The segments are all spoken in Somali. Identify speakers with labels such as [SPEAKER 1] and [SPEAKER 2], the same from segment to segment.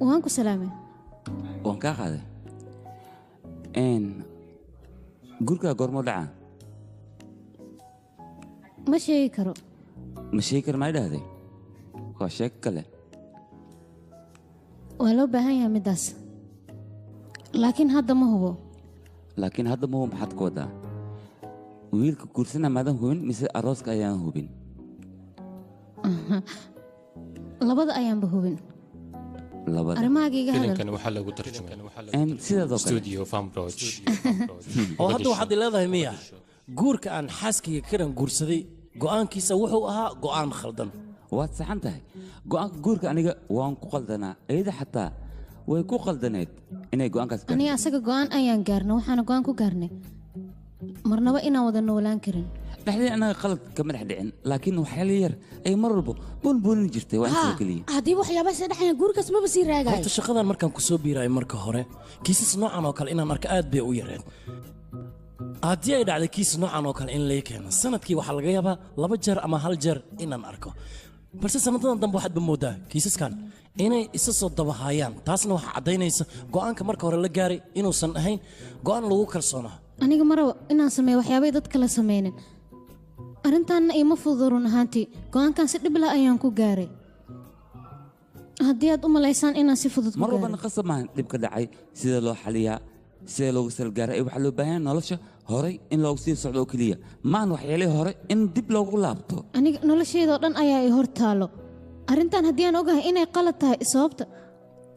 [SPEAKER 1] Waan ku salaamay.
[SPEAKER 2] Waan kaa qaaday. Gurkaa goormoo dhacaa?
[SPEAKER 1] Ma sheegi karo.
[SPEAKER 2] Ma sheegi karo maa dhahday? Waa sheeko kale.
[SPEAKER 1] Waa loo baahan yahay middaas. Laakiin hadda ma hubo.
[SPEAKER 2] Laakiin hadda ma hubo maxaad ka wadaa? Wiilka guursana maadan hubin mise arooska ayaan hubin?
[SPEAKER 1] Labada ayaanba hubin.
[SPEAKER 2] Labada.
[SPEAKER 1] Arrimahaaga iga hadal.
[SPEAKER 3] Filimkan waxaa lagu tarjumay
[SPEAKER 2] sidaadoo kale.
[SPEAKER 3] Studio Farmbroch.
[SPEAKER 4] Oo hadda waxaad leedahay miya guurka aan xaaskayga karan guursaday go'aankiisa wuxuu ahaa go'aan khaldan.
[SPEAKER 2] Waad saxan tahay. Go'aanka guurka aniga waan ku qaldanaa. Iyada xataa way ku qaldaneed inay go'aankaas gaarto.
[SPEAKER 1] Aniga asaga go'aan ayaan gaarnay, waxaana go'aan ku gaarnay marnaba inaan wada noolaan karin.
[SPEAKER 2] Dhexdii anaga qalad kama dhex dhicin, laakiin waxyaalo yar ay mar walba buunbuunin jirtay waa intaas oo keliya.
[SPEAKER 5] Haddii waxyaabahaas ay dhacayaan guurkaas maba sii raagayo.
[SPEAKER 4] Horta shaqadan markaan ku soo biiraayo marka hore kiisas noocan oo kale inaan arko aad bay u yareed. Haddii ay dhacday kiis noocan oo kale in lay keeno sanadkii waxaa laga yaabaa 2 jeer ama 1 jeer inaan arko. Balse sanadadan dambe waxaad ba moodaa kiisaskan inay isa soo dabahayaan, taasna waxaa caddaynaysa go'aanka marka hore la gaaray inuusan ahayn go'aan lagu kalsoonaa.
[SPEAKER 1] Aniga ma rabo inaan sameeyo waxyaabay dad kale sameynin. Arrintaanna iima fududo run ahaantii. Go'aankan si dhib lah ayaan ku gaaray. Haddii aad u malaysaan inaan si fudud ku
[SPEAKER 2] mar walbana
[SPEAKER 1] gaaray.
[SPEAKER 2] Qasab maahan dhibka dhacay sida loo xaliyaa, sida loogu salgaaray. Waxaa loo baahan yahay nolosha horay in loogu sii socdo oo keliya, maan waxyaalihii hore in dib loogu laabto.
[SPEAKER 1] Aniga noloshayda oo dhan ayaa i hor taalo. Arrintan haddii aan ogahay inay qalad tahay sababta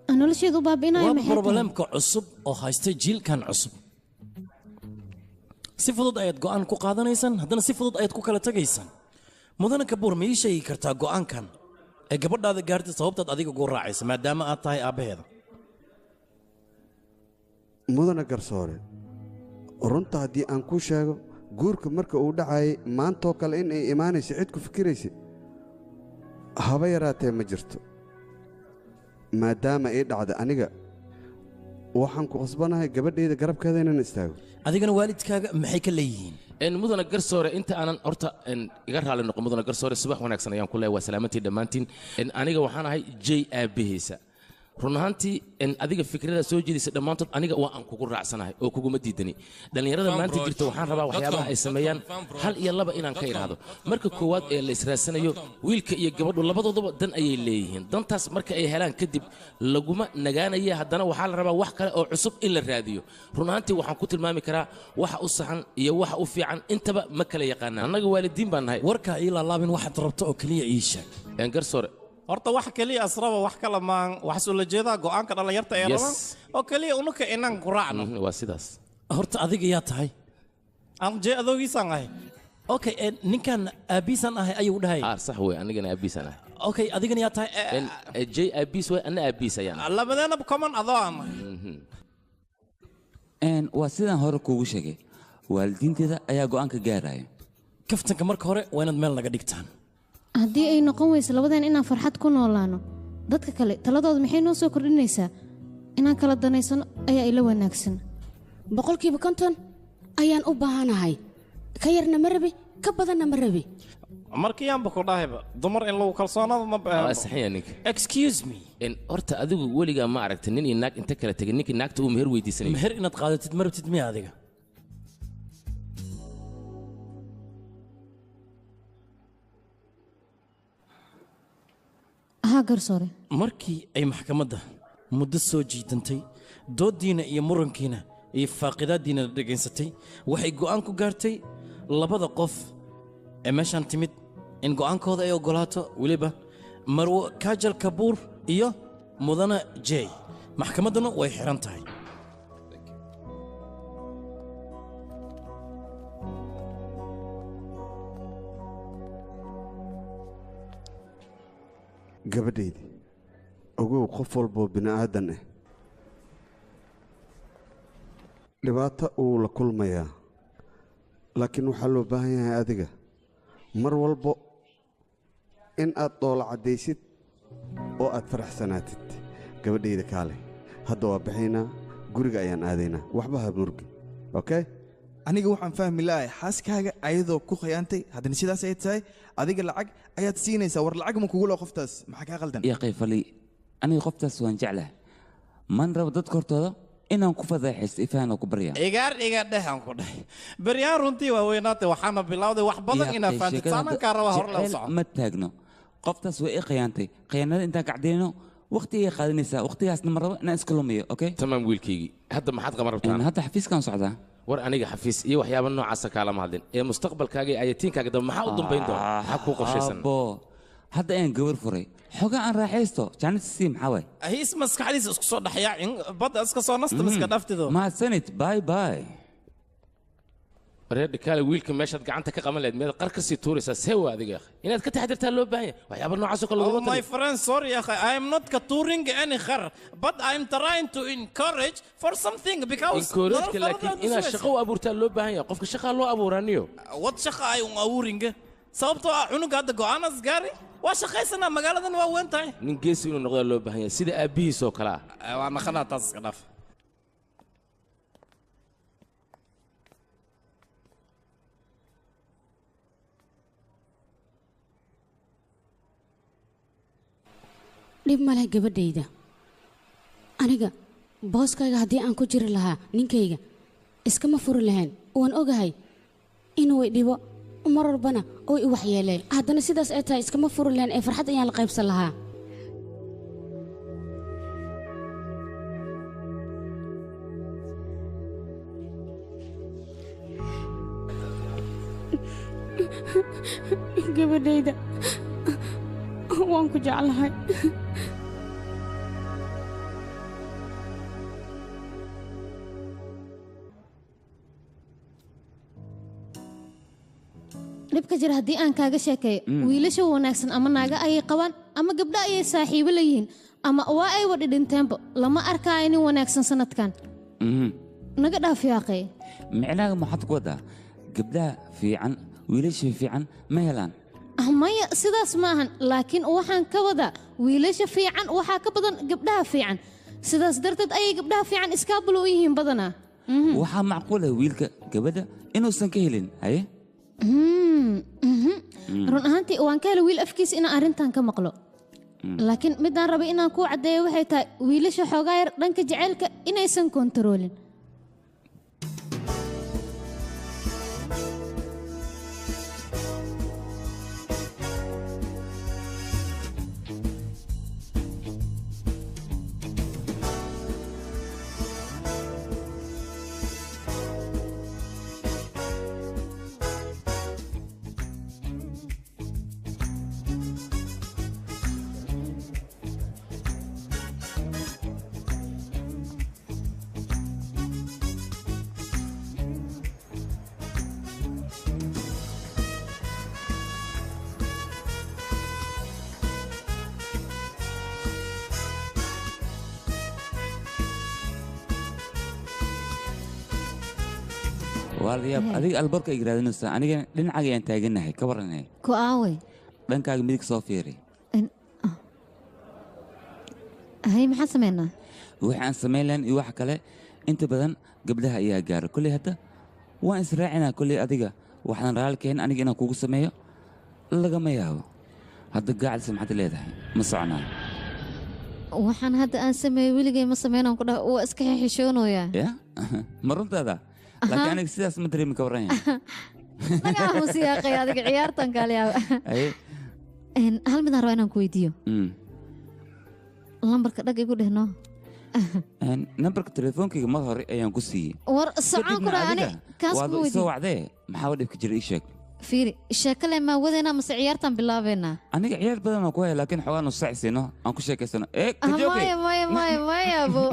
[SPEAKER 1] aan noloshayda u baabi'inayo
[SPEAKER 4] waa
[SPEAKER 1] maxay tahay?
[SPEAKER 4] Problemka cusub oo haysta jiilkan cusub. Si fudud ayaad go'aan ku qaadanaysaan, haddana si fudud ayaad ku kala tagaysaan. Mudane Kabuur, ma ii sheegi kartaa go'aankan ee gabadhaada gaartay sababtaad adiga ugu raacaysa maadaama aad tahay aabbaheeda?
[SPEAKER 6] Mudane garsoore, runta haddii aan kuu sheego, guurka marka uu dhacayay maantoo kale in ay imaanayso cid ku fikiraysa haba yaraatee ma jirto. Maadaama ii dhacda aniga waxaan ku qasbanahay gabadhayda garabkeeda inaan istaago.
[SPEAKER 4] Adigana waalidkaaga maxay ka leeyihiin?
[SPEAKER 7] Mudane garsoore, inta aanan horta iga raali noqon. Mudane garsoore, subax wanaagsan ayaan ku leeyahay, waa salaamantii dhammaantiin. Aniga waxaan ahay J aabihiisa. Run ahaantii adiga fikrada soo jeedisa dhammaantood aniga waa aan kugu raacsanahay oo kuguma diidani. Dhallinyarada maanta jirta waxaan rabaa waxyaabaha ay sameeyaan 1 iyo 2 inaan ka idhaahdo. Marka koowaad ee la israadsanayo wiilka iyo gabadhu labadoodaba dan ayay leeyihiin. Dantaas marka ay helaan kadib laguma nagaanaya, haddana waxaa la rabaa wax kale oo cusub in la raadiyo. Run ahaantii waxaan ku tilmaami karaa waxa u saxan iyo waxa u fiican intaba ma kala yaqaanaan. Annaga waalidiin baan nahay.
[SPEAKER 4] Warkaa ii laalaabin, waxaad rabto oo keliya ii sheeg.
[SPEAKER 7] Garsoore,
[SPEAKER 8] horta wax kaliya asraba wax kala maan waxaas ula jeedaa go'aanka dhallinyarta ee
[SPEAKER 7] Yes.
[SPEAKER 8] raban oo kaliya unuka inaan ku raacno.
[SPEAKER 7] Waa sidaas.
[SPEAKER 4] Horta adiga yaa tahay?
[SPEAKER 8] Aan jee adoogiisaan ahay.
[SPEAKER 4] Okay, ninkan aabbiisaan ahay ayuu dhahay.
[SPEAKER 7] Sax wey, anigana aabbiisaan ahay.
[SPEAKER 4] Okay, adigana yaa tahay?
[SPEAKER 7] J aabbiis wey, anna aabbiis ayaan ahay.
[SPEAKER 8] Labadeenaba common adoo aan nahay.
[SPEAKER 2] Waa sidaan hore kuugu sheegay, waalidiinteeda ayaa go'aanka gaaraya.
[SPEAKER 4] Kaftanka marka hore waa inaad meel naga dhigtaan.
[SPEAKER 1] Haddii ay noqon weyso labadeen inaan farxad ku noolaano, dadka kale taladooda maxay noo soo kordhinaysaa? Inaan kala danaysano ayaa ila wanaagsan.
[SPEAKER 5] 50% ayaan u baahanahay, ka yarna ma rabi, ka badanna ma rabi.
[SPEAKER 8] Markiiyaanba ku dhahayba dumar in lagu kalsoonaado ma
[SPEAKER 7] Waa
[SPEAKER 8] baahan.
[SPEAKER 7] saxan yahay ninka.
[SPEAKER 4] Excuse me.
[SPEAKER 7] Horta adigu weligaa ma aragta nin iyo naag inta kala tegay ninkii naagta uu meher weydiisanayo?
[SPEAKER 4] Meher inaad qaadatid ma rabtid miya adiga?
[SPEAKER 1] Haa garsoore.
[SPEAKER 4] Markii ay maxkamadda muddo soo jiidantay, dooddiina iyo murankiina iyo faaqidaaddiina la dhegaysatay, waxay go'aan ku gaartay labada qof ee meeshaan timid in go'aankooda ay oggolaato, weliba Marwo Kaajal Kabuur iyo Mudane Jey. Maxkamadduna way xiran tahay.
[SPEAKER 6] Gabadhaydi, ogow qof walboo bini'aadan ah dhibaato uu la kulmayaa, laakiin waxaa loo baahan yahay adiga mar walbo in aad dhoola caddaysid oo aad faraxsanaatid. Gabadhayda kaale, hadda waa baxaynaa, guriga ayaan aadaynaa, waxba ha murgin, okay?
[SPEAKER 9] Aniga waxaan fahmi lahay xaaskaaga ayadoo ku khiyaantay, haddana sidaas ay tahay adiga lacag ayaad siinaysaa. War lacag ma kugu loo qoftaas? Maxaa kaa qaldan?
[SPEAKER 2] Yaa qayfali. Aniga qoftaas waan jeclahay. Man rabo dadka hortooda inaan ku fadeexaysto ifaan oo ku baryaa.
[SPEAKER 8] Igaar iga dheh aan ku dhahay. Beryaan runtii waa weynaatay waxaana bilowday wax badan inaa fahamtid saanaan kaa rabaa hore loo soco.
[SPEAKER 2] Ma taagno. Qoftaas way i khiyaantay. Khiyaanada intaan kacdayno waqti ayay qaadanaysaa. Waqtigaasna ma rabo inaan iska lumiyo, okay?
[SPEAKER 7] Tamaam wiilkaygii. Hadda maxaad qaban rabtaa?
[SPEAKER 2] Hadda xafiiskaan socdaa.
[SPEAKER 7] War aniga xafiis iyo waxyaabo noocaas kaalama hadlin. Ee mustaqbalkaaga iyo ayatiinkaaga dambe maxaa u dambayn doona? Maxaa kuu qorshaysan?
[SPEAKER 2] Aabbo, hadda ayaan gabar furay. Xogaa aan raaxaysto. Jaanis sii maxaa waay?
[SPEAKER 8] Hiis maskaxdiisa isku soo dhexyaacin badda iska soo nasta miska dhaftido.
[SPEAKER 2] Mahadsanid. Bye bye.
[SPEAKER 7] Reer dhikaale wiilka meeshaad gacanta ka qaban lahayd miyaad qar ka sii tuuraysaa see waa adiga akhi inaad ka taxadirtaa loo baahan yahay waxyaabo noocaas oo kale
[SPEAKER 8] Oh
[SPEAKER 7] laguma
[SPEAKER 8] my
[SPEAKER 7] taliyo
[SPEAKER 8] friend, sorry akhi, I am not katuring any khar, but I am trying to encourage for something because
[SPEAKER 7] encourage-ka laakiin inaad shaqo u abuurtaa loo baahan yahay qofka shaqaa loo abuuraa niyo
[SPEAKER 8] wad shaqa ay un abuuringa sababtoo ah cunuga hadda go'aanas gaari waa shaqaysanaa magaaladan waa weyn tahay
[SPEAKER 7] nin geesi inuu noqdaa loo baahan yahay sida aabbihiis oo kale
[SPEAKER 8] ah waa naqanaa taas iska dhaaf
[SPEAKER 5] Dhib ma leh gabadhayda. Aniga booskayga haddii aan ku jiri lahaa ninkayga iskama furi lahayn. Waan ogahay inuu i dhibo mar walbana oo i waxyeeleey. Haddana sidaas ay tahay iskama furi lahayn ee farxad ayaan la qaybsan lahaa. Gabadhayda waan ku jeclahay.
[SPEAKER 1] Dhibka jira haddii aan kaaga sheekeeyo wiilasha wanaagsan ama naaga ayay qabaan ama gabdho ayay saaxiibo leeyihiin ama waa ay wadhi dhinteenba lama arkaayo nin wanaagsan sanadkan. Naga dhaaf yaaqay.
[SPEAKER 2] Micnaha maxaad ku wadaa? Gabdhaha fiican wiilasha fiican ma helaan.
[SPEAKER 1] Maya sidaas ma ahan laakiin waxaan ka wadaa wiilasha fiican waxaa ka badan gabdhaha fiican sidaas darteed ayay gabdhaha fiican iskaabulo u yihiin badanaa.
[SPEAKER 2] Waxaa macquul ah wiilka gabadha inuusan ka helin haye.
[SPEAKER 1] Run ahaantii waan ka helay wiil afkiisa inaan arrintan ka maqlo. Laakiin midaan rabay inaan kuu caddeeyo waxay tahay wiilasha xoogaa yar dhanka jacaylka inaysan kontaroolin.
[SPEAKER 2] Walaalayaal adiga albarka ay raadinaysaa aniga dhinacaaga ayaan taaganahay ka waranay
[SPEAKER 1] ku aaway
[SPEAKER 2] dhankaaga midig soo fiiri
[SPEAKER 1] hay maxaan sameynaa
[SPEAKER 2] waxaan sameyn lahayn iyo wax kale inta badan gabdhaha ayaa gaara kulli hadda waan israacinaa kulli adiga waxaan raali keen aniga inaan kugu sameeyo lagama yaabo hadda gaacalisa maxaad leedahay ma soconaa
[SPEAKER 1] waxaan hadda aan sameeyey weligay ma sameynaan ku dhaha waa iska xishoonayaa
[SPEAKER 2] ya ma runtaada laakiin aniga sidaas ma dareemi ka waran yahay
[SPEAKER 1] naga aamusiyaaqay adiga ciyaartan kaaliyaaba hal midaan rabaa inaan ku weydiiyo lambarka dhag igu dhehno
[SPEAKER 2] nambarka telefoonkayga mar hore ayaan ku siiyey
[SPEAKER 1] war socon ku dhaha ani kaas kuma weydiin
[SPEAKER 2] soo wacdee maxaa dhibka jira ii sheeg
[SPEAKER 1] fiiri sheeko le maa wadeynaa mase ciyaartan bilaabeynaa
[SPEAKER 2] aniga ciyaar badan aan ku haya laakiin xogaa nus saac siino aan ku sheekaysano ee
[SPEAKER 1] maya maya maya maya abow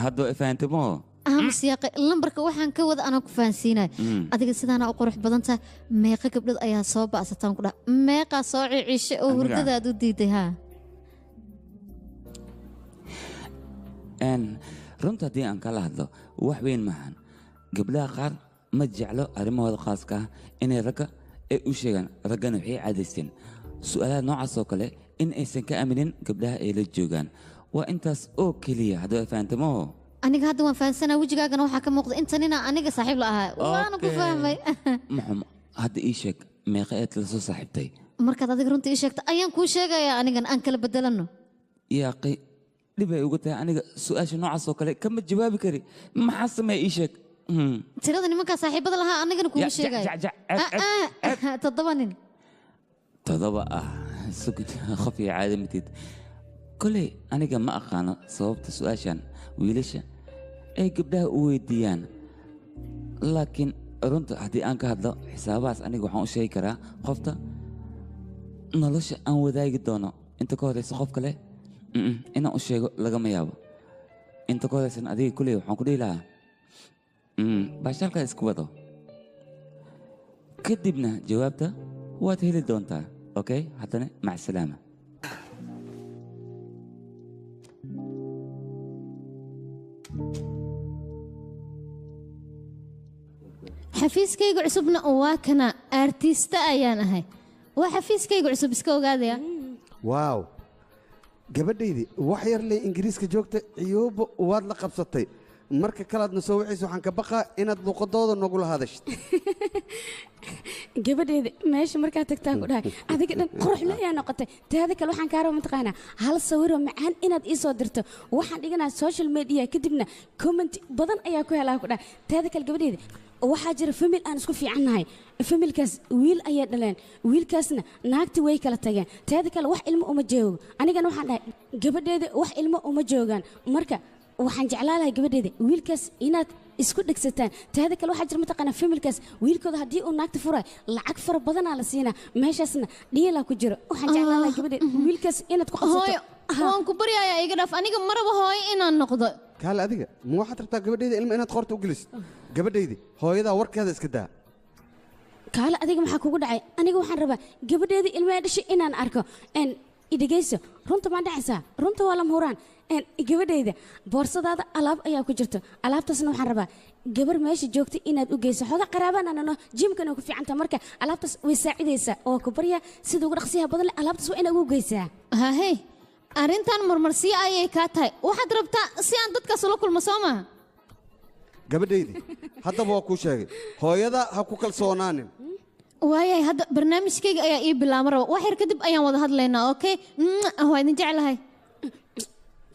[SPEAKER 2] hadda waa ifahantay moo
[SPEAKER 1] aamusiyaaqay lambarka waxaan ka wada anaa ku fahansiinaya adiga sidaana u qurux badan tahay meeqa gabdhood ayaa soo ba'sataan ku dhaha meeqaa soo cicishay oo hurdadaad u diiday haa
[SPEAKER 2] runta haddii aan kala hadlo wax weyn maahan gabdhaha qaar ma jeclo arrimahooda khaaska ah inay ragga ay u sheegaan raggana waxay caadaysteen su'aalaha noocaas oo kale in aysan ka aaminin gabdhaha ay la joogaan waa intaas oo keliya haddaba fahantay maho
[SPEAKER 1] aniga hadda waan fahansanaa wejigaagana waxaa ka muuqda inta nina aniga saaxiib la ahaa waana ku fahmay
[SPEAKER 2] maxum hadda ii sheeg meeqa eed la soo saaxiibtay
[SPEAKER 1] markaad adiga runta ii sheegta ayaan kuu sheegayaa anigan aan kala bedelanno
[SPEAKER 2] yaaqi Dhib ay ugu tahay aniga su'aasha noocaas oo kale kama jawaabi kari. Maxaa sameeya ii sheeg.
[SPEAKER 1] Tirada nimanka saaxiibada lahaa anigana kuuma sheegayo. 7 nin.
[SPEAKER 2] 7 ah sugid qof iyo caadi matid. Koley aniga ma aqaano sababta su'aashan wiilasha ay gabdhaha u weydiiyaan, laakiin runta haddii aan ka hadlo xisaabahaas aniga waxaan u sheegi karaa qofta nolosha aan wadaagi doono. Inta ka horeysa qof kale inaan u sheego lagama yaabo. Inta ka horeysan adiga kuley waxaan ku dhihi lahaa baashaalkaa isku wado, kadibna jawaabta waad heli doontaa. Okay, haddana mac salaama.
[SPEAKER 1] Xafiiskayga cusubna waa kana, artista ayaan ahay. Waa xafiiskayga cusub, iska ogaadaya.
[SPEAKER 6] Waaw gabadhaydii wax yar leh Ingiriiska joogta ciyoobo waad la qabsatay. Marka kalaadna soo wacayso waxaan ka baqaa inaad luqadooda nogula hadashid.
[SPEAKER 5] Gabadheeda meesha markaa tagtaan ku dhahay adiga dhan qurux leeyaa noqotay. Taada kale waxaan kaa rabaa mataqaanaa hal sawiroo macaan inaad ii soo dirto. Waxaan dhiganaa social media, kadibna comment badan ayaa ku helaa ku dhahay. Taada kale gabadheeda waxaa jira famil aan isku fiicannahay. Familkaas wiil ayay dhaleen, wiilkaasna naagti way kala tageen. Taada kale wax ilmo uma joogo. Anigana waxaan dhahay gabadheeda wax ilmo uma joogaan. Marka waxaan jeclaan lahay gabadheeda wiilkaas inaad isku dhegsataan. Taada kale waxaa jira mataqaanaa familkaas wiilkooda haddii uu naagta furay lacag fara badanaa la siinaa, meeshaasna dhiilaa ku jiro. Waxaan jeclaan lahay gabadheeda wiilkaas inaad ku qabsato.
[SPEAKER 1] Waan ku baryayaa iga dhaaf, aniga maraba hooyo inaan noqdo.
[SPEAKER 6] Kaale adiga ma waxaad rabtaa gabadhayda ilma inaad qoorta u gelisid? Gabadhaydi hooyadaa warkeeda iska daa.
[SPEAKER 5] Kaale adiga maxaa kugu dhacay? Aniga waxaan rabaa gabadheeda ilmaha dhashay inaan arko. Idhegeyso, runta maan dhacaysaa? Runta waa lama huraan. Gabadhayda boorsadaada alaab ayaa ku jirto. Alaabtaasna waxaan rabaa gabar meesha joogta inaad u geyso. Xooga qaraabaan anano jimkana ku fiicanta. Marka alaabtaas way saacidaysaa oo ku baryaa sida ugu dhaqsiyaha badan leh alaabtaas waa inaad ugu geysaa.
[SPEAKER 1] Hahey, arrintan marmarsiyo ayay kaa tahay. Waxaad rabtaa si aan dadkaas ula kulmo soo maaha?
[SPEAKER 6] Gabadhaydi haddaba waa kuu sheegay hooyada ha ku kalsoonaanin.
[SPEAKER 1] Waayahay, hadda barnaamijkayga ayaa ii bilaama raba. Wax yar kadib ayaan wada hadlaynaa. Okay, waa idin jeclahay.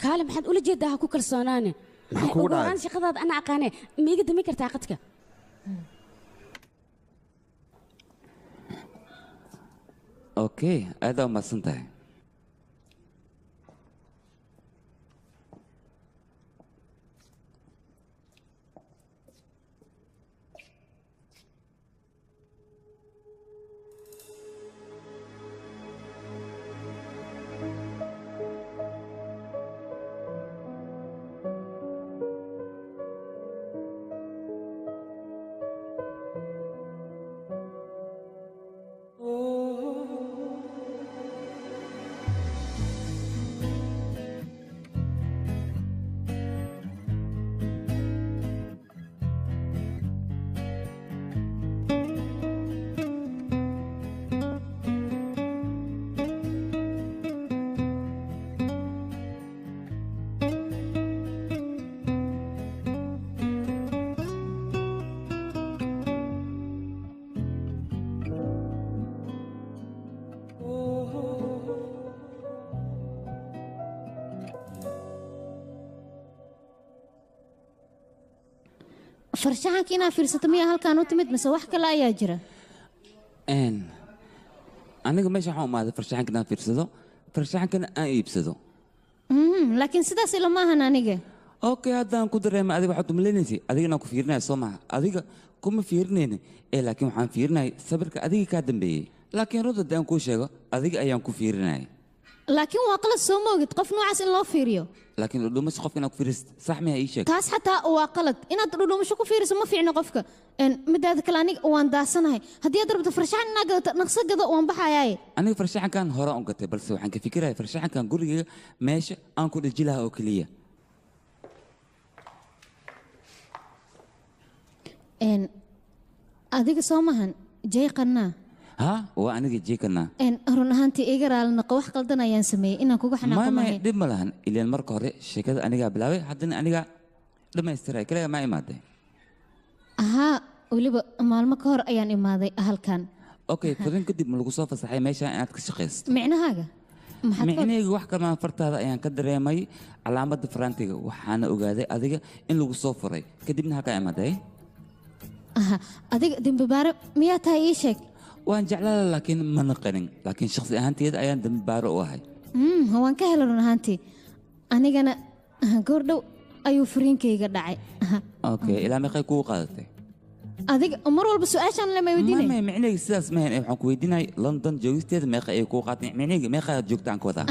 [SPEAKER 5] Kaale maxaad ula jeedaa ha ku kalsoonaanin?
[SPEAKER 6] Maxaa kugu dhacay?
[SPEAKER 5] Ugu horaan shaqadaada ana aqaanee, ma iga dami kartaa qadka?
[SPEAKER 2] Okay, aad aa umahadsan tahay.
[SPEAKER 1] Farshaxanka inaad fiirsato miyaa halkaan u timid mise wax kale ayaa jira?
[SPEAKER 2] Aniga meesha waxaan umaaday farshaxanka inaan fiirsado, farshaxankana aan iibsado.
[SPEAKER 1] Laakiin sidaas ila maahan aniga.
[SPEAKER 2] Okay, haddaan ku dareema adiga waxaad umalaynaysa adiga inaan ku fiirinayo soo maaha. Adiga kuma fiirinayni ee laakiin waxaan fiirinayay sawirka adiga kaa dambeeyey. Laakiin runta haddii aan kuu sheego adiga ayaan ku fiirinayay.
[SPEAKER 1] Laakiin waa qalad soo moogid qof noocaas in loo fiiriyo.
[SPEAKER 2] Laakiin dhudhumasho qofka inaad ku fiirisid sax miyaa ii sheeg?
[SPEAKER 1] Taas xataa waa qalad. Inaad dhudhumasho ku fiiriso ma fiicno qofka. Midaada kale aniga waan daasanahay. Haddii aad rabto farshaxan inaad gadato naqso gado waan baxayaaye.
[SPEAKER 2] Aniga farshaxankan hore u gatay, balse waxaan ka fikiraya farshaxankan gurigayga meesha aan ku dheji lahaa oo keliya.
[SPEAKER 1] Adiga soo mahan jay qannaa.
[SPEAKER 2] ها وأنا جيكنا.
[SPEAKER 1] Run ahaantii iga raali noqo, wax qaldan ayaan sameeyey inaan kugu xanaaqo
[SPEAKER 2] ma
[SPEAKER 1] maahayn.
[SPEAKER 2] dhib ma lahan, ileen marka hore sheekada anigaa bilaabay, haddana anigaa dhammaystiray, kaliya ma imaaday.
[SPEAKER 1] Haa, weliba maalmo ka hor ayaan imaaday halkan.
[SPEAKER 2] Okay, fadin kadib ma lagu soo fasaxay meesha inaad ka shaqaysto?
[SPEAKER 1] Micnahaaga?
[SPEAKER 2] Micnaheyga wax kalmaan fartaada ayaan ka dareemay calaamadda farantiga, waxaana ogaaday adiga in lagu soo furay, kadibna halkaa imaaday.
[SPEAKER 1] Adiga dembibaare miyaa tahay ii sheeg?
[SPEAKER 2] Waan jeclaala laakiin ma naqanin, laakiin shakhsi ahaanteeda ayaan dembibaare u ahay.
[SPEAKER 1] Waan ka helay run ahaantii, anigana goordhow ayuu furiinkayga dhacay.
[SPEAKER 2] Okay, ilaa meeqay kugu qaadatay?
[SPEAKER 1] Adiga mar walba su-aashaan lama weydiinay.
[SPEAKER 2] Maya, micnaheyga sidaas mahayn, waxaan ku weydiinay London joogisteeda meeqa ay kugu qaadatay, micnaheyga meeqa aad joogtaan ka wadaa?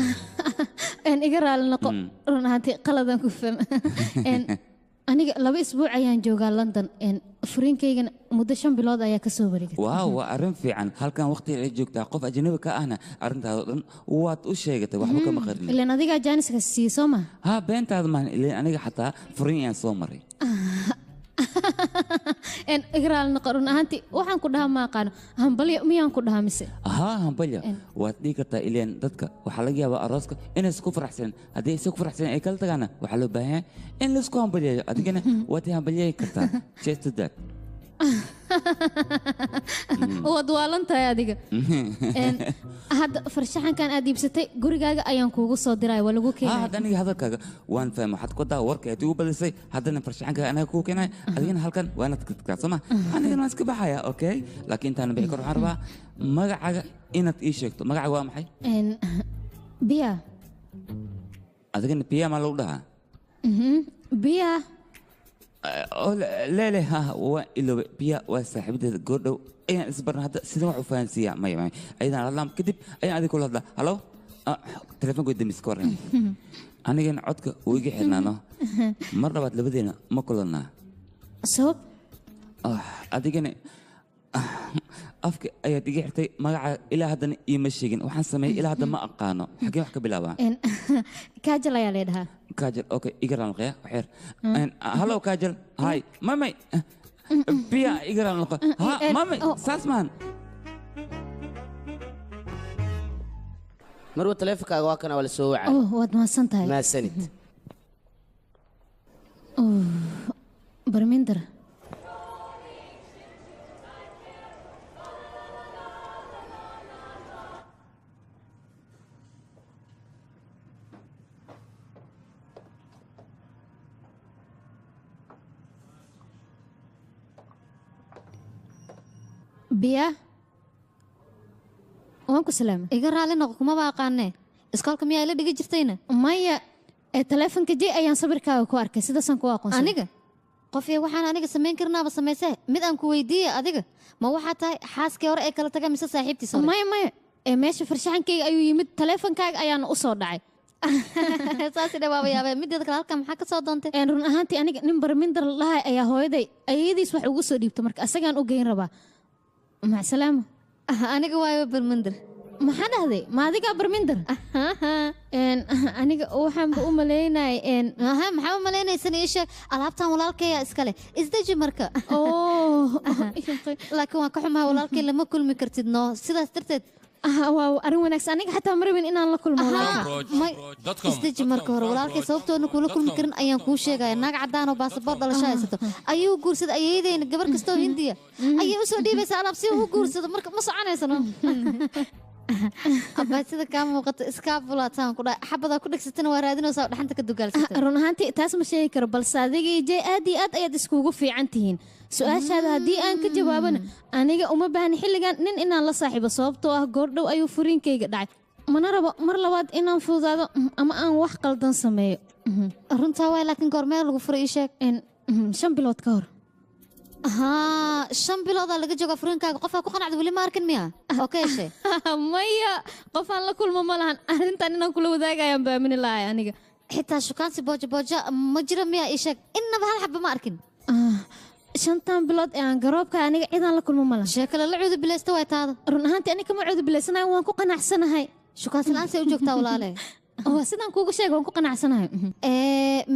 [SPEAKER 1] Iga raali noqo, run ahaantii qaladaan ku fahma. Aniga 2 isbuuc ayaan joogaa London, furiinkaygana muddo 5 bilood ayaa ka soo wareegtay.
[SPEAKER 2] Waaw, waa arrin fiican. Halkan waqti ay joogtaa qof ajnabi ka ahna arrintaada dhan waad u sheegatay, waxba kama qarin.
[SPEAKER 1] Ilaan adigaa jaaniska siiyey soo ma?
[SPEAKER 2] Haa, beentaada maahan, ilaan aniga xataa furiin ayaan soo maray.
[SPEAKER 1] Iga raali noqo, run ahaantii waxaan ku dhahaa ma aqaano, hambalyo miyaan ku dhahaa mise?
[SPEAKER 2] Haa, hambalyo waad dhihi kartaa, ilaan dadka waxaa laga yaabaa arooska inay isku faraxsaneen, haddii isku faraxsaneen ay kala tagaana waxaa loo baahan yahay in laisku hambalyeeyo, adigana waad i hambalyeeyi kartaa. Cheers to that.
[SPEAKER 1] Waad waalan tahay adiga. Hadda farshaxankan aad iibsatay gurigaaga ayaan kuugu soo diray, waa lagu keenaya.
[SPEAKER 2] Hadda aniga hadalkaaga waan fahmay, waxaad ku daa warka aad igu badisay, haddana farshaxankaaga anaga kugu keenaya, adigana halkan waa inaad ka tagtaa soo ma? Anigana waan iska baxaya, okay? Laakiin intaana bixi kor waxaan rabaa magacaaga inaad ii sheegto. Magacaaga waa maxay?
[SPEAKER 1] Biya.
[SPEAKER 2] Adigana Biya maa lagu dhahaa?
[SPEAKER 1] Biya.
[SPEAKER 2] Leele, ha, waa iloobay. Biya waa saaxiibadeeda, goordhow ayaan isbarna, hadda sidan wax u fahansiiyaa. Maya maya, ayadaan hadlaa kadib ayaan adiga kula hadlaa. Halo, telefoonka damis ka warran, anigana codka wuu iga xirnaano. Mar labaad labadeena ma kulannaa?
[SPEAKER 1] Sabab?
[SPEAKER 2] Adigana afka ayaad iga xirtay, magaca ilaa haddana iima sheegin, waxaan sameeyey ilaa hadda ma aqaano, xagee wax ka bilaabaa?
[SPEAKER 1] Kaajal ayaa leedhahaa.
[SPEAKER 2] Kaajal, okay, iga raanqaya waxyar. Hallo Kaajal, hay, may may, Biya iga raanqo. Ha, mamay, saas maahan.
[SPEAKER 3] Marwa, taleefankaaga waa kana, waa la soo wacay.
[SPEAKER 1] Oh, waad mahadsan tahay.
[SPEAKER 3] Mahadsanid.
[SPEAKER 1] Barminder. Biya, waan ku salaamay.
[SPEAKER 10] Iga raali noqo, kumaba aqaanee. Iskoolka miyaa ila dhigi jirtayna?
[SPEAKER 1] Maya, ee taleefanka Jay ayaan sawirkaaga ku arkay, sidaasaan ku aqoonsaday.
[SPEAKER 10] Aniga qofya waxaan aniga samayn karnaaba samaysee. Mid aan ku weydiiye, adiga ma waxaa tahay xaaskii hore ee kala taga mise saaxiibtiis hore?
[SPEAKER 1] Maya maya, ee meesha farshaxankayga ayuu yimid, taleefankaaga ayaana u soo dhacay.
[SPEAKER 10] Saasi dhe, waaba yaabee. Mideeda kale, halkan maxaa ka soo doontay?
[SPEAKER 1] Run ahaantii aniga nin Barminder la dhahay ayaa hooyaday ayadiis wax ugu soo dhiibta, marka asagaan u geyn rabaa. Macsalaama.
[SPEAKER 10] Aniga waayo Barminder.
[SPEAKER 1] Maxaa dhahday? Ma adigaa Barminder? Aniga waxaanba u malaynayay.
[SPEAKER 10] Maxaa u malaynaysan? Ii sheeg, alaabtan walaalkaya iskale, isdeji marka. Laakiin waan ka xumahay, walaalkay lama kulmi kartid noo, sidaas darteed.
[SPEAKER 1] Waa arrin wanaagsan, aniga xataa ma rabin inaan la kulmo.
[SPEAKER 10] Isdeji marka hore, walaalkay sababtoona kuula kulmi karin ayaan kuu sheegaya. Naag caddaan oo baasaboor dhalasho haysato ayuu guursaday, ayeeyadeyna gabar kastoo Hindiya ayay usoo dhiibaysaa alaab si uu u guursado, marka ma soconaysano. Abaa, sida kaa muuqato iskaa bulaataan ku dhahay, xabadaa ku dhegsatana waa raadinaysaa oo dhaxanta ka dugaalsatay.
[SPEAKER 1] Run ahaantii taas ma sheegi karo, balse adiga iyo Jay aad iyo aad ayaad iskugu fiican tihiin. Su-aashaada haddii aan ka jawaabana, aniga uma baahni xilligan nin inaan la saaxiibo, sababtoo ah goordhow ayuu furiinkayga dhacay, mana rabo mar labaad inaan fududaado ama aan wax qaldan sameeyo.
[SPEAKER 10] Runtaa waay, laakiin goormee lagu furay ii sheeg?
[SPEAKER 1] 5 bilood ka hor.
[SPEAKER 10] Haa, 5 biloodaa laga joogaa furiinkaaga, qofaa ku qanacda weli ma arkin miya oo ka heshay?
[SPEAKER 1] Maya, qofaan la kulmo ma lahan, arrintan inaan kula wadaagayaan baamini lahay aniga.
[SPEAKER 10] Xitaa shukaansi boojo boojo ma jiro miya ii sheeg? Innaba hal xaba ma arkin?
[SPEAKER 1] 5tan bilood ee aan garoobka aniga cidaan la kulmo ma lahan.
[SPEAKER 10] Sheekale la cuudu bilaysta waay taada.
[SPEAKER 1] Run ahaantii aniga kama cuudu bilaysanahay, waan ku qanacsanahay.
[SPEAKER 10] Shukaansi la'aan say u joogtaa walaale?
[SPEAKER 1] Waa sidaan kuugu sheegay, waan ku qanacsanahay.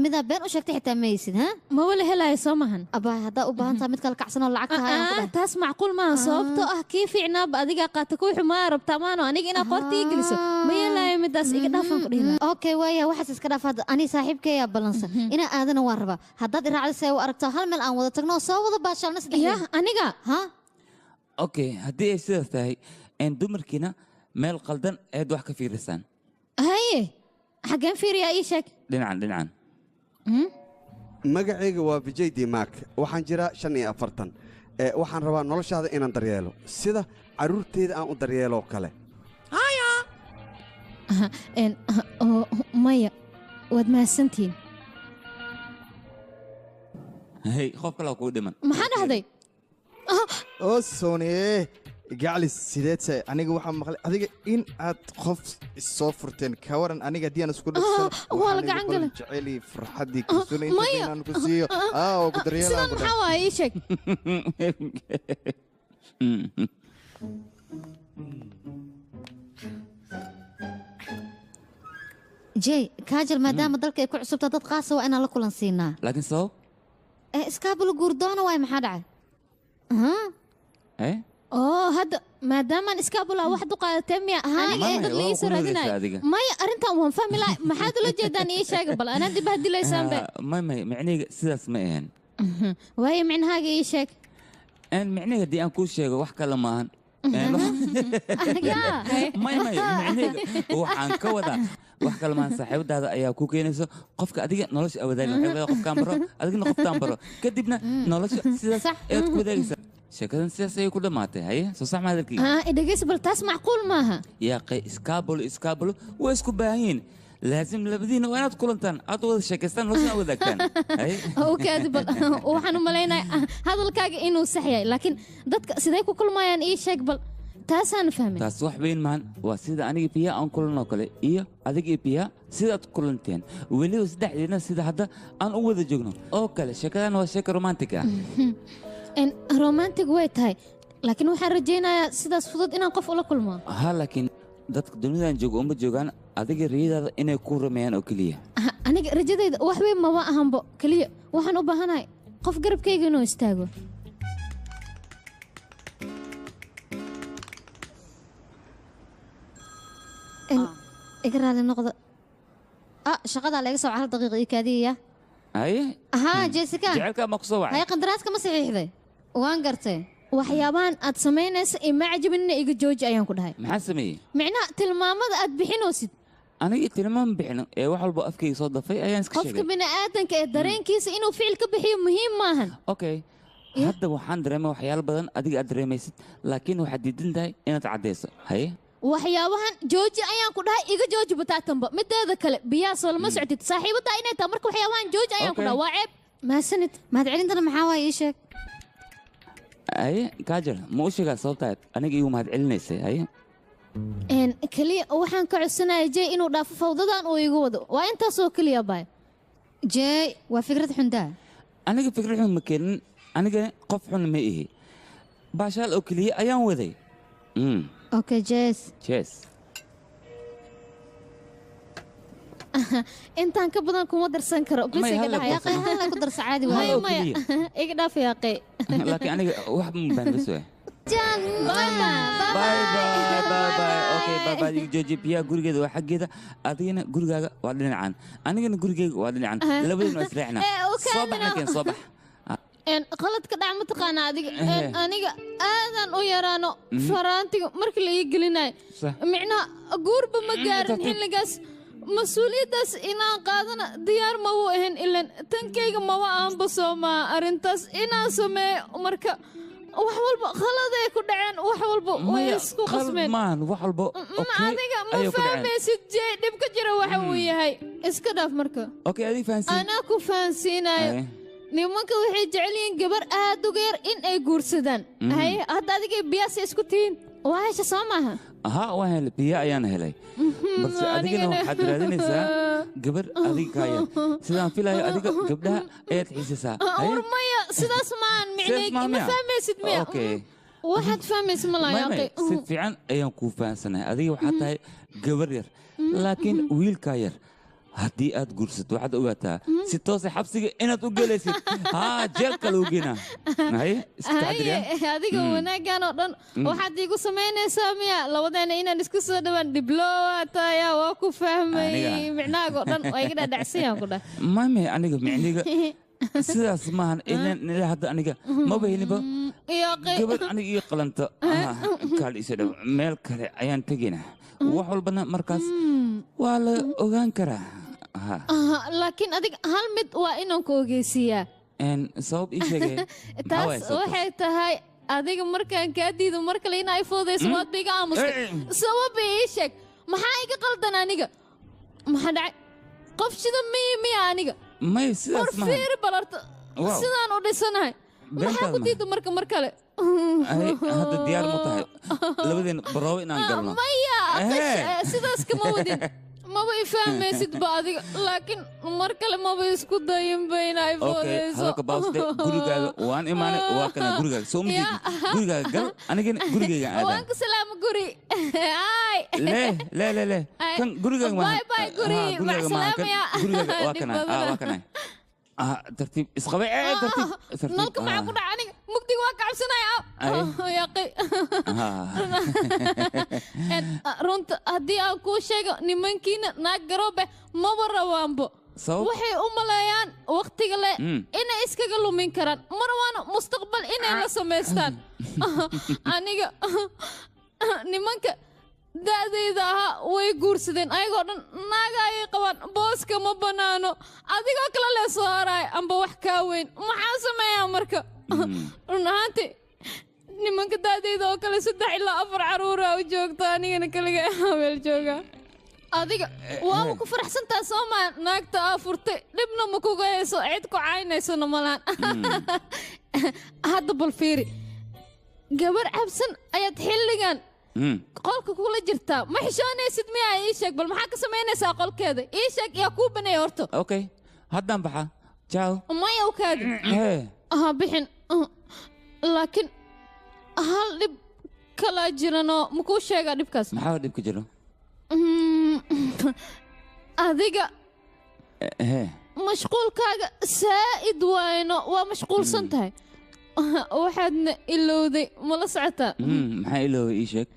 [SPEAKER 10] Midaa been u sheegtay xitaa ma haysid ha?
[SPEAKER 1] Ma wala helaayo soo mahan.
[SPEAKER 10] Abaa, haddaa u baahan tahay mid kala kacsan oo lacag tahay ayaan ku dhahay.
[SPEAKER 1] Taas macquul maaha, sababtoo ah kii fiicnaaba adigaa qaata, kuwii xumaa rabtaa maano aniga inaad qoorta ii geliso ma yeelaayo, midaas iga dhaafaan ku dhihi lahaa.
[SPEAKER 10] Okay, waaya, waxaas iska dhaaf hadda. Ani saaxiibkeeyaa ballansan inaa aadana waan rabaa, haddaad iraacda si ay u aragto hal meel aan wada tagno oo soo wada baashaalna saddex.
[SPEAKER 1] Yah, aniga
[SPEAKER 10] ha.
[SPEAKER 2] Okay, haddii ay sidaas tahay, dumarkiina meel qaldan ayaad wax ka fiirisaan.
[SPEAKER 1] Haye, xaggeen fiiriyaa ii sheeg.
[SPEAKER 2] Dhinacan dhinacan.
[SPEAKER 6] Magacayga waa Vijay Dimak, waxaan jiraa 45. Waxaan rabaa noloshaada inaan daryeelo sida carruurteyda aan u daryeeloo kale.
[SPEAKER 1] Maya, waad mahadsantihiin.
[SPEAKER 2] Hey, qof kale kuu dhiman.
[SPEAKER 1] Maxaa dhahday?
[SPEAKER 9] Oo Sooniye gacli, sideed tahay? Aniga waxaan maqlay adiga in aad qof issoo furteen. Ka waran aniga haddii aan isku dhagsano?
[SPEAKER 1] Waa la gacan galay.
[SPEAKER 9] Jeceli farxaddii kalsooni inta
[SPEAKER 1] Maya.
[SPEAKER 9] inaan ku siiyo oo ku daryeelaan
[SPEAKER 1] Sidan
[SPEAKER 9] ku
[SPEAKER 1] maxaa waaye ii sheeg.
[SPEAKER 10] Jey, Kaajal maadaama dalka ay ku cusubta, dad qaasa waa inaan la kulan siinaa.
[SPEAKER 2] Laakiin sabab?
[SPEAKER 10] Ee iskaabula guurdoona waay, maxaa dhacay?
[SPEAKER 2] Eh.
[SPEAKER 1] Oo hadda maadaamaan iskaabulaa wax du qaadatee miya aniga
[SPEAKER 2] Maya,
[SPEAKER 1] ee dad
[SPEAKER 2] waa
[SPEAKER 1] la ii soo
[SPEAKER 2] ku nugaysaa
[SPEAKER 1] raadinayo?
[SPEAKER 2] Adiga.
[SPEAKER 1] Maya, arrintan waan fahmi lahay. Maxaad ula jeedaan ii sheega bal, anaa dib hadilaysaanbe.
[SPEAKER 2] May may, micnihayga sidaas ma ahayn.
[SPEAKER 1] Waayo, micnahaaga ii sheeg.
[SPEAKER 2] Micnihayga haddii aan kuu sheego wax kale maahan.
[SPEAKER 1] Yaa.
[SPEAKER 2] May may, micnihayga waxaan ka wadaa wax kale maahan, saaxiibadaada ayaa ku keenayso qofka adiga nolosha aa wadaagi. Waxay leedahay qofkaan baro, adigna qoftaan baro, kadibna nolosha sidaas ayaad ku wadaagaysaa. Sheekadan sidaas ayay ku dhammaatay. Haye, soo sax ma hadalkayga?
[SPEAKER 1] Haa, dhegeysa bal, taas macquul maaha.
[SPEAKER 2] Yaaqay, iskaabulo iskaabulo way isku baahan yihiin. Laasim labadiina waa inaad kulantaan, aad wada sheekaystaan, nolosha aad wadaagtaan. Haye.
[SPEAKER 1] Okaadi bal, waxaan u malaynayaa hadalkaaga inuu sax yahay, laakiin dadka sidee ku kulmayaan ii sheeg bal, taasaan fahmin.
[SPEAKER 2] Taas wax weyn maahan, waa sida aniga biya aan kulanoo kale iyo adiga iyo biya sidaad kulanteen, weliba saddexdeedna sida hadda aan u wada joogno oo kale. Sheekadan waa sheeka romantic ah.
[SPEAKER 1] Romantic way tahay, laakiin waxaan rajaynayaa sidaas fudud inaan qof ula kulmo.
[SPEAKER 2] Ha, laakiin dadka dunidan jooga uma joogaan adiga riyadaada inay ku rumeeyaan oo keliya.
[SPEAKER 1] Aniga rajadayda wax weyn maba ahanbo, keliya waxaan u baahanahay qof garabkayga inuu istaago.
[SPEAKER 10] Iga raali noqda, shaqadaa laga soo hal daqiiqa ii kaadiyaya.
[SPEAKER 2] Haye.
[SPEAKER 10] Haa, Jessica.
[SPEAKER 2] Jecelka ma ku soo wacay?
[SPEAKER 10] Haye, qandaraaska ma saxiixday? Waan gartay.
[SPEAKER 1] Waxyaabahan aad samaynaysa ima cajabinina, iga jooji ayaan ku dhahay.
[SPEAKER 2] Maxaa sameeyey?
[SPEAKER 1] Micnaha tilmaamada aad bixinaysid.
[SPEAKER 2] Aniga tilmaam bixino ee wax walba afkayga soo dafay ayaan iska
[SPEAKER 1] Qofka
[SPEAKER 2] sheegay.
[SPEAKER 1] bini'aadanka ee dareenkiisa inuu ficil ka bixiyo muhiim maahan.
[SPEAKER 2] Okay, hadda waxaan dareemay waxyaalo badan adiga aad dareemaysid, laakiin waxaad diidan tahay inaad caddayso. Haye.
[SPEAKER 1] Waxyaabahan jooji ayaan ku dhahay, iga jooji bataatanba. Mideeda kale, biyaasoo lama socotid saaxiibadaa inay tahay, marka waxyaabahan jooji ayaan ku
[SPEAKER 2] Okay.
[SPEAKER 1] dhahay, waa ceeb. Mahadsanid.
[SPEAKER 10] Mahadcelintana maxaa waaye ii sheeg.
[SPEAKER 2] Haye Kaajal, ma u sheegaa sababta aniga igu mahad celinaysay? Haye.
[SPEAKER 1] Keliya waxaan ka codsanaya Jey inuu dhaafo fawdadan uu igu wado, waa intaasoo keliya baay.
[SPEAKER 10] Jey, waa fikrad xundaa.
[SPEAKER 2] Aniga fikrad xun ma keenin, aniga qof xun ma ihi, baashaal oo keliya ayaan waday.
[SPEAKER 10] Okay, Jess.
[SPEAKER 2] Cheers.
[SPEAKER 1] Intaan ka badan kuma darsan karo bis.
[SPEAKER 2] Maya,
[SPEAKER 1] Iga
[SPEAKER 2] hal
[SPEAKER 1] dhaaf.
[SPEAKER 2] ku
[SPEAKER 10] Yaaqay, hal ku darsa, caadi
[SPEAKER 1] Maya.
[SPEAKER 10] waaye.
[SPEAKER 2] oo
[SPEAKER 1] Maya.
[SPEAKER 2] keliya.
[SPEAKER 1] Iga dhaaf yaaqay.
[SPEAKER 2] Laakiin aniga wax ma baan bas waay.
[SPEAKER 10] Jan,
[SPEAKER 1] bye.
[SPEAKER 2] Bye bye bye bye. Okay, bye bye. Iga jooji. Biyaha gurigeeda waa xaggeeda, adigana gurigaaga waa dhinacan, anigana gurigeyga waa dhinacan, labadina waa israacnaa.
[SPEAKER 1] Eh, okay,
[SPEAKER 2] Soo bax.
[SPEAKER 1] Amina.
[SPEAKER 2] Nakeen soo bax.
[SPEAKER 1] Qaladka dhac mataqaana adiga.
[SPEAKER 2] Eh.
[SPEAKER 1] Aniga aadan u yaraano faraantiga marka la ii gelinayo.
[SPEAKER 2] Sax.
[SPEAKER 1] Micnaha guurba ma gaarin.
[SPEAKER 2] Tartiib.
[SPEAKER 1] Xilligaas mas-uuliyaddaas inaan qaadana diyaar ma u ahayn, ilan tankayga maba aanba soomaa arrintaas inaan sameeyo. Marka wax walba khaladay ku dhaceen, wax walba way
[SPEAKER 2] Maya,
[SPEAKER 1] isku
[SPEAKER 2] qalad
[SPEAKER 1] qasmeen.
[SPEAKER 2] maahan wax walba.
[SPEAKER 1] Ma
[SPEAKER 2] Okay,
[SPEAKER 1] adiga ma
[SPEAKER 2] ayay ku dhaceen.
[SPEAKER 1] fahmaysid Jey, dhib ka jira waxa uu yahay iska dhaaf marka.
[SPEAKER 2] Okay, adiga fahansiin.
[SPEAKER 1] Anaa ku fahansiinayo.
[SPEAKER 2] Haye.
[SPEAKER 1] Nimanka waxay jecel yihiin gabar aad uga yar in ay guursadaan. Haye, hadda adiga biyaasa isku tihiin, waa hesha soo maaha?
[SPEAKER 2] Haa, waan helay, biyo ayaan helay, balse adigana
[SPEAKER 1] Anigana.
[SPEAKER 2] waxaad raadinaysaa gabar adiga kaa yar. Sidaan filayo adiga gabdhaha ayaad xiisaysaa. Haye?
[SPEAKER 1] War maya, sidaas maan micnayg.
[SPEAKER 2] Sidaas maa
[SPEAKER 1] Ma
[SPEAKER 2] miya?
[SPEAKER 1] fahmaysid miya?
[SPEAKER 2] Okay.
[SPEAKER 1] Waxaad fahmaysid ma
[SPEAKER 2] May may,
[SPEAKER 1] layaaqay.
[SPEAKER 2] si fiican ayaan kuu fahansanahay. Adiga waxaad tahay gabar yar, laakiin wiilkaa yar haddii aad guursato waxaad ogaataa si toosa xabsiga inaad u gelaysid, haa, jeelka lagu geenaa. Haye, iska taxadir ya.
[SPEAKER 1] Haye, adiga wanaaggan oo dhan waxaad iigu samaynaysaa miya labadeena inaan isku soo dhawaan? Dhibloowa taaya, waa ku fahmay.
[SPEAKER 2] Aniga?
[SPEAKER 1] Micnahaaga oo dhan waa iga dhadhacsanyaan ku dhah.
[SPEAKER 2] May may, aniga micniga sidaas maahan, ilan ilaa hadda aniga maba helinba
[SPEAKER 1] Yaaqay.
[SPEAKER 2] gabadh aniga ii qalanta. Kaal isa dhow, meel kale ayaan tegaynaa. Wax walbana markaas waa la ogaan karaa. Ha.
[SPEAKER 1] Laakiin adiga hal mid waa inaan ku ogeysiiyaa.
[SPEAKER 2] Sabab ii sheegay.
[SPEAKER 1] Taas waxay tahay adiga markaan kaa diido mar kale in ay foodayso waad ba iga aamustay. Sabab ii sheeg, maxaa iga qaldan aniga? Maxaa dhacay? Qof shida miya aniga?
[SPEAKER 2] May sidaas
[SPEAKER 1] maaha. War fiiri balarta. Sidaan u dhisanahay. Maxaa ku diido marka mar kale?
[SPEAKER 2] Hadda diyaar ma tahay labadeen baroobo inaan galno?
[SPEAKER 1] Maya, sidaas kama wadin. Maba i fahmaysid ba adiga, laakiin mar kale maba isku dayinba inay foodayso.
[SPEAKER 2] Hadalka baawsde, gurigaaga waan imaanay, waa kana gurigaaga soo ma jeedid. Gurigaaga gal, anigana gurigayga aadaan.
[SPEAKER 1] Waan ku salaama guri. Ay.
[SPEAKER 2] Le le le le kan gurigaaga
[SPEAKER 1] maaha. Bye bye guri, mac salaamaya.
[SPEAKER 2] Gurigaaga waa kana, waa kana. Tartiib isqabay, tartiib tartiib.
[SPEAKER 1] Nalka maxaa ku dhacay aniga? Mugdiga waa ka cabsanaya. Yaaqi. Runta haddii aan kuu sheego, nimankiina naag garoobe maba rabaanbo. Waxay u maleeyaan waqtiga le inay iskaga lumin karaan, ma rabaano mustaqbal inay la samaystaan. Aniga nimanka da'dayda ahaa way guursadeen ayagoo dhan naaga ayay qabaan, booska ma bannaano. Adigoo kale lee soo haraay amba wax kaa weyn, maxaa sameeyaa marka? Run ahaantii nimanka da'dayda oo kale 3 ilaa 4 carruura u joogta, anigana kaliga habeel jooga. Adiga waaba ku faraxsantaa soo maa, naagta aa furtay dhibna ma kuga hayso, cid ku caynaysona malaan. Hadda bal fiiri, gabar cabsan ayaad xilligan qolka kula jirtaa, ma xishoonaysid miyaa? Ii sheeg bal, maxaa ka samaynaysaa qolkeeda? Ii sheeg, yaa kuu baneeya horta?
[SPEAKER 2] Okay, haddaan baxa. Ciao.
[SPEAKER 1] Maya u kaadi. Ha bixin, laakiin hal dhib kalaa jiranoo ma kuu sheegaa dhibkaas?
[SPEAKER 2] Maxaa dhib ka jiro?
[SPEAKER 1] Adiga mashquulkaaga saa'id waayno, waa mashquulsan tahay, waxaadna ilowday, ma la socotaa?
[SPEAKER 2] Maxaa ilooway ii sheeg?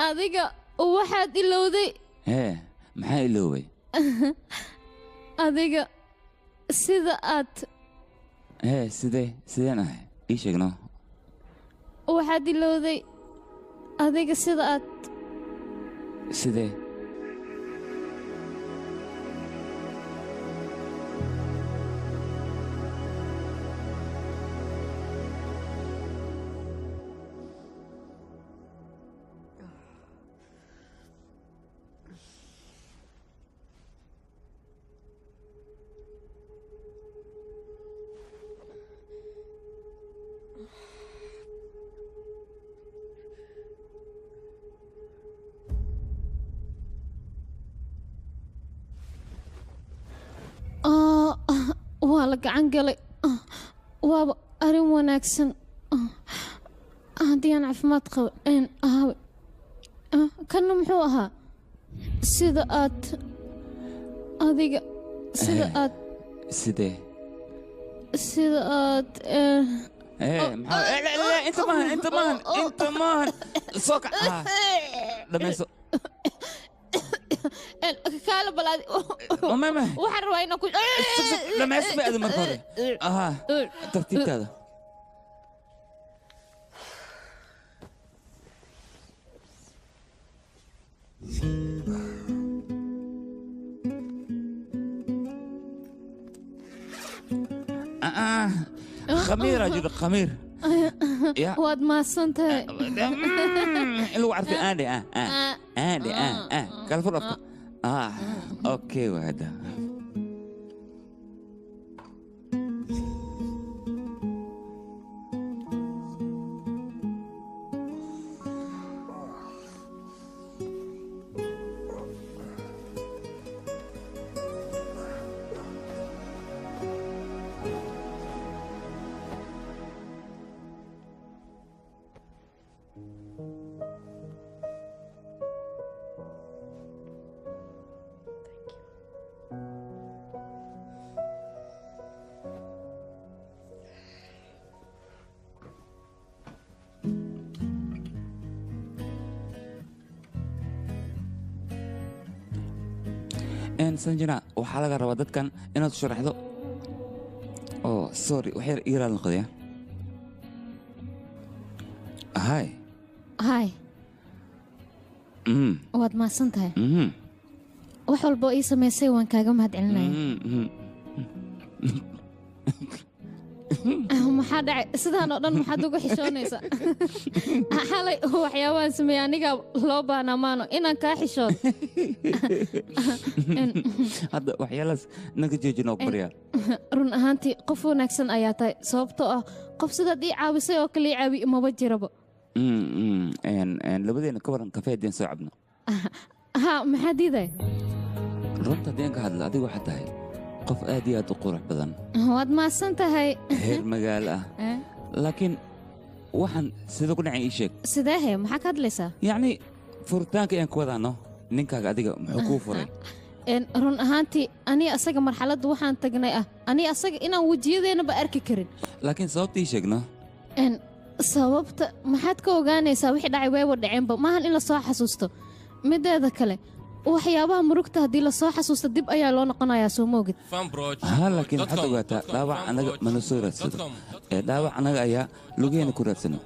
[SPEAKER 1] Adiga waxaad ilowday.
[SPEAKER 2] Maxaa ilooway?
[SPEAKER 1] Adiga sida aad
[SPEAKER 2] sidee sideen ahay ii sheeg no.
[SPEAKER 1] Waxaad ilowday adiga sida aad
[SPEAKER 2] sidee.
[SPEAKER 1] Waa la gacan galay, waaba arrin wanaagsan haddii aan caafimaad qabo. Kanna muxuu ahaa? Sida aad adiga sida aad
[SPEAKER 2] sidee
[SPEAKER 1] sida aad
[SPEAKER 2] inta maahan, inta maahan, inta maahan, soo kac dhamayso.
[SPEAKER 1] Kaala balaadi, waxaan rabaa inaan ku
[SPEAKER 2] dhamayso ba adi marka hore. Aha, tartiibtaada. Khamiira jiro, khamiir.
[SPEAKER 1] Waad mahadsan tahay.
[SPEAKER 2] In lagu carfay aandhe aandhe kala fur afka. Okay, waa hadda. Sanjina, waxaa laga rabaa dadkan inaad sharaxdo. Oh, sorry, wax yar ii raali noqdaya. Hi.
[SPEAKER 1] Hi. Waad mahadsan tahay. Wax walba oo ii samaysay waan kaaga mahad celinaya. Maxaa dhacay sidaan oo dhan maxaad ugu xishoonaysaa? Xalay waxyaabahan sameeyey anigaa loo baahnaa maano inaan kaa xishoodo.
[SPEAKER 2] Hadda waxyaalahaas naga joojin oo baryaa.
[SPEAKER 1] Run ahaantii qof wanaagsan ayaa tahay, sababtoo ah qof sidaad ii caawisay oo kale ii caawi maba jiraba.
[SPEAKER 2] Labadeena ka waran kafee haddii aan soo cabno?
[SPEAKER 1] Ha, maxaa diidaya?
[SPEAKER 2] Runta haddii aan ka hadlo, adiga waxaad tahay qof aad iyo aad u qurux badan.
[SPEAKER 1] Waad mahadsan tahay.
[SPEAKER 2] Heer magaalo ah. Laakiin waxaan sida ku dhacay ii sheeg.
[SPEAKER 1] Sidee he, maxaa ka hadlaysaa?
[SPEAKER 2] Yacni furitaanka ayaan ku wadaano, ninkaaga adiga muxuu kuu furay?
[SPEAKER 1] Run ahaantii aniga asaga marxaladda waxaan tagnay ah aniga asaga inaan wejiyadeennaba arki karin.
[SPEAKER 2] Laakiin sababta ii sheegno.
[SPEAKER 1] Sababta maxaad ka ogaanaysaa? Wixii dhacay wayba dhaceenba, maahan in lasoo xasuusto. Mideeda kale waxyaabaha murugta haddii lasoo xasuusto dib ayaa loo noqonayaa, soo moogid.
[SPEAKER 2] Ha, laakiin waxaad ogaataa dhaawac anaga mana soo raadsado, ee dhaawac anaga ayaa lugeena ku raadsano.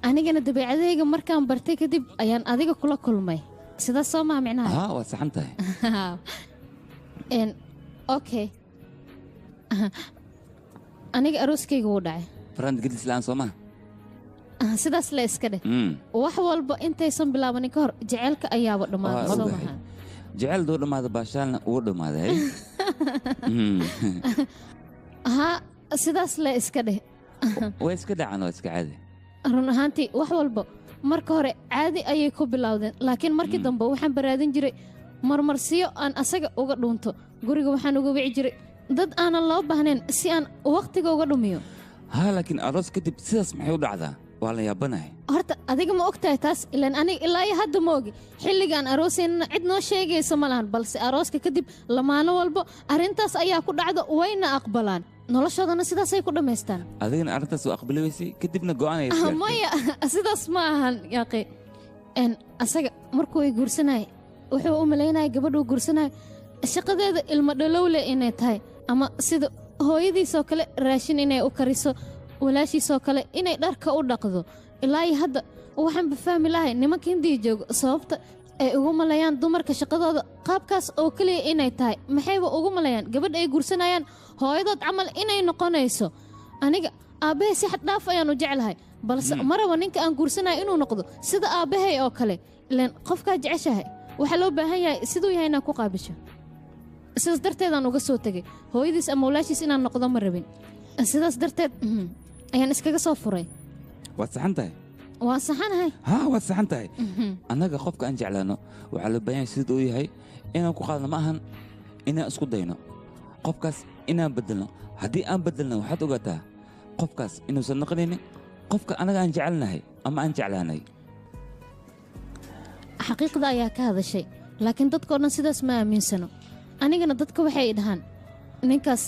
[SPEAKER 1] Anigana dabeecadahayga markaan bartay kadib ayaan adiga kula kulmay, sidaas soo maha micnaha?
[SPEAKER 2] Ha, waad saxan tahay.
[SPEAKER 1] Okay, aniga arooskayga wuu dhacay.
[SPEAKER 2] Farand gedis la'aan soo maha?
[SPEAKER 1] Sidaas la iska dheh. Wax walba intaysan bilaabanin ka hor jaceylka ayaaba dhammaaday, soo maha?
[SPEAKER 2] Jecel duu dhammaada, baashaalna wuu dhammaaday.
[SPEAKER 1] Ha, sidaas la iska dheh.
[SPEAKER 2] Way iska dhacaan, waa iska caadi.
[SPEAKER 1] Run ahaantii wax walba marka hore caadi ayay ku bilowdeen, laakiin markii dambe waxaan baraadin jiray marmarsiyo aan asaga uga dhuunto. Guriga waxaan uga wici jiray dad aanan loo baahnayn si aan wakhtiga uga dhumiyo.
[SPEAKER 2] Ha, laakiin aroos kadib sidaas maxay u dhacdaa? Waa la yaabanahay.
[SPEAKER 1] Horta adiga ma ogtahay taas? Ilaan aniga ilaa iyo hadda ma ogi. Xilligaan aroosaynana cid noo sheegaysa ma lahan, balse arooska kadib lamaano walbo arrintaas ayaa ku dhacda, wayna aqbalaan, noloshoodana sidaasay ku dhammaystaan.
[SPEAKER 2] Adigana arrintaas waa aqbali weysay, kadibna go'aan ayay gaartay.
[SPEAKER 1] Maya, sidaas ma ahan yaaqi. Asaga markuu ay guursanayay wuxuu u malaynaya gabadhuu guursanaya shaqadeeda ilmo dhalowle inay tahay, ama sida hooyadiisoo kale raashin inay u kariso, walaashiisoo kale inay dharka u dhaqdo. Ilaa iyo hadda waxaanba fahmi lahay nimanka hindiya joogo sababta ay ugu malayaan dumarka shaqadooda qaabkaas oo keliya inay tahay. Maxayba ugu malayaan gabadha ay guursanayaan hooyadood camal inay noqonayso? Aniga aabbahay si xad dhaaf ayaan u jeclahay, balse ma rabo ninka aan guursanayo inuu noqdo sida aabbahay oo kale. Ilaan qofkaa jeceshahay waxaa loo baahan yahay siduu yahay inaad ku qaabisho. Sidaas darteedaan uga soo tegay hooyadiis ama walaashiis inaan noqdo ma rabin. Sidaas darteed ayaan iskaga soo furay.
[SPEAKER 2] Waad saxan tahay.
[SPEAKER 1] Waan saxanahay.
[SPEAKER 2] Ha, waad saxan tahay. Annaga qofka aan jeclaano waxaa loo baahan yahay sida uu yahay inaan ku qaadno, ma ahan inaan isku dayno qofkaas inaan bedelno. Haddii aan bedelno waxaad ogaataa qofkaas inuusan noqonaynin qofka annaga aan jecelnahay ama aan jeclaanay.
[SPEAKER 1] Xaqiiqda ayaa ka hadashay, laakiin dadka oo dhan sidaas ma aaminsano. Anigana dadka waxay dhahaan ninkaas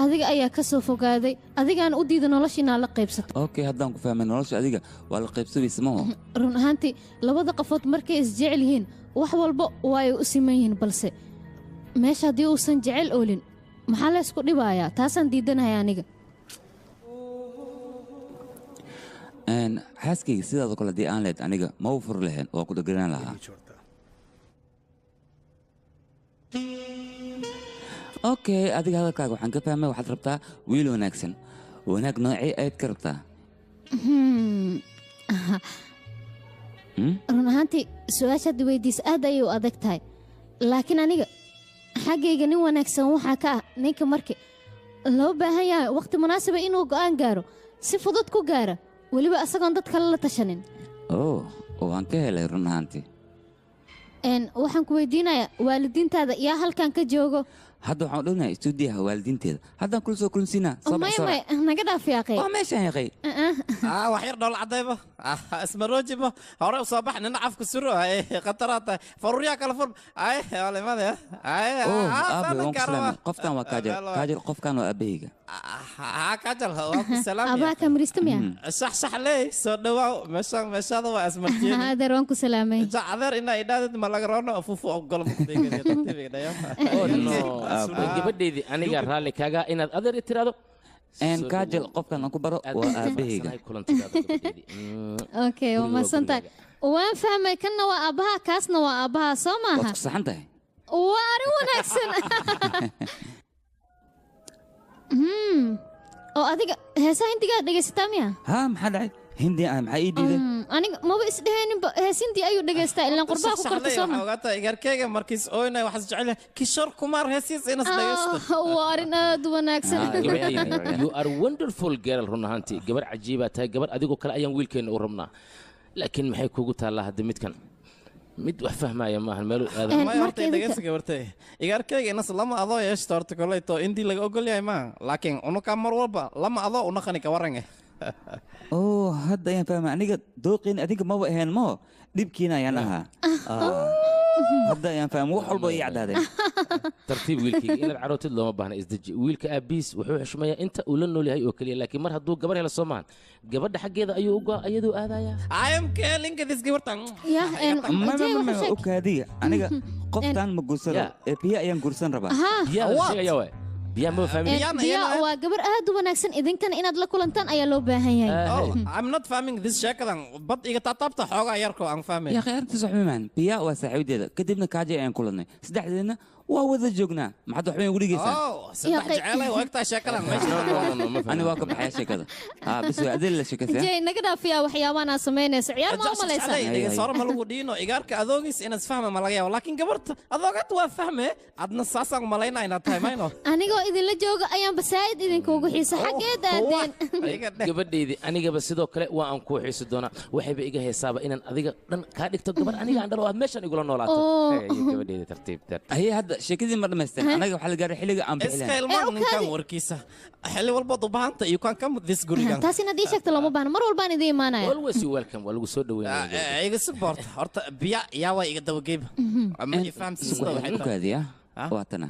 [SPEAKER 1] adiga ayaa ka soo fogaaday, adigaan u diida nolosha inaad la qaybsato.
[SPEAKER 2] Okay, haddaan ku fahmay, nolosha adiga waa la qaybsabaysa maho?
[SPEAKER 1] Run ahaantii labada qofood markay isjecel yihiin wax walba waa ay u siman yihiin, balse meesha haddii uusan jecel oolin maxaa la ysku dhibayaa? Taasaan diidanahay aniga.
[SPEAKER 2] Xaaskayga sidaadoo kale haddii aan lehed aniga ma u furi lahayn, waa ku dheganaan lahaa. Okay, adiga hadalkaaga waxaan ka fahmay waxaad rabtaa wiil wanaagsan. Wanaag noocee ayaad ka rabtaa?
[SPEAKER 1] Run ahaantii su-aashaad weydiisa aad ayay u adag tahay, laakiin aniga xaggayga nin wanaagsan waxaa ka ah ninka markii loo baahan yahay wakhti munaasiba inuu go'aan gaaro si fudud ku gaara, weliba asagoon dad kale la tashanin.
[SPEAKER 2] Oh, waan ka helay run ahaantii.
[SPEAKER 1] Waxaan ku weydiinayaa waalidiintaada yaa halkan ka joogo?
[SPEAKER 2] Hadda waxaan odhanayaa istuudiyaha waalidiinteeda haddaan kula soo kulansiinaa.
[SPEAKER 1] Maya maya, naga dhaaf yaaqay.
[SPEAKER 2] Waa meeshaan yaaqay.
[SPEAKER 8] Wax yar dhool cadayba ismaroojiba hore u soo bax, nina cafka suro khataraad tahay, faruuryaa kala fur. Walimada.
[SPEAKER 2] Aabe waan ku salaamay. Qofkan waa Kaajal. Kaajal, qofkan waa aabahayga.
[SPEAKER 8] Kaajal, waa ku salaamaya.
[SPEAKER 1] Aabbaha kamirista miya?
[SPEAKER 8] Sax sax leey, soo dhawaaw meeshaan, meeshaada waa ismartiyeen.
[SPEAKER 1] Adeer waan ku salaamay.
[SPEAKER 8] Adeer inaa idhaadid ma laga roono fufu ogol.
[SPEAKER 7] Gabadheydii aniga raalli kaaga inaad adeer i tiraahdo.
[SPEAKER 2] Kaajal, qofkan aan ku baro waa aabahayga.
[SPEAKER 1] Okay, waa mahadsantahay. Waan fahmay, kanna waa aabbaha, kaasna waa aabbaha, soo
[SPEAKER 2] Waad
[SPEAKER 1] maaha?
[SPEAKER 2] ku saxan tahay.
[SPEAKER 1] Waa arrin wanaagsan. Oo adiga heesaha hindigaad dhegaysataa miya?
[SPEAKER 2] Haa, maxaa dhacay? Hindi ah, maxaa ii diiday?
[SPEAKER 1] Aniga maba isdhehayninba hees hindi ayuu dhegaystaa, ilaan qurbaha ku korta, soo ma?
[SPEAKER 8] Ogaataa igarkeyga markiis ooynay waxaas jecel yahay Kishore Kumar heesiis inas dhegaysto.
[SPEAKER 1] Ah, waa arrin aad u wanaagsan.
[SPEAKER 7] You are wonderful girl, run ahaantii gabar cajiibaa tahay. Gabar adigoo kale ayaan wiilkeenna u rabnaa, laakiin maxay kugu taallaa hadda? Midkan mid wax fahmaya maahan meeluu aada.
[SPEAKER 8] Maya, horta dhegaysta gabartay, igarkeyga inas lama adoo yeeshto horta koleyto indii laga ogol yahay maa, laakiin unuka mar walba lama adoo unaqani ka warange.
[SPEAKER 2] Oo hadda ayaan fahmay, aniga dooqiina adinka maba ahayn mo dhibkiina ayaan ahaa. Ah, hadda ayaan fahmay, wax walba ii caddaadeen.
[SPEAKER 7] Tartiib wiilkayga, inaad carootid looma baahna, isdeji. Wiilka aabiis wuxuu xushmayaa inta uu la nool yahay oo keliya, laakiin mar hadduu gabar helo, soo maahan, gabadha xaggeeda ayuu uga ayaduu aadayaa.
[SPEAKER 8] I am killing this gabartan.
[SPEAKER 1] Yah.
[SPEAKER 2] Ma ma ma ma, okaadiga aniga qoftaan ma guursan rabo ee biyo ayaan guursan rabaa.
[SPEAKER 1] Ahaa.
[SPEAKER 7] Biyaha la sheegaya waay, biyaha ma fahmin.
[SPEAKER 1] Biya waa gabar aad u wanaagsan, idinkana inaad la kulantaan ayaa loo baahan yahay.
[SPEAKER 8] Oh, I'm not fahming this sheekadan bad iga taataabta xoogaa yarko aan fahmay.
[SPEAKER 2] Ya akhi, arrintaas waxba maahan. Biya waa saaxiibadeeda, kadibna kaaji ayaan kulanay, saddexdeedna waa wada joognaa. Maxaad waxba igu dhigaysaan?
[SPEAKER 8] Oh, saddex jecelay u egtahay sheekadan meesha.
[SPEAKER 2] Ani waa ka baxaya sheekada. Haa, bis waa adil la sheekaysaa.
[SPEAKER 1] Jay, naga dhaafiyaa waxyaabahan aad samaynaysa, ciyaar ma u malaysaa?
[SPEAKER 8] Dhegeysoore, ma lagu dhiino igaarka adoogiis inaad fahma ma laga yaabo, laakiin gabarta adoogaad waa fahme, adna saasaan malaynaa inaad tahay mayno.
[SPEAKER 1] Anigoo idinla jooga ayaan basaa'id idinkuugu xiisa, xaggeed aadeen?
[SPEAKER 7] Gabadhaydii, anigaba sidoo kale waa aan kuu xiisi doonaa. Waxayba iga heesaaba inaan adiga dhan kaa dhigto gabar aniga aan dhalo, aad meeshan igula noolaato.
[SPEAKER 1] Oh.
[SPEAKER 7] Hey, gabadhayda, tartiib tartiib.
[SPEAKER 2] Haye, hadda sheekadii ma dhamaysteen, anaga waxaa la gaaray xilliga aan
[SPEAKER 8] iska
[SPEAKER 2] bixilayn.
[SPEAKER 8] Ilmaan ninkan warkiisa xilli walbaad u baahanta you can come this gurigan.
[SPEAKER 1] Taas inaad ii sheegto looma baahna, mar walbaan idiin imaanaya.
[SPEAKER 7] Always you welcome, waa lagu soo dhaweynaya.
[SPEAKER 8] Iga support horta biya yaa waa iga dabageyba ma i fahamsiisada waxay tahay.
[SPEAKER 2] Ukaadiya, waa tana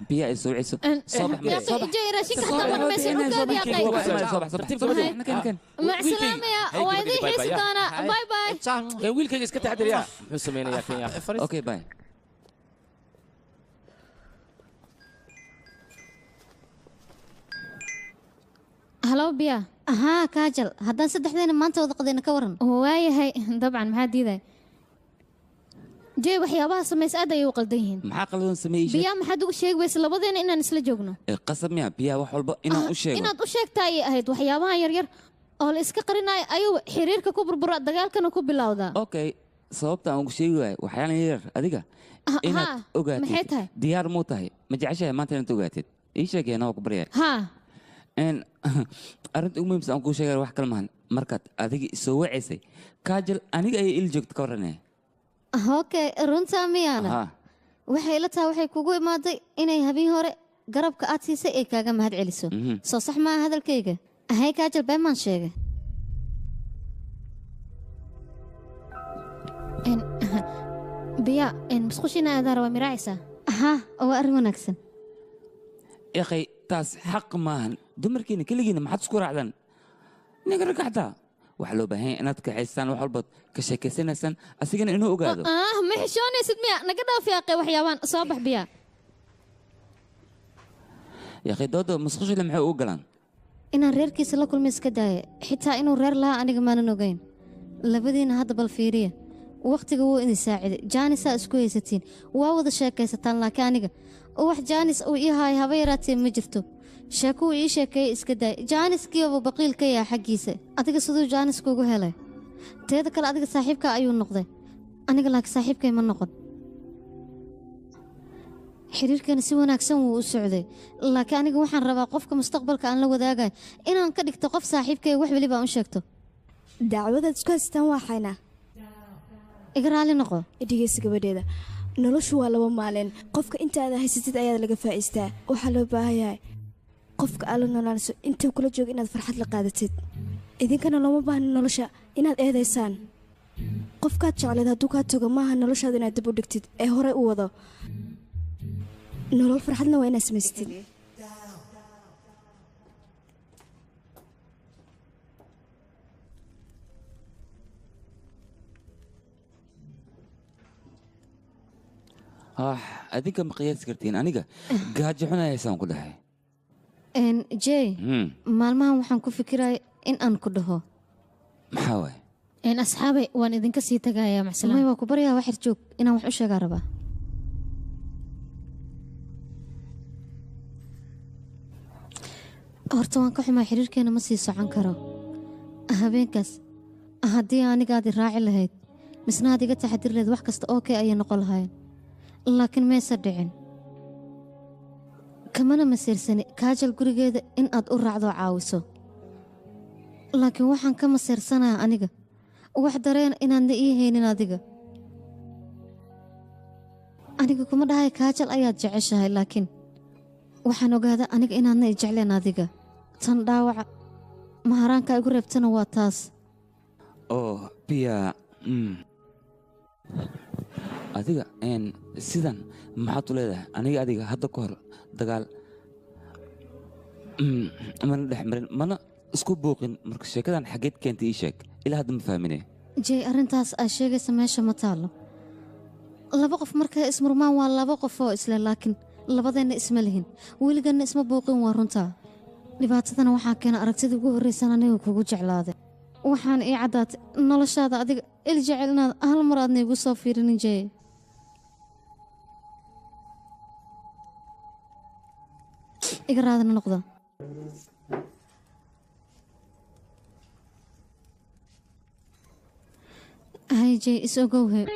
[SPEAKER 2] biya ay soo wiciso. Soo bax.
[SPEAKER 1] Yaaqi,
[SPEAKER 2] soo bax.
[SPEAKER 1] Jay, raashinka xataa ma dhamaysan, u kaadi yaaqay.
[SPEAKER 2] Soo bax, soo bax, soo bax. Kan kan.
[SPEAKER 1] Mac salaamaya, waa idiin xiisi doonaa, bye bye.
[SPEAKER 7] Wiilkayga iska taxadar yaa, muxuu sameynayaa kan yaa?
[SPEAKER 2] Okay, bye.
[SPEAKER 1] Halo biya.
[SPEAKER 10] Ahaa Kaajal, haddaan saddexdeena maanta wada qadayna ka waran?
[SPEAKER 1] Waayahay, dabcan, maxaa diiday? Jay, waxyaabaha samaysa aad ayay u qaldan yihiin.
[SPEAKER 2] Maxaa qaldan sameeyey?
[SPEAKER 1] Biya, maxaad ugu sheegi weysa labadeena inaan isla joogno?
[SPEAKER 2] Qasab miya biyaha wax walba inaan u sheego?
[SPEAKER 1] Inaad u sheegta ayay ahayd. Waxyaabahan yaryar oo la iska qarinayo ayuu xiriirka ku burbura, dagaalkana ku bilowdaa.
[SPEAKER 2] Okay, sababta aan ugu sheegi waayo waxyaalan yaryar adiga inaad
[SPEAKER 1] Haa,
[SPEAKER 2] ogaatid.
[SPEAKER 1] Maxay tahay?
[SPEAKER 2] Diyaar muu tahay? Ma jeceshahay maanta inaad ogaatid? Ii sheegayna waa ku baryaya.
[SPEAKER 1] Haa.
[SPEAKER 2] En arrinta ugu muhiimsan aan kuu sheegaya wax kale maahan, markaad adiga isoo wacaysay Kaajal aniga ayay il joogta, ka warranaya.
[SPEAKER 10] Okay, runtaa miyaana?
[SPEAKER 2] Haa.
[SPEAKER 10] Waxay ila tahay waxay kugu imaaday inay habeen hore garabka aad siisay ay kaaga mahad celiso. Soo sax maaha hadalkayga? Ahay Kaajal, been maan sheegay?
[SPEAKER 1] En, biya musqushina aadaan rabaa, miraacaysaa?
[SPEAKER 10] Haa, waa arrin wanaagsan.
[SPEAKER 2] Yakhay, taas xaq maahan. Dumarkiina keligiina maxaad isku raacdaan? Ninka ragga xataa waxaa loo baahan yahay inaad kaxaystaan, wax walbaad ka sheekaysanaysaan, asigana inuu ogaado.
[SPEAKER 1] Ah, ma xishoonaysid miya? Naga dhaaf yaaqay waxyaabaan, soo bax biya.
[SPEAKER 2] Yakhay, dooda musqushile maxay ugu galaan?
[SPEAKER 10] Inaan reerkiisa la kulmay iska daaya, xitaa inuu reer lahaa aniga maanan ogeyn. Labadiina hadda bal fiiriya, wakhtiga wuu idin saaciday, jaanisaa isku haysatiin, waa wada sheekaysataan, laakiin aniga wax jaanis uu ii haayo haba yaraatee ma jirto. Sheeko uu ii sheekeeyey iska daaya, jaaniskiibuu baqiil ka yahay xaggiisa. Adiga siduu jaanis kugu helay? Teeda kale adiga saaxiibka ayuu noqday, aniga laakiin saaxiibkay ma noqon. Xiriirkana si wanaagsan wuu u socday, laakiin aniga waxaan rabaa qofka mustaqbalka aan la wadaagayo inaan ka dhigto qof saaxiibkay wax weliba aan u sheegto.
[SPEAKER 11] Dacwadaad isku haystaan waa xaynaa.
[SPEAKER 10] Iga raali noqo.
[SPEAKER 11] Dhegeysa gabadheeda, noloshu waa laba maalin. Qofka intaada haysatid ayaad laga faa'iistaa. Waxaa loo baahan yahay qofka aad la noolaanayso intuu kula joogo inaad farxad la qaadatid. Idinkana looma baahna nolosha inaad eedaysaan. Qofkaad jecleed hadduu kaa tago maaha noloshaada inaad dib u dhigtid ee horey u wado. Nolol farxadna waa inaad samaysatid.
[SPEAKER 2] Ah, adinka ma qiyaasi kartiin aniga gaajo xun haysaan ku dhahay.
[SPEAKER 10] Jay,
[SPEAKER 2] Hmm,
[SPEAKER 10] maalmahan waxaan ku fikiraya in aan ku dhaho.
[SPEAKER 2] Maxaa waay?
[SPEAKER 1] Een asxaabay waan idinka sii tagayaa macsalaan.
[SPEAKER 10] May waa ku baryaa wax joog inaan wax u sheegaa rabaa. Horta waan ka xumaa xiriirkeena ma sii socon karo. Habeenkaas haddii aniga aad i raaci lahayd misna aad iga taxadir lahayd wax kasta okay ayay noqon lahayn. Laakiin maysa dhicin. Kamana masiirsani kaajal gurigeeda in aad u raacdo caawiso. Laakiin waxaan ka masiirsanayaa aniga wax dareen inaadna ii haynin adiga. Aniga kuma dhahay kaajal ayaad jeceshahay laakiin waxaan ogaadaa aniga inaadna i jecleen adiga. Tan dhaawaca maharaanka igu reebtana waa taas.
[SPEAKER 2] Oh Pia, adiga sidan maxaad u leedahay? Aniga adiga hadda ka hor dagaal mana dhex marin mana isku buuqin. Marka sheekadan xageed keentay ii sheeg, ilaa hadda ma fahmine.
[SPEAKER 10] Jay, arrintaas aad sheegaysa meesha ma taalo. Laba qof markay ismurmaan waa laba qof oo isle, laakiin labadeenna isma lihin, weliganna isma buuqin, waa runtaa. Dhibaatadana waxaa keena aragtida ugu horraysan aniga kugu jeclaaday. Waxaan ii caddaatay noloshaada adiga il jecel inaad hal mar aadna igu soo fiirinin Jay. Iga raadina noqda. Hay Jay, is ogowhe.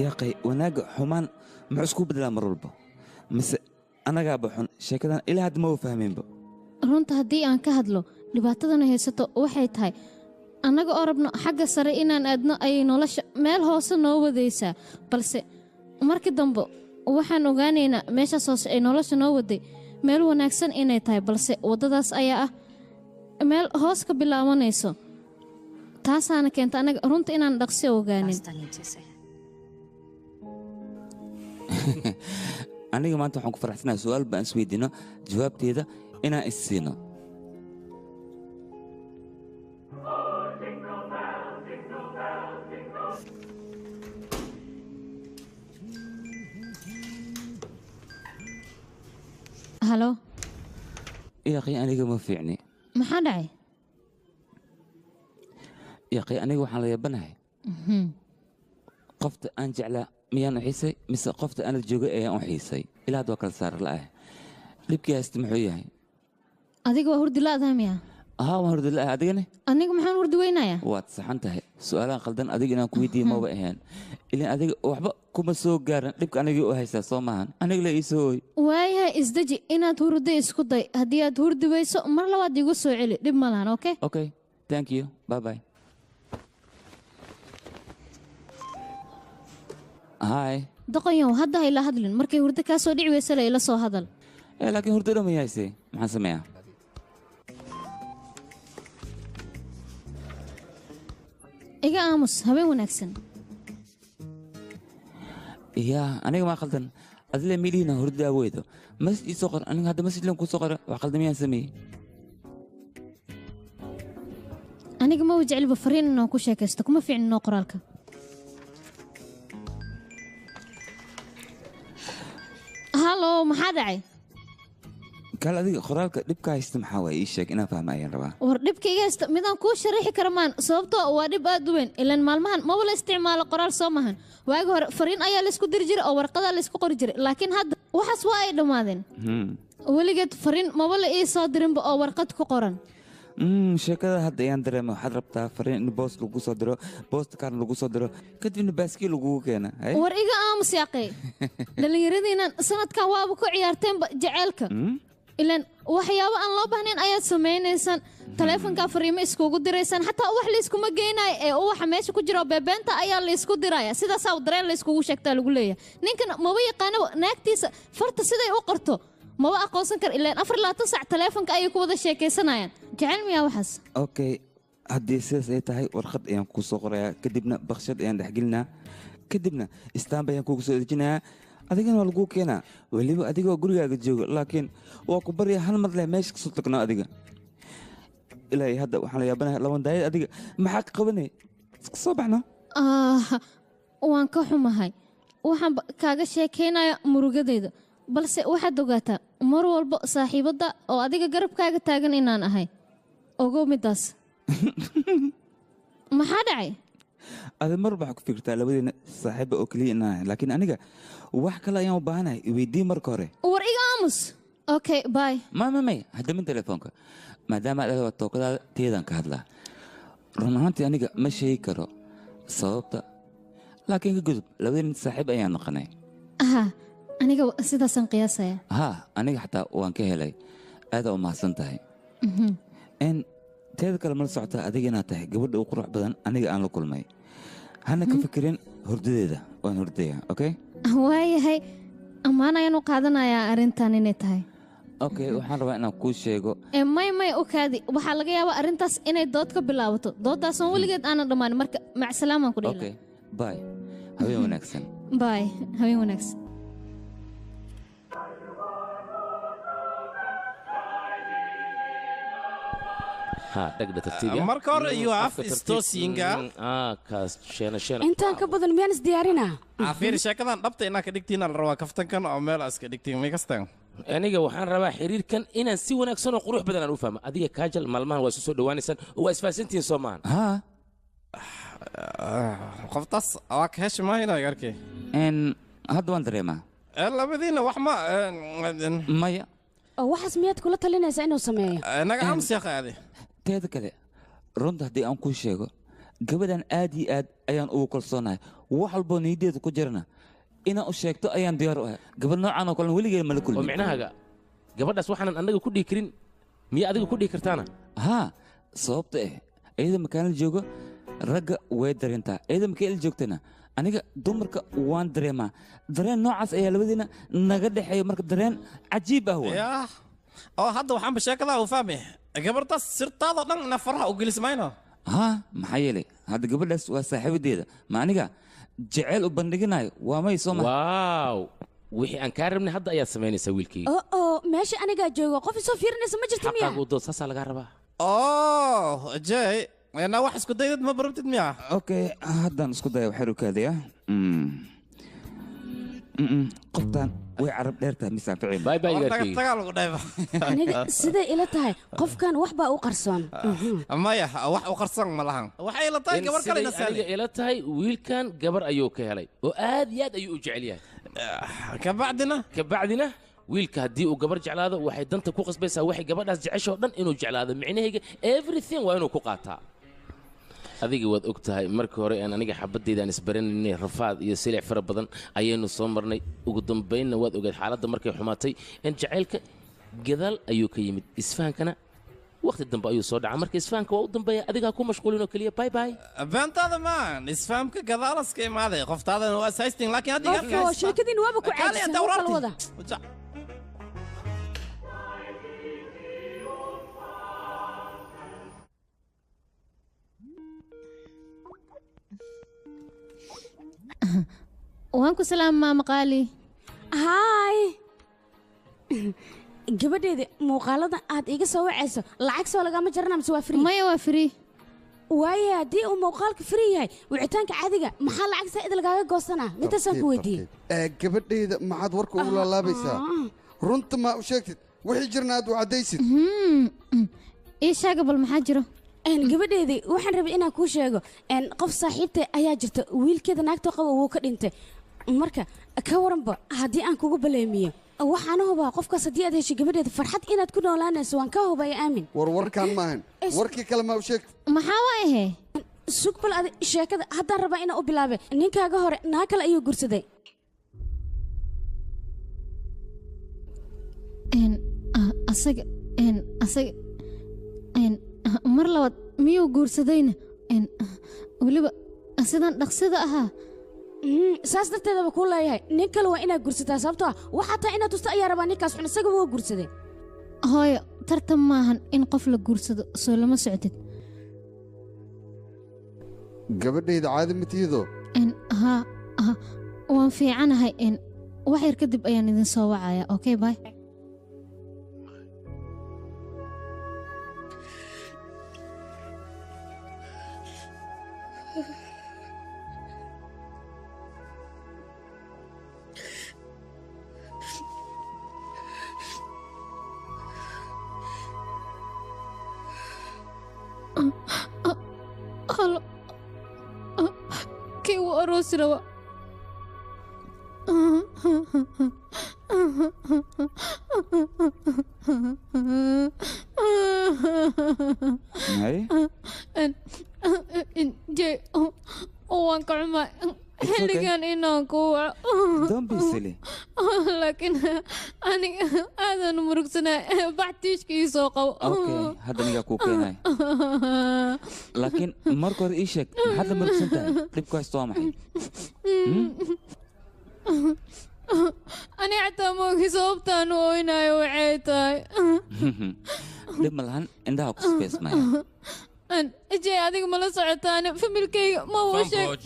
[SPEAKER 2] Yaaqay, wanaagga xumaan muxuu isku bedelaa mar walba? Mise anagaaba xun? Sheekadan ilaa hadda ma u fahminba.
[SPEAKER 1] Runta haddii aan ka hadlo dhibaatadana haysato waxay tahay annaga oo rabno xagga sare inaan aadno ayay nolosha meel hoose noo wadaysaa. Balse markii dambe waxaan ogaanaynaa meeshaas hoose ay nolosha noo waday meel wanaagsan inay tahay, balse waddadaas ayaa ah meel hoos ka bilaabanayso. Taasaana keenta annaga runta inaan dhaqsi ogaanin.
[SPEAKER 2] Aniga maanta waxaan ku faraxsanahay su'aal baan isweydiino jawaabteeda inaan is siino.
[SPEAKER 1] Halo.
[SPEAKER 2] Yaaqay, aniga ma fiicni.
[SPEAKER 1] Maxaa dhacay?
[SPEAKER 2] Yaaqay, aniga waxaan la yaabanahay qofta aan jeclaa miyaan u xiisay mise qofta aan la joogay ayaan u xiisay? Ilaa hadda waa kala saar la'ah. Dhibkii haysta muxuu yahay?
[SPEAKER 1] Adiga waa hurdi la'dahay miya?
[SPEAKER 2] Haa, waan hurdi la'ahay. Adigane?
[SPEAKER 1] Aniga maxaan hurdi weynayaa?
[SPEAKER 2] Waad saxan tahay. Su'aalahan qaldan adiga inaan ku weydiiyo maba ahayn. Ilaan adiga waxba kuma soo gaaran dhibka anigii u haystaa soo maahan. Aniga la ii soo ooy.
[SPEAKER 1] Waayahay, isdeji inaad hurdo isku day. Haddii aad hurdi weyso mar labaad igu soo celi, dhib ma lahan. Okay?
[SPEAKER 2] Okay, thank you, bye bye. Hi.
[SPEAKER 1] Doqonyow, hadda ha ila hadlin. Markay hurdo kaa soo dhici weyso la ila soo hadal.
[SPEAKER 2] Laakiin hurdo dhan ma haysay. Maxaan sameeyaa?
[SPEAKER 1] Iga aamus, habeen wanaagsan.
[SPEAKER 2] Yaa, aniga maa khaldan. Adile miidhiina hurdo weydo. Masjid ii soo qor. Aniga hadda masjid lan kuu soo qora. Wax khaldan miyaan sameeyey?
[SPEAKER 1] Aniga ma jecliba fariin inaan ku sheekaysto, kuma fiicnino qoraalka. Halo, maxaa dhacay?
[SPEAKER 2] Kaal adiga qoraalka dhibka haysta maxaa waaye? Ii sheeg inaan fahma ayaan rabaa.
[SPEAKER 1] War dhibka iga haysta midaan kuu sharaxi kara maan, sababtoo waa dhib aad u weyn. Ilaan maalmahan maba la isticmaalo qoraal soo mahan. Waagi hore fariin ayaa laysku diri jiray oo warqadaa laysku qori jiray, laakiin hadda waxaas waa ay dhammaadeen. Weligeed fariin maba la ii soo dirinba oo warqad ku qoran.
[SPEAKER 2] Sheekada hadda ayaan dareemay. Waxaad rabtaa fariin in boos lagu soo diro, boost kaarna lagu soo diro, kadibna baaskiil lagugu keena.
[SPEAKER 1] War iga aamus yaaqay. Dhallinyaradiinan sanadkan waaba ku ciyaarteenba jaceylka. Ilaan waxyaabo aan loo baahnayn ayaad samaynaysaan, taleefankaa fariimo iskugu diraysaan, xataa ubax layskuma geynayo ee ubaxa meesha ku jira oo beebeenta ayaa laysku diraya. Sidaasaa dareen layskugu sheegtaa lagu leeyahay. Ninkan maba yaqaanaba naagtiisa farta siday u qorto maba aqoonsan kara, ilaan 24 saac taleefanka ayay ku wada sheekaysanayaan. Jecel miyaa waxaas?
[SPEAKER 2] Okay, haddii sidaas ay tahay warqad ayaan kuu soo qorayaa, kadibna bakshad ayaan dhexgelinaa, kadibna istaanba ayaan kugu soo dejinayaa. Adigana waa laguu keenaa weliba adigoo gurigaaga jooga, laakiin waa ku barya hal mar leh meesha kasoo tagnaa adiga. Ilaahay hadda waxaan la yaabanahay laban daayad adiga maxaa ka qabanay? Iska soo baxna.
[SPEAKER 1] Waan ka xumahay, waxaan kaaga sheekaynaya murugadayda, balse waxaad ogaataa mar walba saaxiibadda oo adiga garabkaaga taagan inaan ahay. Ogow middaas. Maxaa dhacay?
[SPEAKER 2] Adi mar waxaa ku fikirtaa labadeena saaxiibba oo keliya inaan ahay, laakiin aniga wax kale ayaan u baahanahay. Iweydii marka hore.
[SPEAKER 1] War iga aamus. Okay, bye.
[SPEAKER 2] Ma ma may hadamin telefoonka, maadaama aad waa tookadaada teedaan ka hadlaa. Run ahaantii aniga ma sheegi karo sababta, laakiin ka gudub, labadeena saaxiib ayaan noqonay.
[SPEAKER 1] Aha, aniga sidaasaan qiyaasaya.
[SPEAKER 2] Haa, aniga xataa waan ka helay, aadaa u mahadsan tahay. N teeda kale mala socotaa adiga inaad tahay gabadha ugu qurux badan aniga aan la kulmay. Hana ka fikirin hurdadeeda, waan hurdaya. Okay,
[SPEAKER 1] waayahay, ammaan ayaan u qaadanayaa arrintan inay tahay.
[SPEAKER 2] Okay, waxaan rabaa inaan kuu sheego.
[SPEAKER 1] May may u kaadi, waxaa laga yaabaa arrintaas inay dood ka bilaabato, doodaasoon weligeed aanan dhammaanin. Marka macssalaamaan ku dhihi.
[SPEAKER 2] Okay, bye, habeen wanaagsan.
[SPEAKER 1] Bye, habeen wanaagsan.
[SPEAKER 7] Ha dhagdha tartiib ya.
[SPEAKER 8] Marka hore you have istoosinga.
[SPEAKER 7] Kaas sheena sheena.
[SPEAKER 5] Intaan ka badan miyaan isdiyaarinaa?
[SPEAKER 8] Fiir, sheekadan dhabta inaa ka dhigtiin la rabaa, kaftankan oo meel iska dhigtiin may kastaan.
[SPEAKER 7] Aniga waxaan rabaa xiriirkan inaan si wanaagsan oo qurux badan aan u fahmo. Adiga Kaajal maalmahan waa isu soo dhowaanaysaan oo waa isfahansantihiin, soo maahan?
[SPEAKER 2] Haa.
[SPEAKER 8] Qoftaas waa ka heshi maayna arkay.
[SPEAKER 2] Hadda waan dareemaa.
[SPEAKER 8] Labadiina wax ma
[SPEAKER 2] maya.
[SPEAKER 5] Oo waxaas miyaad kula talinaysaa inuu sameeyo?
[SPEAKER 8] Naga aamus yaa qaadi.
[SPEAKER 2] Teeda kale runta haddii aan kuu sheego, gabadhan aad iyo aad ayaan ugu kalsoonahay. Wax walboo niyaddeeda ku jirana inaan u sheegto ayaan diyaar u ahay. Gabadh noocan oo kale weligeed mala kulmin.
[SPEAKER 7] Oo micnahaga gabadhaas waxaanan annaga ku dhihi karin miyaa adiga ku dhihi kartaana?
[SPEAKER 2] Haa, sababta iyada makaanla joogo ragga way dareentaa, iyada markay ila joogtana aniga dumarka waan dareemaa. Dareen noocaas ayaa labadiina naga dhexeeya, marka dareen cajiib ah waa.
[SPEAKER 8] Yaa, oo hadda waxaanba sheekadaa u fahmay gabartaas sirtaadoo dhan ina faraha u gelis mayno.
[SPEAKER 2] Haa, maxaa yeelay hadda gabadhaas waa saaxiibadeeda, ma aniga jeceyl u bandhiginayo waa may soo ma.
[SPEAKER 7] Waaw, wixii aan kaa rabnay hadda ayaad samaynaysaa wiilkayga.
[SPEAKER 5] Oo meesha anigaa joogo qof isoo fiirinaysa ma jirto miya?
[SPEAKER 7] Xaqaagu dood saasaa lagaa rabaa.
[SPEAKER 8] Oh Jay, na wax isku daydad ma barabtid miya?
[SPEAKER 2] Okay, haddaan isku daya waxaan u kaadayaa. Qoftaan way carab dheertahay misaan ficil.
[SPEAKER 7] Bye bye igaarkayga.
[SPEAKER 8] Tagaa lagu dhayba.
[SPEAKER 5] Aniga siday ila tahay qofkan wax baa u qarsoon.
[SPEAKER 8] Maya, wax u qarsoon ma lahan. Waxay ila tahay gabar kale ina
[SPEAKER 7] aniga ila tahay wiilkan gabar ayuu ka helay oo aad iyo aad ayuu u jecel yahay. Kabacdina wiilka haddii uu gabar jeclaado waxay danta ku qasbaysaa waxay gabadhaas jecesho dhan inuu jeclaado. Micnahayga everything waa inuu ku qaataa. Adiga waad og tahay markii hore aan aniga xabadeyda aan isbaranaynay rafaad iyo silic fara badan ayaynu soo marnay. Ugu dambaynna waad ogaed xaaladda markay xumaatay in jacaylka gadaal ayuu ka yimid, isfahankana waqti dambe ayuu soo dhacaa. Marka isfahanka waa u dambeeya, adigaa ku mashquulin oo keliya. Bye bye.
[SPEAKER 8] Beentaada maan isfahamka gadaalaska imaaday, qoftaadana waa saystin, laakiin hadda iga
[SPEAKER 5] arkaysa sheekadiin waaba ku caajisay kala wada.
[SPEAKER 1] Waan ku salaam maama qaali.
[SPEAKER 5] Haay gabadheeda, muuqaalada aad iga soo wacayso lacag soo lagama jarana mise waa free?
[SPEAKER 1] Maya, waa free.
[SPEAKER 5] Waaye haddii uu muuqaalka free yahay wicitaanka caadiga maxaa lacag saa'id lagaaga goosanaa? Midaasaan ku weydiiyey.
[SPEAKER 6] Gabadheyda maxaad warka ugu laalaabaysaa? Runta maa u sheegtid, wixii jirna aad u caddaysid.
[SPEAKER 1] Ii sheega bal maxaa jiro?
[SPEAKER 5] Gabadheedii waxaan rabay inaan kuu sheego qof saaxiibtay ayaa jirta, wiilkeeda naagtoo qaba wuu ka dhintay. Marka ka waranba haddii aan kugu baleemiyo, waxaana hubaa qofkaas haddii aad heshay gabadheeda farxad inaad ku noolaanayso, waan ka hubaya. Aamin.
[SPEAKER 6] War warkaan maahan, warkii kale maa u sheegtid?
[SPEAKER 1] Maxaa waayahe?
[SPEAKER 5] Sug bal adi sheekada haddaan rabaa inaan u bilaabay. Ninkaaga hore naag kale ayuu guursaday.
[SPEAKER 1] Asaga asaga mar labaad miyuu guursadayna? Weliba sidan dhaqsida ahaa.
[SPEAKER 5] Saas darteedaba kuu leeyahay nin kale waa inaad guursataa, sababtoo ah waxaa taa inaad tusto ayaa rabaa ninkaas xun, isagaba waa guursaday.
[SPEAKER 1] Hooyo, tartan maahan in qof la guursado, soo lama socotid.
[SPEAKER 6] Gabadhayda caadi ma tihido?
[SPEAKER 1] Haa, waan fiicanahay. Wax yar kadib ayaan idin soo wacaya. Okay, bye. Halo, kii wuu aroosi rabaa.
[SPEAKER 2] Hay?
[SPEAKER 1] Jay, waan ka xumahay xilligan inaan ku waco.
[SPEAKER 2] Don't be silly.
[SPEAKER 1] Laakiin aniga aadaan u murugsanahay, bax tiishka ii soo qabo.
[SPEAKER 2] Okay, hadda anigaa kuu keenaya, laakiin marka hore ii sheeg, maxaad la murugsan tahay? Dhibku haysto waa maxay?
[SPEAKER 1] Ani xataa ma ogi sababtaan u oynayo waxay tahay.
[SPEAKER 2] Dhib ma lahan, indhaha ku sifeysmaya.
[SPEAKER 1] Jay, adiga mala socotaan familkayga ma uu sheeg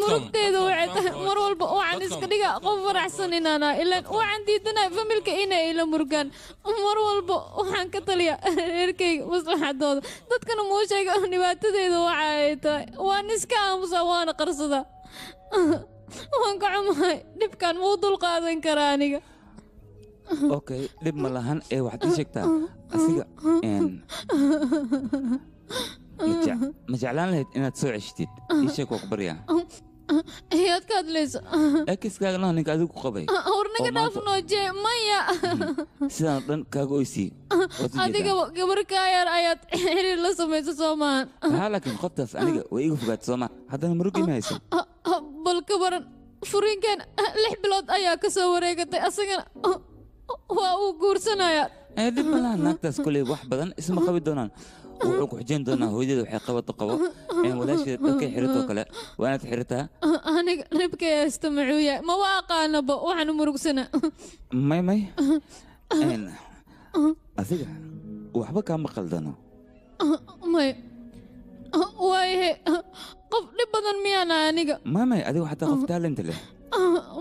[SPEAKER 1] murugteeda waxay tahay. Mar walba waxaan iska dhiga qof faraxsan inaan ahay, ilaan waxaan diidanahay familka inay ila murugaan. Mar walba waxaan ka taliya reerkayga maslaxadooda, dadkana muu sheega dhibaatadeeda waxa ay tahay. Waan iska aamusaa, waana qarsadaa. Waan ka xumahay, dhibkan ma u dulqaadan karaa aniga.
[SPEAKER 2] Okay, dhib ma lahan, ee waxaad ii sheegtaa asiga ma jeclaan lahayd inaad soo ceshtid? Ii sheeg, waa ku baryaa.
[SPEAKER 1] Ayaad ka hadlayso?
[SPEAKER 2] Ekiskaaga ninka adigu ku qabay.
[SPEAKER 1] War naga
[SPEAKER 2] Oo maanta
[SPEAKER 1] dhaafnoo jee, maya.
[SPEAKER 2] Sidaan oo dhan kaaga oysii waad u jeedaa.
[SPEAKER 1] Adiga gabar kaa yar ayaad xiriir la samayso, soo maahan?
[SPEAKER 2] Haa, laakiin qoftaas aniga way iga fogaatay, soo ma haddana murug ima hayso.
[SPEAKER 1] Bal ka waran, furiinkan 6 bilood ayaa ka soo wareegatay, asagana waa uu guursanayaa.
[SPEAKER 2] Ee, dhib ma lahan, naagtaas koley wax badan isma qabi doonaan. Wuxuu ku xujayn doonaa hooyadada waxay qabato qabo, een walaasheeda dharkay xiratoo kale waa inaad xirataa.
[SPEAKER 1] Aniga dhibkay haysta muxuu yahay maba aqaanaba, waxaan u murugsana.
[SPEAKER 2] May may, een adiga waxba kaama qaldano.
[SPEAKER 1] May, waayahe, qof dhib badan miyaana aniga?
[SPEAKER 2] May may, adiga xataa qof talent leh.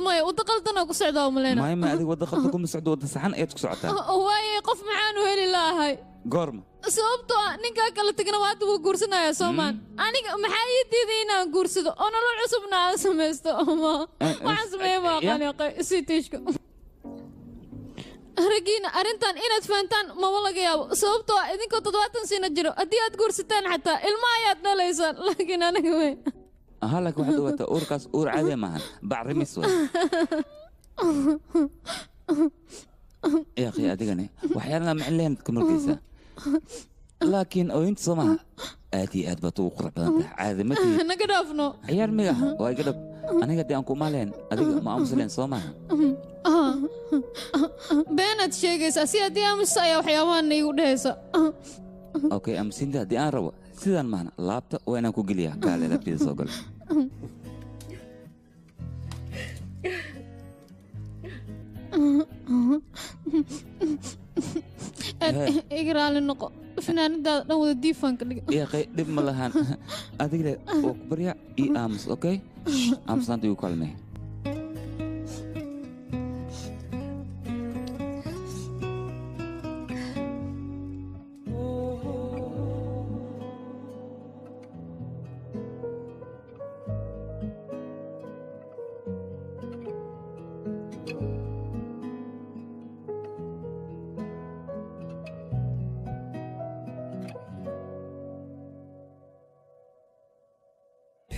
[SPEAKER 1] Maya, waddo qaldanaa ku socdaa umaleyna.
[SPEAKER 2] May may, adiga wadda qaldan kuma socdo, wadda saxan ayaad ku socotaa.
[SPEAKER 1] Waayahe, qof maxaan u heli lahay?
[SPEAKER 2] Goorma?
[SPEAKER 1] Sababtoo ah ninkaa kala tegna waa hadda wuu guursanayaa, soomaan? Aniga maxaa ii diiday inaan guursado oo nolol cusubna aan samaysto? Ma waxaan sameeya ma aqaan si tiishka. Raggiina arrintan inaad fahantaan maba laga yaabo, sababtoo ah idinkoo 70 sano jiro haddii aad guursataan xataa ilmo ayaad dhalaysaan, laakiin aniga wey.
[SPEAKER 2] Aha, laakiin waxaad ogaataa uurkaas uur caadi maahan, bacrimis way. Ya akhi, adigani waxyaalana macin lahayn ka murgaysaa, laakiin ooyinta soo maaha, aad iyo aad baad ugu qurux badan tahay, caadi ma tihid.
[SPEAKER 1] Naga dhaafno.
[SPEAKER 2] Ciyaar miga waa iga dhab, aniga haddii aan ku maleen adiga ma aamusi lahayn, soo maaha?
[SPEAKER 1] Beenaad sheegaysaa, si haddii aamusa ayaa waxyaabahan iigu dhehaysa.
[SPEAKER 2] Okay, aamusinta haddii aan rabo sidaan maahna, laabta waa inaan ku geliyaa. Kaale, laabtida soo galo.
[SPEAKER 1] Aad iga raali noqo, finaanadaada dhan wada diifaanka dhiga.
[SPEAKER 2] Yaqay, dhib ma lahan, adiga le waa ku baryaa, ii aamus. Okay, aamusaanta igu kaalmee.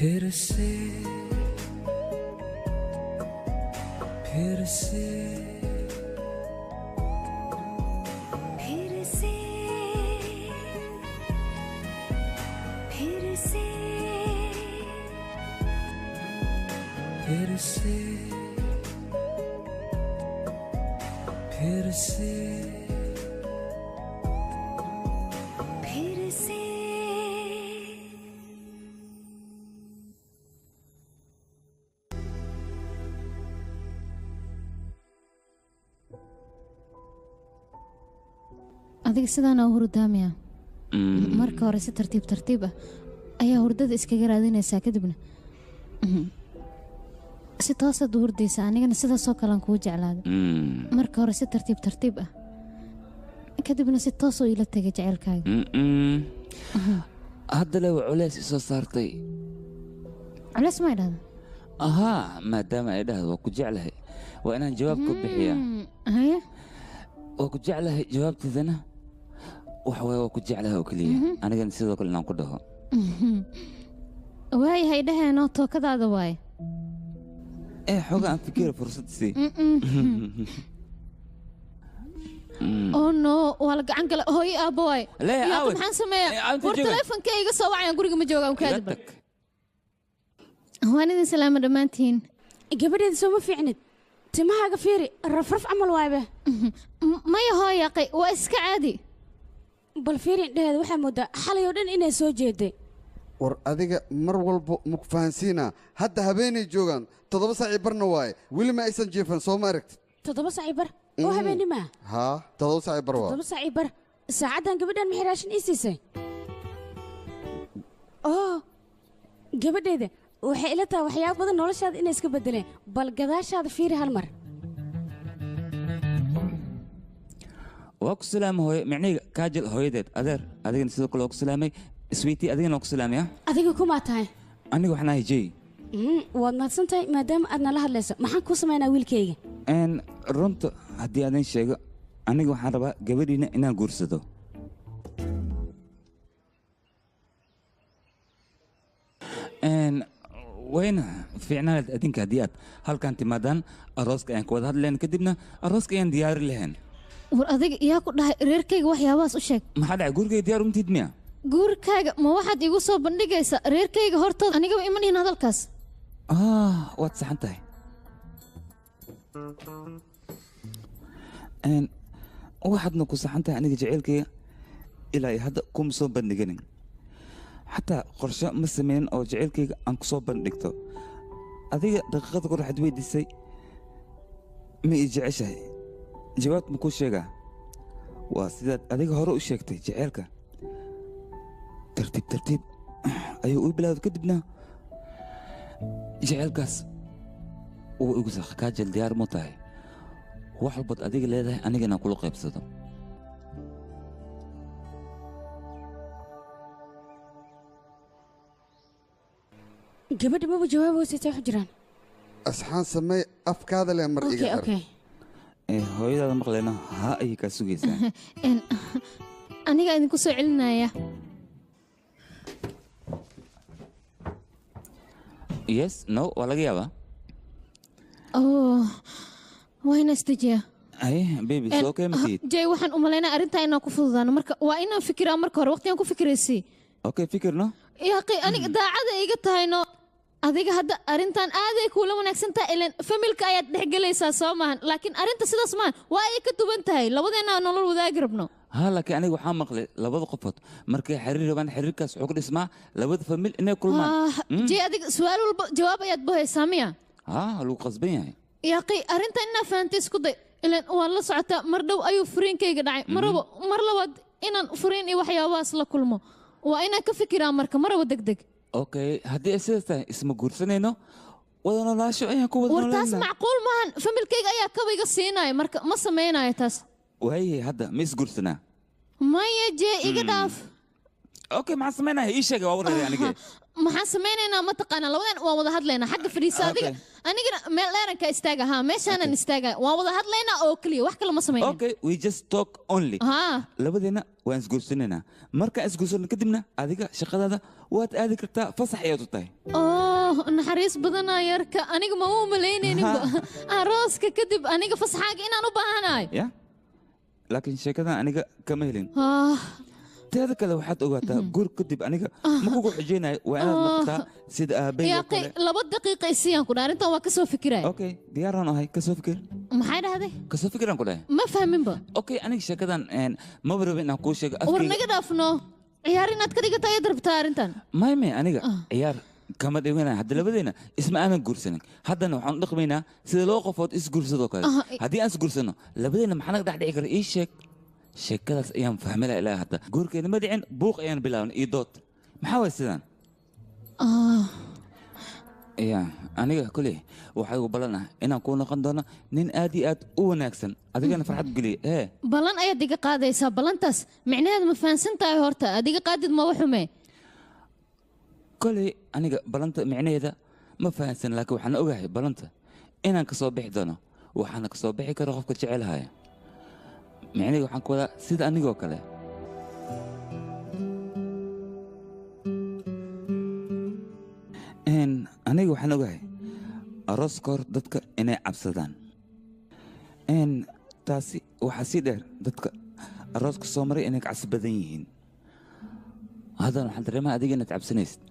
[SPEAKER 12] फिर से फिर से
[SPEAKER 13] फिर से फिर से
[SPEAKER 12] फिर से फिर से
[SPEAKER 13] फिर से।
[SPEAKER 1] Adiga sidaana u hurdaamaya? Marka hore si tartiib tartiib ah ayaa hurdada iskaga raadinaysaa, kadibna Si toosaad u hurdaysa, anigana sidaasoo kalean kuu jeclaaday. Marka hore si tartiib tartiib ah, kadibna si toosoo iila tegay jaceylkaaga.
[SPEAKER 2] Hadda le waa culays isoo saartay.
[SPEAKER 1] Culays ma idhahda?
[SPEAKER 2] Ahaa, maadaama ay dhahdo waa ku jeclahay, waa inaan jawaab ku bixiyaa.
[SPEAKER 1] Haye.
[SPEAKER 2] Waa ku jeclahay, jawaabteedana waxa waaye waa ku jeclahay oo keliya. Anigana sidoo kale inaan ku dhaho.
[SPEAKER 1] Waayahay, dhaheenoo tookadaada waaye.
[SPEAKER 2] Ee xooga aan fikira, fursad sii.
[SPEAKER 1] Oh no, waa la gacan gala, hooyo aabbo waaye.
[SPEAKER 2] Lee,
[SPEAKER 1] Yaaqi,
[SPEAKER 2] aawe.
[SPEAKER 1] maxaan sameeyaa?
[SPEAKER 2] Inta
[SPEAKER 1] War
[SPEAKER 2] jooga.
[SPEAKER 1] teleefonkee iga soo wacayaan, guriga ma joogaan.
[SPEAKER 2] Iga
[SPEAKER 1] Kaadiba
[SPEAKER 2] tag.
[SPEAKER 1] Waan idin salaama dhammaantiin.
[SPEAKER 5] Gabadheeda, soo ma fiicnid? Timahaaga fiiri, rafraf camal waaybe.
[SPEAKER 1] Maya hooyaqay, waa iska caadi.
[SPEAKER 5] Bal fiiri indhaheeda, waxaa moodaa xalay oo dhan inay soo jeeday.
[SPEAKER 6] War adiga mar walba maku fahansiinaa. Hadda habeenay joogaan, 7 saaci barna waaye, weli ma aysan jiifan, soo ma aragtid?
[SPEAKER 5] 7 saaci bar oo habeenimaa?
[SPEAKER 6] Haa, 7 saaci bar waa.
[SPEAKER 5] 7 saaci bar saacaddan gabadhan maxay raashin ii siisay? Oo gabadheeda, waxay ila tahay waxyaabo badan noloshaada inay iska beddeleen. Bal gadaashaada fiiri hal mar.
[SPEAKER 2] Waa ku salaamay hooyo, micnihiga Kaajal hooyadeed. Adeer, adigana sidoo kale waa ku salaamay. Sweetie, adigana waa ku salaamay, ah.
[SPEAKER 5] Adiga kumaa tahay?
[SPEAKER 2] Aniga waxaan ahay Jay.
[SPEAKER 5] Waad mahadsan tahay maadaama aad nala hadlayso. Maxaan kuu samaynaa, wiilkayga?
[SPEAKER 2] Runta haddii aadan sheego, aniga waxaan rabaa gabadhiina inaan guursado. Wayna fiicnaanad adinka haddii aad halkan timaadaan, arooska ayaan ka wada hadlayn, kadibna arooska ayaan diyaari lahayn.
[SPEAKER 1] War adiga yaa ku dhahay reerkayga waxyaabahaas u sheeg?
[SPEAKER 2] Maxaa dhacay? Gurigay diyaar umtid miya?
[SPEAKER 1] Guurkaaga ma waxaad iigu soo bandhigaysaa reerkayga hortooda? Anigaba iman dhihin hadalkaas.
[SPEAKER 2] Ah, waad saxan tahay. Waxaadna ku saxan tahay, aniga jaceylkayga ilaa iyo hadda kuma soo bandhiganin, xataa qorshe ma sameynin oo jaceylkayga aan ku soo bandhigto. Adiga daqiiqada kor waxaad weydiisay ma ii jeceshahay. Jawaabta ma kuu sheegaa? Waa sidaad adiga hore u sheegtay, jaceylka tartiib tartiib ayuu u bilowday, kadibna jaceylkaas uu igu saqa. Kaajal, diyaar mu tahay wax walbaad adiga leedahay aniga inaan kula qaybsado?
[SPEAKER 5] Gabadha maba jawaabaysa, wax jiraan?
[SPEAKER 6] Asxaan samey, afkaada leh mar iga
[SPEAKER 5] Okay.
[SPEAKER 6] xir.
[SPEAKER 5] Okay.
[SPEAKER 2] Ee, hooyadaada maqleyna, haa ayay kaa sugaysaa.
[SPEAKER 1] Aniga idinku soo celinaya.
[SPEAKER 2] Yes, no, waa laga yaabaa.
[SPEAKER 1] Oh, waa inaan isdejiyaa.
[SPEAKER 2] Ay baby, soo kee matid?
[SPEAKER 1] Jay, waxaan u malaynaa arrintaa inaan ku fududaano. Marka waa inaan fikiraa marka hore, waqtigaan ku fikiraysii.
[SPEAKER 2] Okay, fikirno.
[SPEAKER 1] Yaaqi, aniga daacada iga tahay no. Adiga hadda arrintan aaday kuula wanaagsan tahay, ileen familka ayaad dhexgelaysaa, soo maahan? Laakiin arrinta sidaas maahan, waa ay ka duwan tahay. Labadeena nolol wadaagi rabno.
[SPEAKER 2] Ha, laakiin aniga waxaa maqlay labada qofood markay xiriir rabaan, xiriirkaas wuxuu ku dhismaa labada famil inay kulmaan.
[SPEAKER 1] Ah, Jay, adiga su'aal walba jawaab ayaad bohaysaa miya?
[SPEAKER 2] Ha, lagu qasban yahay.
[SPEAKER 1] Yaaqi, arrintan inaa fahantay isku day. Ileen waan la socotaa, mar dhow ayuu furiinkayga dhacay. Ma rabo mar labaad inaan furiin iyo waxyaabahaas la kulmo. Waa inaan ka fikiraa marka, ma rabo degdeg.
[SPEAKER 2] Okay, haddii ay sidaas tahay, isma guursanayno, wada noolaasho ayaan ku wada
[SPEAKER 1] War taas
[SPEAKER 2] noolaynaa.
[SPEAKER 1] macquul maahan. Familkayga ayaa kabayga siinaya, marka ma samaynayo taas.
[SPEAKER 2] Waayahay, hadda ma isguursanaa?
[SPEAKER 1] Maya jee, iga dhaaf.
[SPEAKER 2] Okay, maxaan samaynaya? Ii sheega, waa wareeray aniga.
[SPEAKER 1] Maxaan samaynaynaa ma taqaanaa? Labadan waan wada hadlaynaa. Xagga fadhiisa adiga, anigana meel dheeran ka istaaga. Haa, meeshaanan istaaga, waan wada hadlaynaa oo keliya, wax kale ma samaynayno.
[SPEAKER 2] Okay, we just talk only.
[SPEAKER 1] Haa.
[SPEAKER 2] Labadeena waan isguursanaynaa. Markaan isguursano kadibna, adiga shaqadaada waad aadi kartaa, fasax ayaad u tahay.
[SPEAKER 1] Oh, naxariis badanaa yarka. Aniga ma u malaynayninba arooska kadib aniga fasaxaaga inaan u baahanayo.
[SPEAKER 2] Ya, laakiin sheekadan aniga kama helin.
[SPEAKER 1] Ah.
[SPEAKER 2] Teeda kale, waxaad ogaataa guur kadib aniga ma kugu xijeynayo. Waa inaad noqotaa sida aabbahay oo
[SPEAKER 1] Yaaqi,
[SPEAKER 2] kale.
[SPEAKER 1] 2 daqiiqa isiyaan ku dhaha, arrintan waa kasoo fikiraya.
[SPEAKER 2] Okay, diyaaraan ahay, kasoo fikir.
[SPEAKER 1] Maxay dhahday?
[SPEAKER 2] Kasoo fikiraan ku dhahay.
[SPEAKER 1] Ma fahminba.
[SPEAKER 2] Okay, aniga sheekadan maba rabin inaan kuu sheego
[SPEAKER 1] War
[SPEAKER 2] afkayga.
[SPEAKER 1] naga dhaafno, ciyaar inaad ka dhigata ayaad rabtaa arrintan.
[SPEAKER 2] May, aniga ciyaar kama dhiganaya. Hadda labadeena isma aanan guursanin, haddana waxaan u dhaqmaynaa sida laba qofood isguursadoo kale. Haddii aan isguursano labadeena, maxaa naga dhex dhici kara? Ii sheeg. Sheekadaas ayaan fahmi lahaa. Ilaa hadda guurkeena ma dhicin, buuq ayaan bilaabnay iyo dood. Maxaa waay sidaan?
[SPEAKER 1] Ah.
[SPEAKER 2] Ya aniga koley waxaa igu ballan ah inaan kuu noqon doono nin aad iyo aad u wanaagsan, adigana farxad geliya. Ee
[SPEAKER 1] Ballan ayaad iga qaadaysaa? Ballantaas micnaheedu ma fahansan tahay horta? Adiga qaadid ma waxume?
[SPEAKER 2] Koley aniga ballanta micnaheeda ma fahansan, laakiin waxaan ogahay ballanta inaan ka soo bixi doono, waxaana ka soo bixi karo qofka jecelhaya. Micnaheyga waxaan ku wadaa sida anigoo kale. Aniga waxaan ogahay aroos ka hor dadka inay cabsadaan. Taasi waxaa sii dheer dadka arooska soo maray inay cabsi badan yihiin. Haddana waxaan dareemaha adiga inaad cabsanaysid.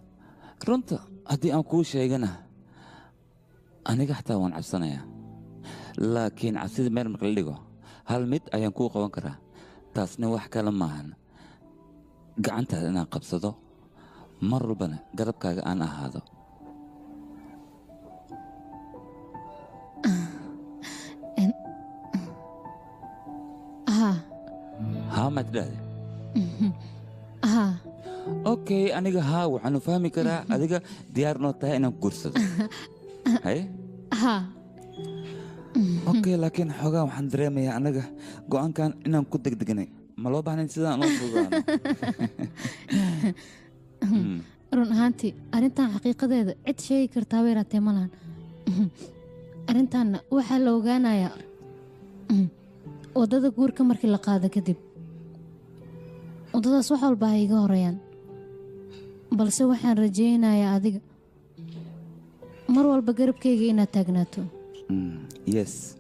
[SPEAKER 2] Runta haddii aan kuu sheegana, aniga xataa waan cabsanayaa, laakiin cabsida meel marka la dhigo, hal mid ayaan kuu qaban karaa. Taasna wax kale maahan, gacantaada inaan qabsado, mar walbana garabkaaga aan ahaado.
[SPEAKER 1] Haa.
[SPEAKER 2] Haa maad idhaahde?
[SPEAKER 1] Haa.
[SPEAKER 2] Okay, aniga haa waxaanu fahmi karaa adiga diyaar noo tahay inaan ku guursado. Haye.
[SPEAKER 1] Haa.
[SPEAKER 2] Okay, laakiin xoogaa waxaan dareemayaa anaga go'aankan inaan ku degdegnay. Ma loo baahnayn sidaan oo fududaano.
[SPEAKER 1] Run ahaantii arrintan xaqiiqadeeda cid sheegi kartaa way raatee ma lahan. Arrintanna waxaa la ogaanayaa waddada guurka markii la qaado kadib. Waddadaas wax walba ha iga horeeyaan, balse waxaan rajaynayaa adiga mar walba garabkayga inaad taagnaato.
[SPEAKER 2] Yes.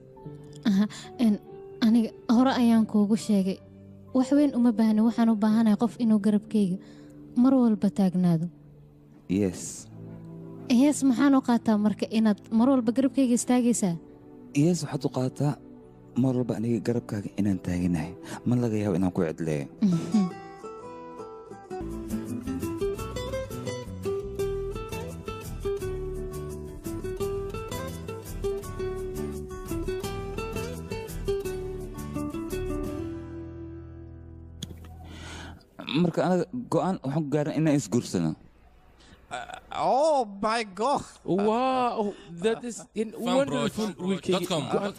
[SPEAKER 1] Aha, aniga hore ayaan kuugu sheegay, wax weyn uma baahni. Waxaan u baahanahay qof inuu garabkayga mar walba taagnaado.
[SPEAKER 2] Yes.
[SPEAKER 1] Yes, maxaan u qaataa marka inaad mar walba garabkayga istaagaysaa?
[SPEAKER 2] Yes, waxaad u qaadataa mar walba aniga garabkaaga inaan taaganahay. Ma laga yaabo inaan ku cidleeyo. Marka anaga go'aan waxaan ku gaarnay inaan isguursano.
[SPEAKER 8] Oh my God.
[SPEAKER 7] Wow, that is in wonderful. Wiilkayga go'aan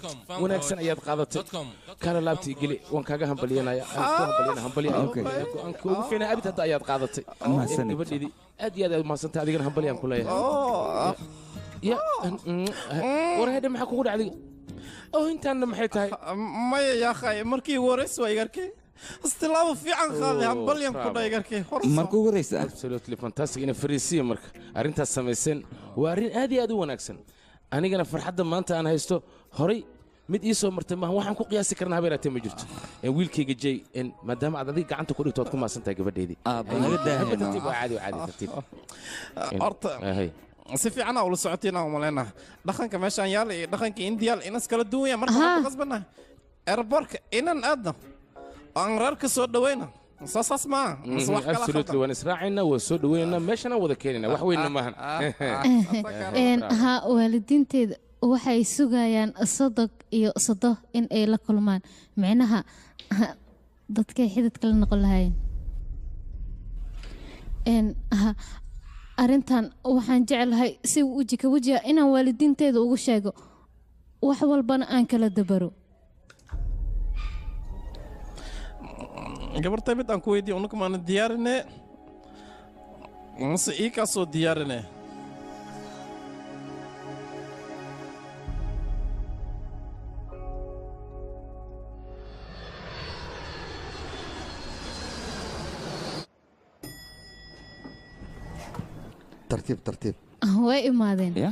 [SPEAKER 7] wanaagsan ayaad qaadatay. Kala laabta igeli, waan kaaga hambalyanaya. Aan ku hambalyanaya, hambalya.
[SPEAKER 2] Okay.
[SPEAKER 7] Go'aanka ugu fiicnaa abid hadda ayaad qaadatay.
[SPEAKER 2] Mahadsanid.
[SPEAKER 7] Gabadheedii aad iyo aad ayaad umahadsantahay, adigana hambalyaan ku leeyahay. Ya, war hedhe, maxaa kugu dhacday? Oh, intaanna maxay tahay?
[SPEAKER 8] Maya yaakhay, markii ugu horreysay waa igarkay istilaabo fiican qaaday, hambalyan ku dha igarkay.
[SPEAKER 2] Marka ugu horreysa.
[SPEAKER 7] Absolutely fantastic. Ina fariisiya marka arrintaas samayseen waa arrin aad iyo aad u wanaagsan. Anigana farxadda maanta aan haysto horay mid ii soo martay maaha. Waxaan ku qiyaasi karnaa habeeraatee ma jirto. Wiilkayga Jay, maadaama aad adiga gacanta ku dhigto, waad ku mahadsan tahay gabadheedii.
[SPEAKER 2] Aabba, naga daahino.
[SPEAKER 7] Tartiib, waa caadi, waa caadi, tartiib.
[SPEAKER 8] Horta si fiican aa ula socotiin aan umalaynaa dhaqanka meeshaan yaal iyo dhaqanka Indiyaal inas kala duwan yahay. Marka waxaan ku qasbanahay airportka inaan aadno oo aan reerka soo dhaweyno. Saasaas maaha mise wax kala?
[SPEAKER 7] Absolutely, waan israacaynaa, waan soo dhaweynaynaa, meeshanaan wada keenaynaa, wax weynna maahan.
[SPEAKER 1] Haa, waalidiinteeda waxay sugayaan sodog iyo sodo in ay la kulmaan, micnaha dadkay xididka la noqon lahaayeen. Ha, arrintan waxaan jeclahay si weji ka wejiga inaan waalidiinteeda ugu sheego, wax walbana aan kala dabaro.
[SPEAKER 8] Gabartay, mid aan ku weydiiyo, unuka maana diyaarine mase ii kaa soo diyaarine?
[SPEAKER 6] Tartiib, tartiib.
[SPEAKER 1] Way imaadeen.
[SPEAKER 2] Ya,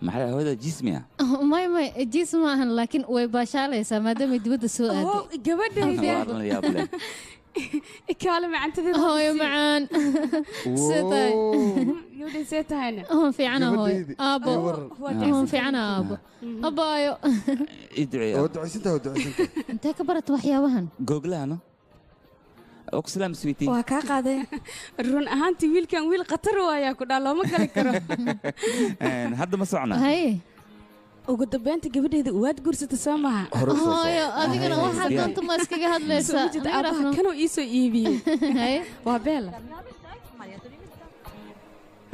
[SPEAKER 2] maxaa hawada jismi ah?
[SPEAKER 1] May, jiis ma ahan, laakiin way baashaalaysaa maadaamay dibadda soo aaday.
[SPEAKER 5] Gabadhayda.
[SPEAKER 2] Waa yaab leh.
[SPEAKER 5] Kaale macantadeeda.
[SPEAKER 1] Hooyo macaan, see tahay?
[SPEAKER 5] Gabadhay, see tahayna?
[SPEAKER 1] Oon fiicana hooyo.
[SPEAKER 6] Gabadhaydii,
[SPEAKER 1] aabbo.
[SPEAKER 6] ii waran.
[SPEAKER 1] Oon fiicana aabbo, abaayo.
[SPEAKER 2] Ii duceeya.
[SPEAKER 6] Waa ducaysantahay, waa ducaysantahay.
[SPEAKER 1] Intee ka barata waxyaabahan?
[SPEAKER 2] Googlahano oqsalaam sweetie.
[SPEAKER 5] Waa kaa qaaday. Run ahaantii wiilkan wiil khatar waayaa ku dhaa, looma gali karo.
[SPEAKER 2] Hadda ma socna.
[SPEAKER 1] Haye.
[SPEAKER 5] Ugu dambeynta gabadheeda waad guursata, soo maaha?
[SPEAKER 6] Hore u soo soco.
[SPEAKER 1] Hooyo, adigana waxaad doonta ma iskaga hadlaysaa?
[SPEAKER 5] Soo jeed aabbaha kanuu ii soo iibiyey.
[SPEAKER 1] Haye.
[SPEAKER 5] Waa beela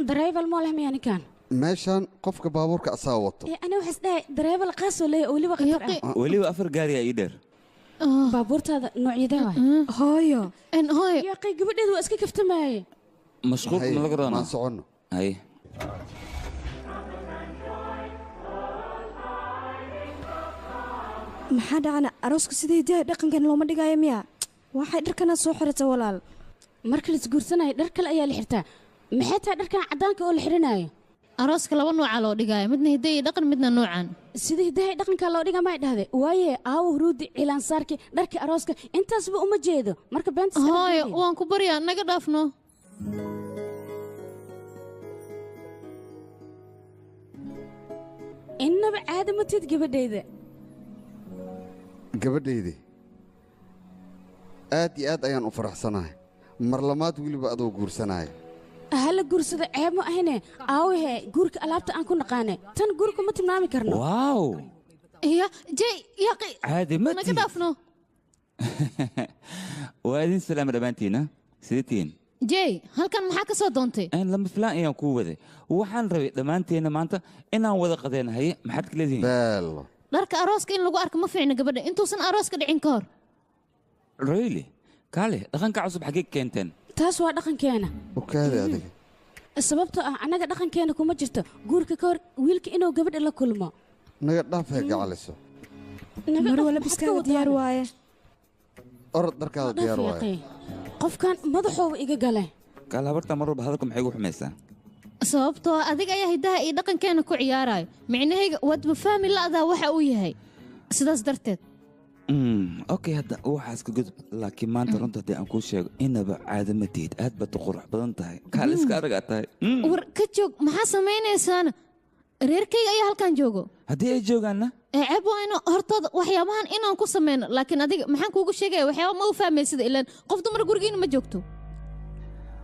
[SPEAKER 5] dareeval moo leh miyaa ninkan?
[SPEAKER 6] Meeshaan qofka baabuurka asaa wato.
[SPEAKER 5] Ana waxaan isdhahay dareebal qaas oo leeyahay oo weliba khatar ah.
[SPEAKER 2] Weliba 4 gaari aa ii dheer.
[SPEAKER 5] Baabuurtaada noocyadee waay?
[SPEAKER 11] Hooyo.
[SPEAKER 1] Hooyo.
[SPEAKER 5] Yaqay gabadheedu waa iska kaftamaaye.
[SPEAKER 2] Mashquulka ma laga doonaa?
[SPEAKER 6] Maan soconno.
[SPEAKER 2] Haye.
[SPEAKER 11] Maxaa dhacana arooska sida hidaha dhaqankan looma dhigaayo miya? Waxay dharkana soo xirata walaal.
[SPEAKER 5] Marka la isguursanayo dhar kale ayaa la xirtaa. Maxay tahay dharkan caddaanka oo la xiranayo?
[SPEAKER 1] Arooska laba nooca loo dhigaayo, midna hidaha iyo dhaqan, midna noocan.
[SPEAKER 5] Sida hidaha iyo dhaqanka loo dhigaa may dhahde. Waaye aawo huruudi cilaan saarki dharka arooska intaasba uma jeedo. Marka beenta iska
[SPEAKER 1] Hooyo,
[SPEAKER 5] dhigay.
[SPEAKER 1] waan ku baryaa naga dhaafno.
[SPEAKER 5] Innaba caadi ma tid gabadhayda.
[SPEAKER 6] Gabadhaydii aad iyo aad ayaan u faraxsanahay. Mar lamaad weliba adoo guursanaya.
[SPEAKER 5] Hala guursado ceeb ma ahine. Aawahe guurka alaabta aan ku naqaane. Tan guurka ma tilmaami karno.
[SPEAKER 2] Waaw.
[SPEAKER 1] Ya, Jay, yaqi.
[SPEAKER 2] Caadi ma
[SPEAKER 1] Naga
[SPEAKER 2] tihid.
[SPEAKER 1] dhaafno.
[SPEAKER 2] Waa idin salaama dhammaantiina. Sidee tihiin?
[SPEAKER 1] Jay, halkan maxaa ka soo doontay?
[SPEAKER 2] Lama filaan ayaan kuu waday. Waxaan rabay dhammaanteena maanta inaan wada qadeen. Haye, maxaad ka leedihiin?
[SPEAKER 6] Beelo.
[SPEAKER 1] Dharka arooska in lagu arko ma fiicna gabadha intuusan arooska dhicin ka hor.
[SPEAKER 2] Really? Kaale, dhaqanka cusub xaggee ka keenteen?
[SPEAKER 5] Taas waa dhaqankeena.
[SPEAKER 6] Okaade adiga.
[SPEAKER 5] Sababtoo ah annaga dhaqankeena kuma jirto guurka ka hor wiilka inuu gabadha la kulmo.
[SPEAKER 6] Naga dhaaf hee gacaliso.
[SPEAKER 5] Naga
[SPEAKER 11] Mar
[SPEAKER 5] dhaaf,
[SPEAKER 11] wala
[SPEAKER 5] maxaad ka
[SPEAKER 11] biskaaga
[SPEAKER 5] wadaa?
[SPEAKER 11] diyaar waaye.
[SPEAKER 6] Orod dharkaada
[SPEAKER 5] Dhaaf
[SPEAKER 6] diyaar waaye.
[SPEAKER 5] yaqay. Qofkan madaxooba iga gale.
[SPEAKER 2] Kaale, habarta mar walba hadalka maxay ugu xumaysaa?
[SPEAKER 1] Sababtoo ah adiga ayaa hidaha iyo dhaqankeena ku ciyaarayo. Micnahayga waad ma fahmi la'daa waxa uu yahay. Sidaas darteed.
[SPEAKER 2] Okay, hadda waxaas ka gudub. Laakiin maanta runta haddii aan kuu sheego, inaba caado ma tihid. Aad baad u qurux badan tahay. Kaale iska arag aad tahay.
[SPEAKER 1] War ka joog, maxaa samaynaysaana? Reerkayga ayaa halkan joogo.
[SPEAKER 2] Haddii ay joogaanna?
[SPEAKER 1] Ceeb waa inaan hortooda waxyaabahan inaan ku sameyno, laakiin adiga maxaan kuugu sheegaya waxyaaba ma u fahmaysida ilaan qof dumar gurigiina ma joogto.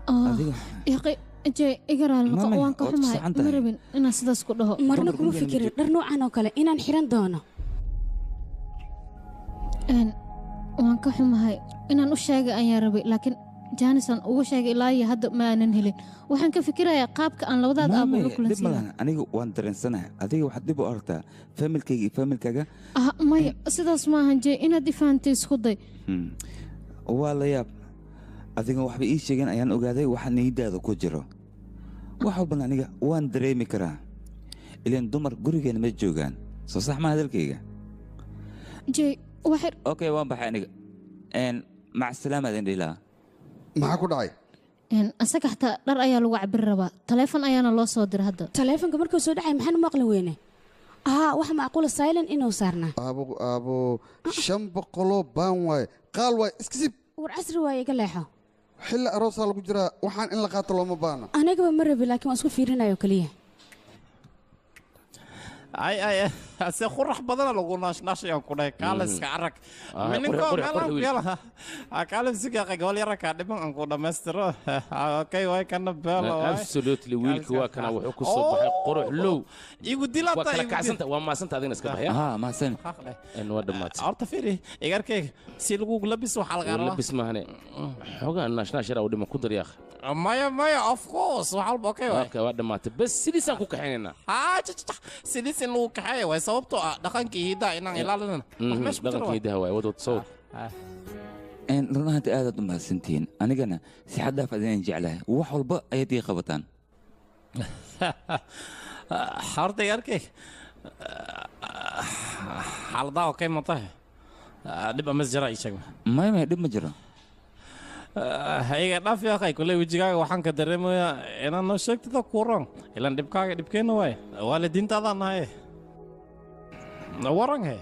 [SPEAKER 2] Adiga
[SPEAKER 1] Yaqi, Jay, iga raali noqo,
[SPEAKER 2] Mame,
[SPEAKER 1] waan ka
[SPEAKER 2] waad
[SPEAKER 1] xumahay.
[SPEAKER 2] saxan
[SPEAKER 1] Ma
[SPEAKER 2] tahay.
[SPEAKER 1] rabin inaan sidaas ku dhaho.
[SPEAKER 5] Marna
[SPEAKER 2] Dumar
[SPEAKER 5] kuma
[SPEAKER 2] gurigeena ma
[SPEAKER 5] fikirin
[SPEAKER 2] joogto.
[SPEAKER 5] dhar noocan oo kale inaan xiran doono.
[SPEAKER 1] Waan ka xumahay inaan u sheegay ayaan rabay, laakiin Jaanisan ugu sheegay ilaa iyo hadda ma aanan helin. Waxaan ka fikirayaa qaabka aan labadaada aabbo
[SPEAKER 2] Mame,
[SPEAKER 1] ula
[SPEAKER 2] dhib ma
[SPEAKER 1] kulansiin.
[SPEAKER 2] lahan. Aniga waan dareensanahay. Adiga waxaad dib u aragtaa familkayga iyo familkaaga.
[SPEAKER 1] Ah, maya, sidaas maahan Jay, inaad i fahantay isku day.
[SPEAKER 2] Waa la yaab. Adiga waxba ii sheegeen ayaan ogaaday waxa niyadaada ku jiro. Wax walbana aniga waan dareemi karaa. Ileen dumar gurigeena ma joogaan. Soo sax ma hadalkayga?
[SPEAKER 1] Jay, waxay
[SPEAKER 2] Okay, waan baxay aniga. Mac salaama idin dhihi lahaa.
[SPEAKER 6] Maxaa ku dhacay?
[SPEAKER 1] Asaga xataa dhar ayaa lagu cabiri rabaa. Taleefon ayaana loo soo diray hadda.
[SPEAKER 5] Taleefanka markuu soo dhacay maxaan u maqli weyne? Haa, wax macquula silent inuu saarnaa.
[SPEAKER 6] Aabo aabo 500 baan waaye. Qaal waaye iska sib.
[SPEAKER 5] War casri waaye iga leexo.
[SPEAKER 6] Xilli aroosaa lagu jiraa waxaan in la qaato looma baahna.
[SPEAKER 5] Anigaba ma rabi laakiin waan isku fiirinayo kaliya.
[SPEAKER 8] Ay ay se qurux badan lagu naashnaashayaan ku dhahay kaaliska arag.
[SPEAKER 7] Ah,
[SPEAKER 8] Mininko
[SPEAKER 7] qurux, qurux,
[SPEAKER 8] meelaan
[SPEAKER 7] qurux
[SPEAKER 8] ku
[SPEAKER 7] wiil.
[SPEAKER 8] yaala. Kaaliska qay gobol yara ka dhiman aan ku dhammaystiro. Okay, way kana beelo waay.
[SPEAKER 7] Absolutely, wiilka waa kana wuxuu ku soo baxay qurux low.
[SPEAKER 8] Igu dilata
[SPEAKER 7] Waa kala
[SPEAKER 8] igu dil.
[SPEAKER 7] kacsanta, waa maasanta adigna iska baxya.
[SPEAKER 2] Haa, mahadsan.
[SPEAKER 7] Waa dhammaatay.
[SPEAKER 8] Horta fiiri, igarkayga si lagu labis waxaa laga rabaa.
[SPEAKER 7] Labis maahane. Xoogaa naashnash yar oo dhiman ku dar yaakh.
[SPEAKER 8] Maya maya, of course, wax walba okay waay.
[SPEAKER 7] Okay, waa dhammaatay. Bas sidiisaan ku kaxaynaynaa.
[SPEAKER 8] Haa, sidiis in lagu kaxeeyo waay sababtoo ah dhaqankii hidaha inaan ilaalinana. Wax meesha ku jira
[SPEAKER 7] Dhaqanka
[SPEAKER 8] waay.
[SPEAKER 7] hidaha waay, wad wad sawir.
[SPEAKER 2] Run ahaantii aad aad u mahadsantihiin. Anigana si xad dhaaf adinaan jeclahay. Wax walba ayaad ii qabataan.
[SPEAKER 8] Horta igarkayga xaaladaha okay ma tahay? Dhib ama jira ii sheeg.
[SPEAKER 2] Maya maya, dhib ma jiro.
[SPEAKER 8] Iga dhaaf yaaqay kuley wejigaaga waxaan ka dareemayaa inaad noo sheegtida kuu roon. Ilaan dhibkaaga dhibkeenna waaye. Waalidiintaadaan nahay. Waran he.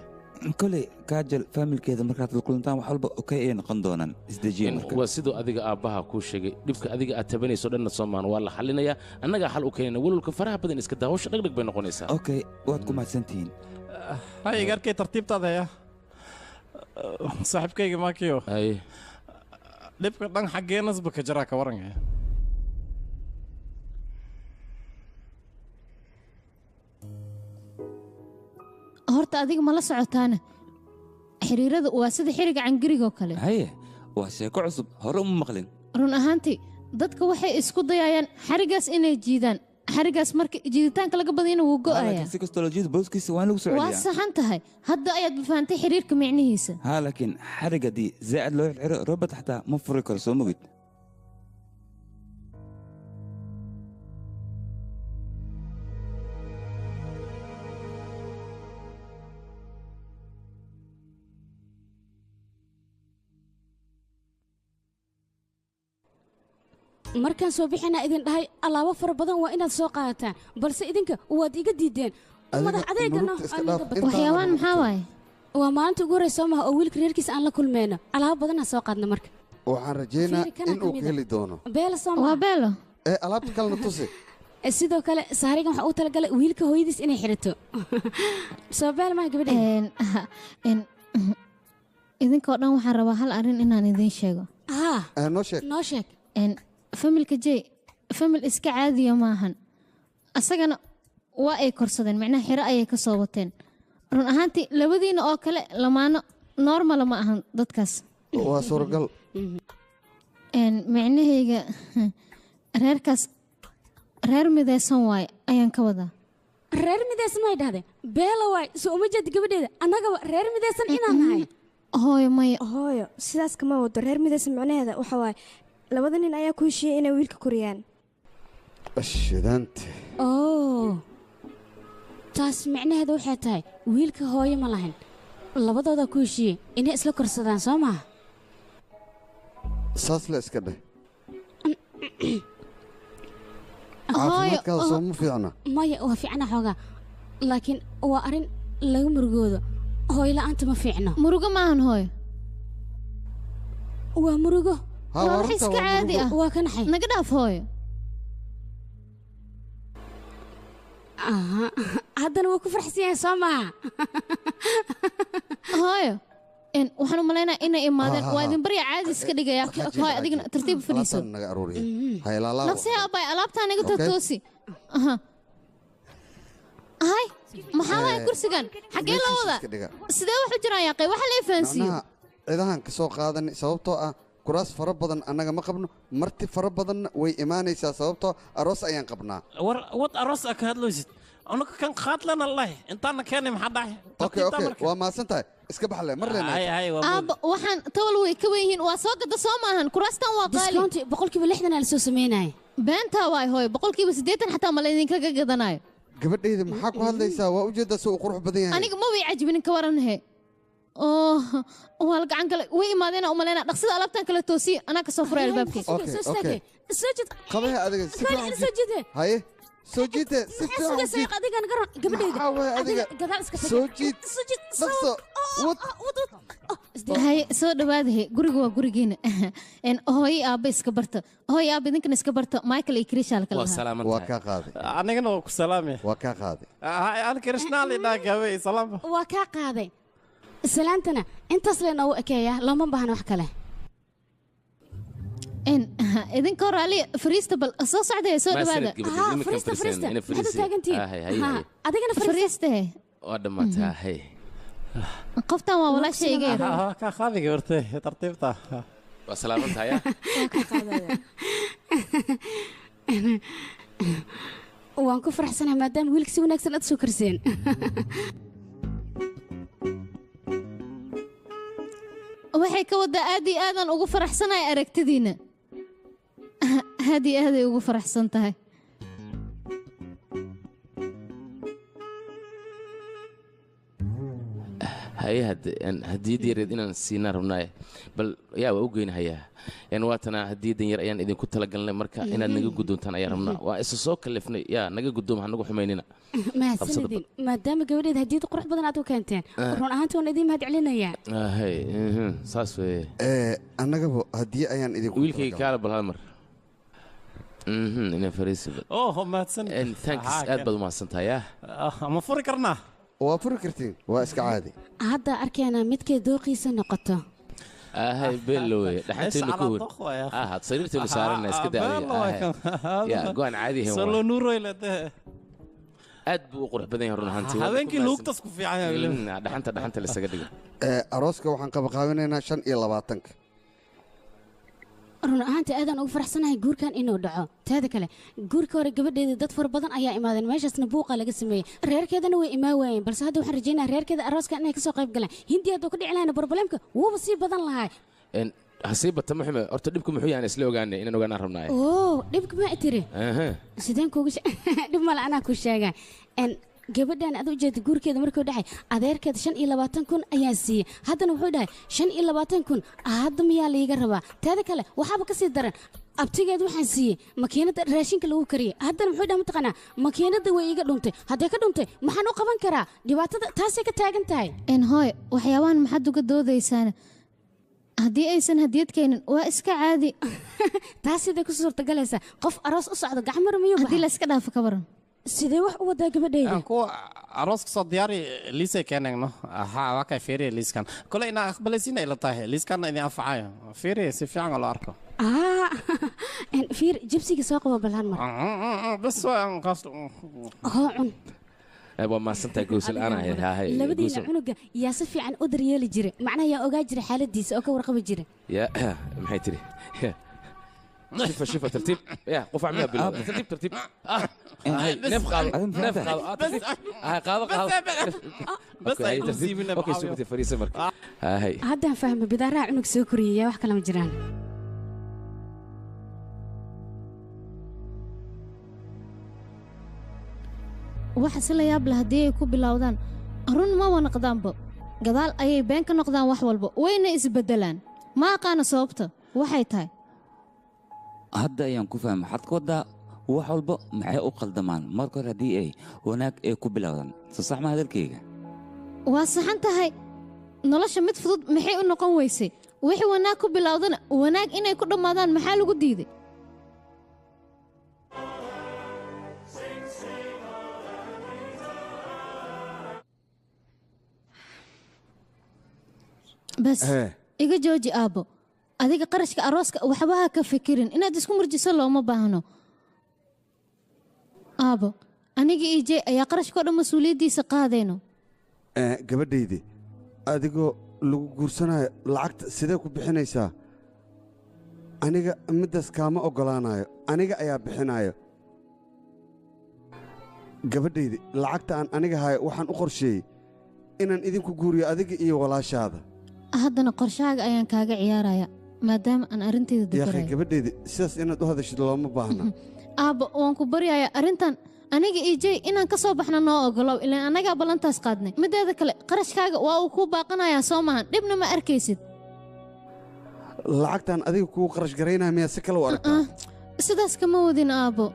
[SPEAKER 2] Koley Kaajal faamilkeeda markaad la kulantaan wax walba okay ay noqon doonaan. Isdejiye marka.
[SPEAKER 7] Waa siduu adiga aabbaha kuu sheegay. Dhibka adiga aad tabanayso dhanna soo maahan waa la xalinayaa. Annagaa xal u keenayna walwalka faraha badan iska daa hawsha dhagdhag bay noqonaysaa.
[SPEAKER 2] Okay, waad ku mahadsantihiin.
[SPEAKER 8] Hay igarkay tartiibtaada haya. Saaxiibkayga Makiyo.
[SPEAKER 7] Hay.
[SPEAKER 8] Dhibka dhan xaggeenasba ka jiraa ka waran he.
[SPEAKER 1] Horta adiga ma la socotaana? Xiriirada waa sida xiriga cangiriga oo kale.
[SPEAKER 2] Haye, waa sheeko cusub, hore uma maqlin.
[SPEAKER 1] Run ahaantii, dadka waxay isku dayayaan xarigaas inay jiidaan. Xarigaas marka jiiditaanka laga badiyana wuu go'ayaa.
[SPEAKER 2] Laakiin si kastoo loo jiido booskiisa waa in lagu soo
[SPEAKER 1] Waa
[SPEAKER 2] celiyaa.
[SPEAKER 1] saxan tahay. Hadda ayaad fahantay xiriirka micnihiisa.
[SPEAKER 2] Haa, laakiin xarig haddii zaa'id loo xiro robot xataa ma furi karo, soo mogid.
[SPEAKER 5] Markaan soo bixinaa idin dhahay alaabo fara badan waa inaad soo qaadataan, balse idinka waad iga diideen. Madax adeegana.
[SPEAKER 1] Waxyaabaan maxaa waaye?
[SPEAKER 5] Waa maalinta ugu horreysa maha oo wiilka reerkiisa aan la kulmeyno. Alaabo badan ha soo qaadna marka.
[SPEAKER 6] Waxaan rajeynaa
[SPEAKER 5] Fiiri, kana
[SPEAKER 6] in uu
[SPEAKER 5] ka
[SPEAKER 6] ka
[SPEAKER 5] mid ah.
[SPEAKER 6] heli doono.
[SPEAKER 5] Beelo soo
[SPEAKER 1] Waa beelo.
[SPEAKER 6] Ee alaabta kalena tusi.
[SPEAKER 5] Sidoo kale saarigan waxaa u talagalay wiilka hooyadiis inay xidhato. Soo beel maha gabadheeda?
[SPEAKER 1] Idinkoo dhan waxaan rabaa hal arrin inaan idiin sheego.
[SPEAKER 5] Haa.
[SPEAKER 6] Noo sheeg.
[SPEAKER 5] Noo sheeg.
[SPEAKER 1] Familka J famil iska caadiya maahan. Asagana waa ay korsadeen, macnaha xiro ayay ka soo wateen. Run ahaantii labadiina oo kale lamaano normal ma ahan dadkaas.
[SPEAKER 6] Waa suuragal.
[SPEAKER 1] Micnahayga reerkaas reer midaysan waaye ayaan ka wadaa.
[SPEAKER 5] Reer midaysan may dhahdeen? Beelo waay, soo uma jeed gabadheeda, annagaba reer midaysan inaan nahay.
[SPEAKER 1] Hooyo, maya.
[SPEAKER 11] Hooyo, sidaas kama wado. Reer midaysan micnaheeda waxa waaye labada nin ayaa ku heshiiyey inay wiilka koriyaan.
[SPEAKER 6] Shidaante.
[SPEAKER 5] Oo, taas micnaheeda waxay tahay wiilka hooyo ma lahayn, labadoodaa ku heshiiyey inay isla korsadaan, soo maha?
[SPEAKER 6] Saas la iska dheh.
[SPEAKER 5] Hooyo,
[SPEAKER 6] Caafimaadkaada soo ma fiicna?
[SPEAKER 5] Maya, waa fiicna xoogaa, laakiin waa arrin laga murugoodo. Hooyo la'aanta ma fiicno.
[SPEAKER 1] Murugo maahan hooyo.
[SPEAKER 5] Waa murugo.
[SPEAKER 6] Ha,
[SPEAKER 1] Waa
[SPEAKER 6] waa
[SPEAKER 1] wax
[SPEAKER 6] runta,
[SPEAKER 1] iska
[SPEAKER 6] waa
[SPEAKER 1] caadi
[SPEAKER 6] murugo.
[SPEAKER 1] ah.
[SPEAKER 5] Waa ka naxay.
[SPEAKER 1] Naga dhaaf hooyo.
[SPEAKER 5] Aha, haddana waa ku farxsan yahay, soo maha?
[SPEAKER 1] Hooyo, waxaan u malaynayaa inay imaadeen.
[SPEAKER 6] Ha, ha,
[SPEAKER 1] Waa
[SPEAKER 6] ha.
[SPEAKER 1] idin barya, caadi iska dhigaya.
[SPEAKER 6] Xaji,
[SPEAKER 1] Hooyo, adigana tartiib fadhiiso.
[SPEAKER 6] Alaabtaan naga aruuriya. Ha ilaalaabo.
[SPEAKER 1] Naqsiha abay, alaabtaa naga
[SPEAKER 6] Okay.
[SPEAKER 1] totoosi. Aha. Hay, maxaa waaye kursigan? Xaggee loo
[SPEAKER 6] Meeshiisa
[SPEAKER 1] wadaa?
[SPEAKER 6] iska dhiga.
[SPEAKER 1] Sidee wax u jiraan yaaqay? Waxa la fahansiiyo.
[SPEAKER 6] Macnaha cidahan ka soo qaadanay sababtoo ah kuraas fara badan annaga ma qabno, marti fara badanna way imaanaysaa sababtoo aroos ayaan qabnaa.
[SPEAKER 8] War wad aroos aa ka hadlaysid, anuga kan qaadlana lahay intaana keenay, maxaa dhacay?
[SPEAKER 6] Okay, okay, waa mahadsan tahay, iska baxle mar
[SPEAKER 8] Hay,
[SPEAKER 6] leenahay.
[SPEAKER 8] hay, waa
[SPEAKER 1] Aabba, waxaan tawal way ka weyn yihiin. Waa soo gada soo maahan. Kuraastan waa qaali.
[SPEAKER 5] Discount 60% aa lasoo sameynaya.
[SPEAKER 1] Beentaa waay hooyo, 80% xataa ma laydinkaga gadanayo.
[SPEAKER 6] Gabadhayda, maxaa ku hadlaysaa? Waa ujeedaa si uu qurux badan yahay.
[SPEAKER 1] Aniga ma way cajbinin, ka waran he. Oo, waa la gacan kale way imaadeen u malaynaa. Dhaqsida alaabtan kale toosiye, anaa ka soo furay albaabkii.
[SPEAKER 6] Okay,
[SPEAKER 5] Soo istaagay.
[SPEAKER 6] okay.
[SPEAKER 5] Soo jid.
[SPEAKER 6] Qabaha adiga si
[SPEAKER 5] Kaali,
[SPEAKER 6] fiican u
[SPEAKER 5] soo
[SPEAKER 6] jiid.
[SPEAKER 5] jide.
[SPEAKER 6] Haye, soo jiite si
[SPEAKER 5] Maxaa
[SPEAKER 6] fiican u
[SPEAKER 5] sugaysaa?
[SPEAKER 6] jiid.
[SPEAKER 5] Adigan garan gabadhayda.
[SPEAKER 6] Maxaa waaye adiga?
[SPEAKER 5] Gadaal iska tag.
[SPEAKER 6] Soo jiid.
[SPEAKER 5] Soo jiid.
[SPEAKER 6] Dhaqso. Wad.
[SPEAKER 5] Wad, wad. Oh, isdee.
[SPEAKER 1] Haye, soo dhawaadahe, guriga waa gurigiina. Hooyo, aabba iska barta. Hooyo, aabba, idinkana iska barta. Michael iyo Krisha la kala
[SPEAKER 7] Waa
[SPEAKER 1] lahaa.
[SPEAKER 7] salaaman
[SPEAKER 6] Waa
[SPEAKER 7] tahay.
[SPEAKER 6] kaa qaaday.
[SPEAKER 8] Anigana waa ku salaamay.
[SPEAKER 6] Waa kaa qaaday.
[SPEAKER 8] Hay, an krishnaali dhaa gabay salaam.
[SPEAKER 5] Waa kaa qaaday. Salaantana intaas lee noogu ekeeya, looma baahna wax kale.
[SPEAKER 1] Idinkoo raali fariista, bal soo socdaya, soo
[SPEAKER 7] Ma
[SPEAKER 1] dhawaada.
[SPEAKER 7] sanad gabadheed,
[SPEAKER 5] Haa,
[SPEAKER 7] iminkan
[SPEAKER 5] fariista,
[SPEAKER 7] fariisanayna,
[SPEAKER 5] fariista.
[SPEAKER 7] ina
[SPEAKER 5] Maxaad u
[SPEAKER 7] fariisi.
[SPEAKER 5] taagantihiin?
[SPEAKER 7] Ah, hay, hay,
[SPEAKER 5] Haa,
[SPEAKER 7] hay.
[SPEAKER 5] adigana fariista.
[SPEAKER 1] Fariiste.
[SPEAKER 7] Waa dhammaatay, hay.
[SPEAKER 1] Qoftan waa walaashayga yar.
[SPEAKER 8] Kaa qaadi gabartay tartiibta.
[SPEAKER 7] Waa salaaman tahay, ah?
[SPEAKER 5] Waan ku faraxsanahay maadaama wiilka si wanaagsan aad soo korseen.
[SPEAKER 1] Waxay ka wadaa aad iyo aadaan ugu faraxsanahay aragtidiina. Aad iyo aaday ugu faraxsan tahay.
[SPEAKER 7] Haye, hadde hadiyadda yareed inaan siinaa rabnaaye, bal yaa waa u geynahayaa. Waatana hadiyaddan yar ayaan idinku talagalnay, marka inaad naga guddoontaan ayaan rabnaa. Waa isa soo kalifnay, yaa naga guddoom, ha nagu xumaynina.
[SPEAKER 5] Mahadsanidin maadaama gabadheeda hadiyad qurux badan aad u keenteen.
[SPEAKER 7] Ah.
[SPEAKER 5] Run ahaantii waan idiin mahad celinayaa.
[SPEAKER 7] Hay, saas weye.
[SPEAKER 6] Annagaba hadiye ayaan idinku
[SPEAKER 7] Wiilkayga kaala bal hal mar. Ina fariisi bal.
[SPEAKER 8] Oh, mahadsan.
[SPEAKER 7] Thanks, aad baad umahadsan tahay, ah.
[SPEAKER 8] Ma furi karnaa?
[SPEAKER 6] Waa furi kartiin, waa iska caadi.
[SPEAKER 5] Hadda arkaynaa midkay dooqiisa noqoto.
[SPEAKER 7] Ahay, bello weye, dhaxanteenu ka wer. Ah, had sariirteenu saarana, iska daa ya go-aan caadi ahayn
[SPEAKER 8] Solo
[SPEAKER 7] waay.
[SPEAKER 8] nuuroy leedahay.
[SPEAKER 7] Aad buu u qurux badan yahay run ahaantii. Waa
[SPEAKER 8] Habeenkii
[SPEAKER 7] ku
[SPEAKER 8] luugtas ku fiican yahay weliba.
[SPEAKER 7] Dhaxanta lasaga dhigo.
[SPEAKER 6] Arooska waxaan qabaqaabinaynaa 25-ka.
[SPEAKER 5] Run ahaantii aadaan ugu faraxsanahay guurkan inuu dhaco. Teeda kale, guurka hore gabadheeda dad fara badan ayaa imaadeen, meeshaasna buuqa laga sameeyey, reerkeedana way imaa waayeen, balse hadda waxaan rajaynayaa reerkeeda arooskan inay kasoo qayb galaan. Hindi hadduu ka dhici lahayna problemka wuuba sii badan lahaa.
[SPEAKER 7] Hasii bata muxume, horta dhibku muxuu yahay isla ogaanay, inaan ogaanaan rabnaaye.
[SPEAKER 5] Oo dhibka ma tiri? Sideen kuugu dhib male, anaa ku sheegaa. Gabadhan aad u jeeda guurkeeda markuu dhacay adeerkeeda 25,000 ayaa siiyey, haddana wuxuu dhahay 25,000 hadda miyaa laiga rabaa? Teeda kale waxaaba kasii daran, abtigeed waxaan siiyey makiinada raashinka lagu kariyey, haddana muxuu dhahay mataqaanaa makiinada way iga dhuntay. Haddee ka dhuntay maxaan u qaban karaa? Dhibaatada taasay ka taagan tahay.
[SPEAKER 1] Hooy, waxyaabahan maxaad uga doodaysaana? Haddii aysan hadiyad keenin waa iska caadi.
[SPEAKER 5] Taas siday ku suurtagalaysaa? Qof aroos u socdo gacmar miyuu
[SPEAKER 1] haddii la iska dhaafo ka baran?
[SPEAKER 5] Sidee wax u wadaa gabadhayda?
[SPEAKER 8] Kuwa arooska soo diyaari liisay keenegno. Haa, waa kay, fiiriya liiskan. Kole inaa aqbalaysiin ay la tahay, liiskanna idin anfacayo. Fiiriya si fiican oo loo arko.
[SPEAKER 5] Fiir, jibsiga soo qabo balhan mar.
[SPEAKER 8] Bas waa kaas.
[SPEAKER 5] Hoo, cun.
[SPEAKER 7] Waa mahadsantahay, goosal aan ahay.
[SPEAKER 5] Labadiina cunuga yaa si fiican u daryeeli jiray, macnaha yaa ogaa jiray xaaladiisa oo ka warqabi jiray?
[SPEAKER 7] Ya, maxay tiri? شوف شوف، ترتيب يا قف عمياء بالله، ترتيب ترتيب. هاي نف قاضي نف قاضي، هاي قاضي قاضي.
[SPEAKER 8] بس
[SPEAKER 7] هاي ترتيب. okay سوبتي فريسه marka هاي.
[SPEAKER 5] Haddaan fahmay, bidaaraha cunug soo koriyay, yaa wax kale ma jiraan.
[SPEAKER 1] Waxa si la yaab leh, haddii ay ku bilowdaan run maba noqdaanba, gadaal ayay been ka noqdaan wax walba, wayna isbeddelaan. Ma aqaana sababta waxay tahay.
[SPEAKER 2] Hadda ayaan ku fahmay waxaad ka wadaa. Wax walba maxay u qaldamaan marka hore haddii ay wanaag ay ku bilowdaan? Soo sax ma hadalkayga?
[SPEAKER 1] Waa saxan tahay. Nolosha mid fudud maxay u noqon weysay? Wixii wanaag ku bilowdana wanaag inay ku dhammaadaan maxaa lagu diiday? Bas iga jooji aabbo. Adiga qarashka arooska waxba ha ka fikirin, inaad isku murjiso looma baahno aabbo. Aniga iyo Jey ayaa qarashka oo dhan mas-uuliyaddiisa qaadayno.
[SPEAKER 6] Gabadhaydii, adigoo lagu guursanayo lacagta sidee ku bixinaysaa? Aniga middaas kaama oggolaanayo, aniga ayaa bixinayo. Gabadhaydi, lacagta aan aniga hayo waxaan u qorsheeyey inaan idinku guuriyo adiga iyo walaashaada.
[SPEAKER 1] Haddana qorshahaaga ayaan kaaga ciyaaraya maadaama aan arrintayda
[SPEAKER 6] Yaakhay,
[SPEAKER 1] dabarayo.
[SPEAKER 6] gabadhaydi, sidaas inaad u hadashid looma baahna.
[SPEAKER 1] Aabbo, waan ku baryayaa, arrintan aniga iyo Jey inaan ka soo baxna noo ogolow, ilaan annagaa ballantaas qaadnay. Mideeda kale qarashkaaga waa uu kuu baaqanayaa, soo maahan? Dhibna ma arkaysid.
[SPEAKER 6] Lacagtaan adiga kugu qarash garaynaya miyaa si kale u aragtaa?
[SPEAKER 1] Sidaas kama wadin aabbo.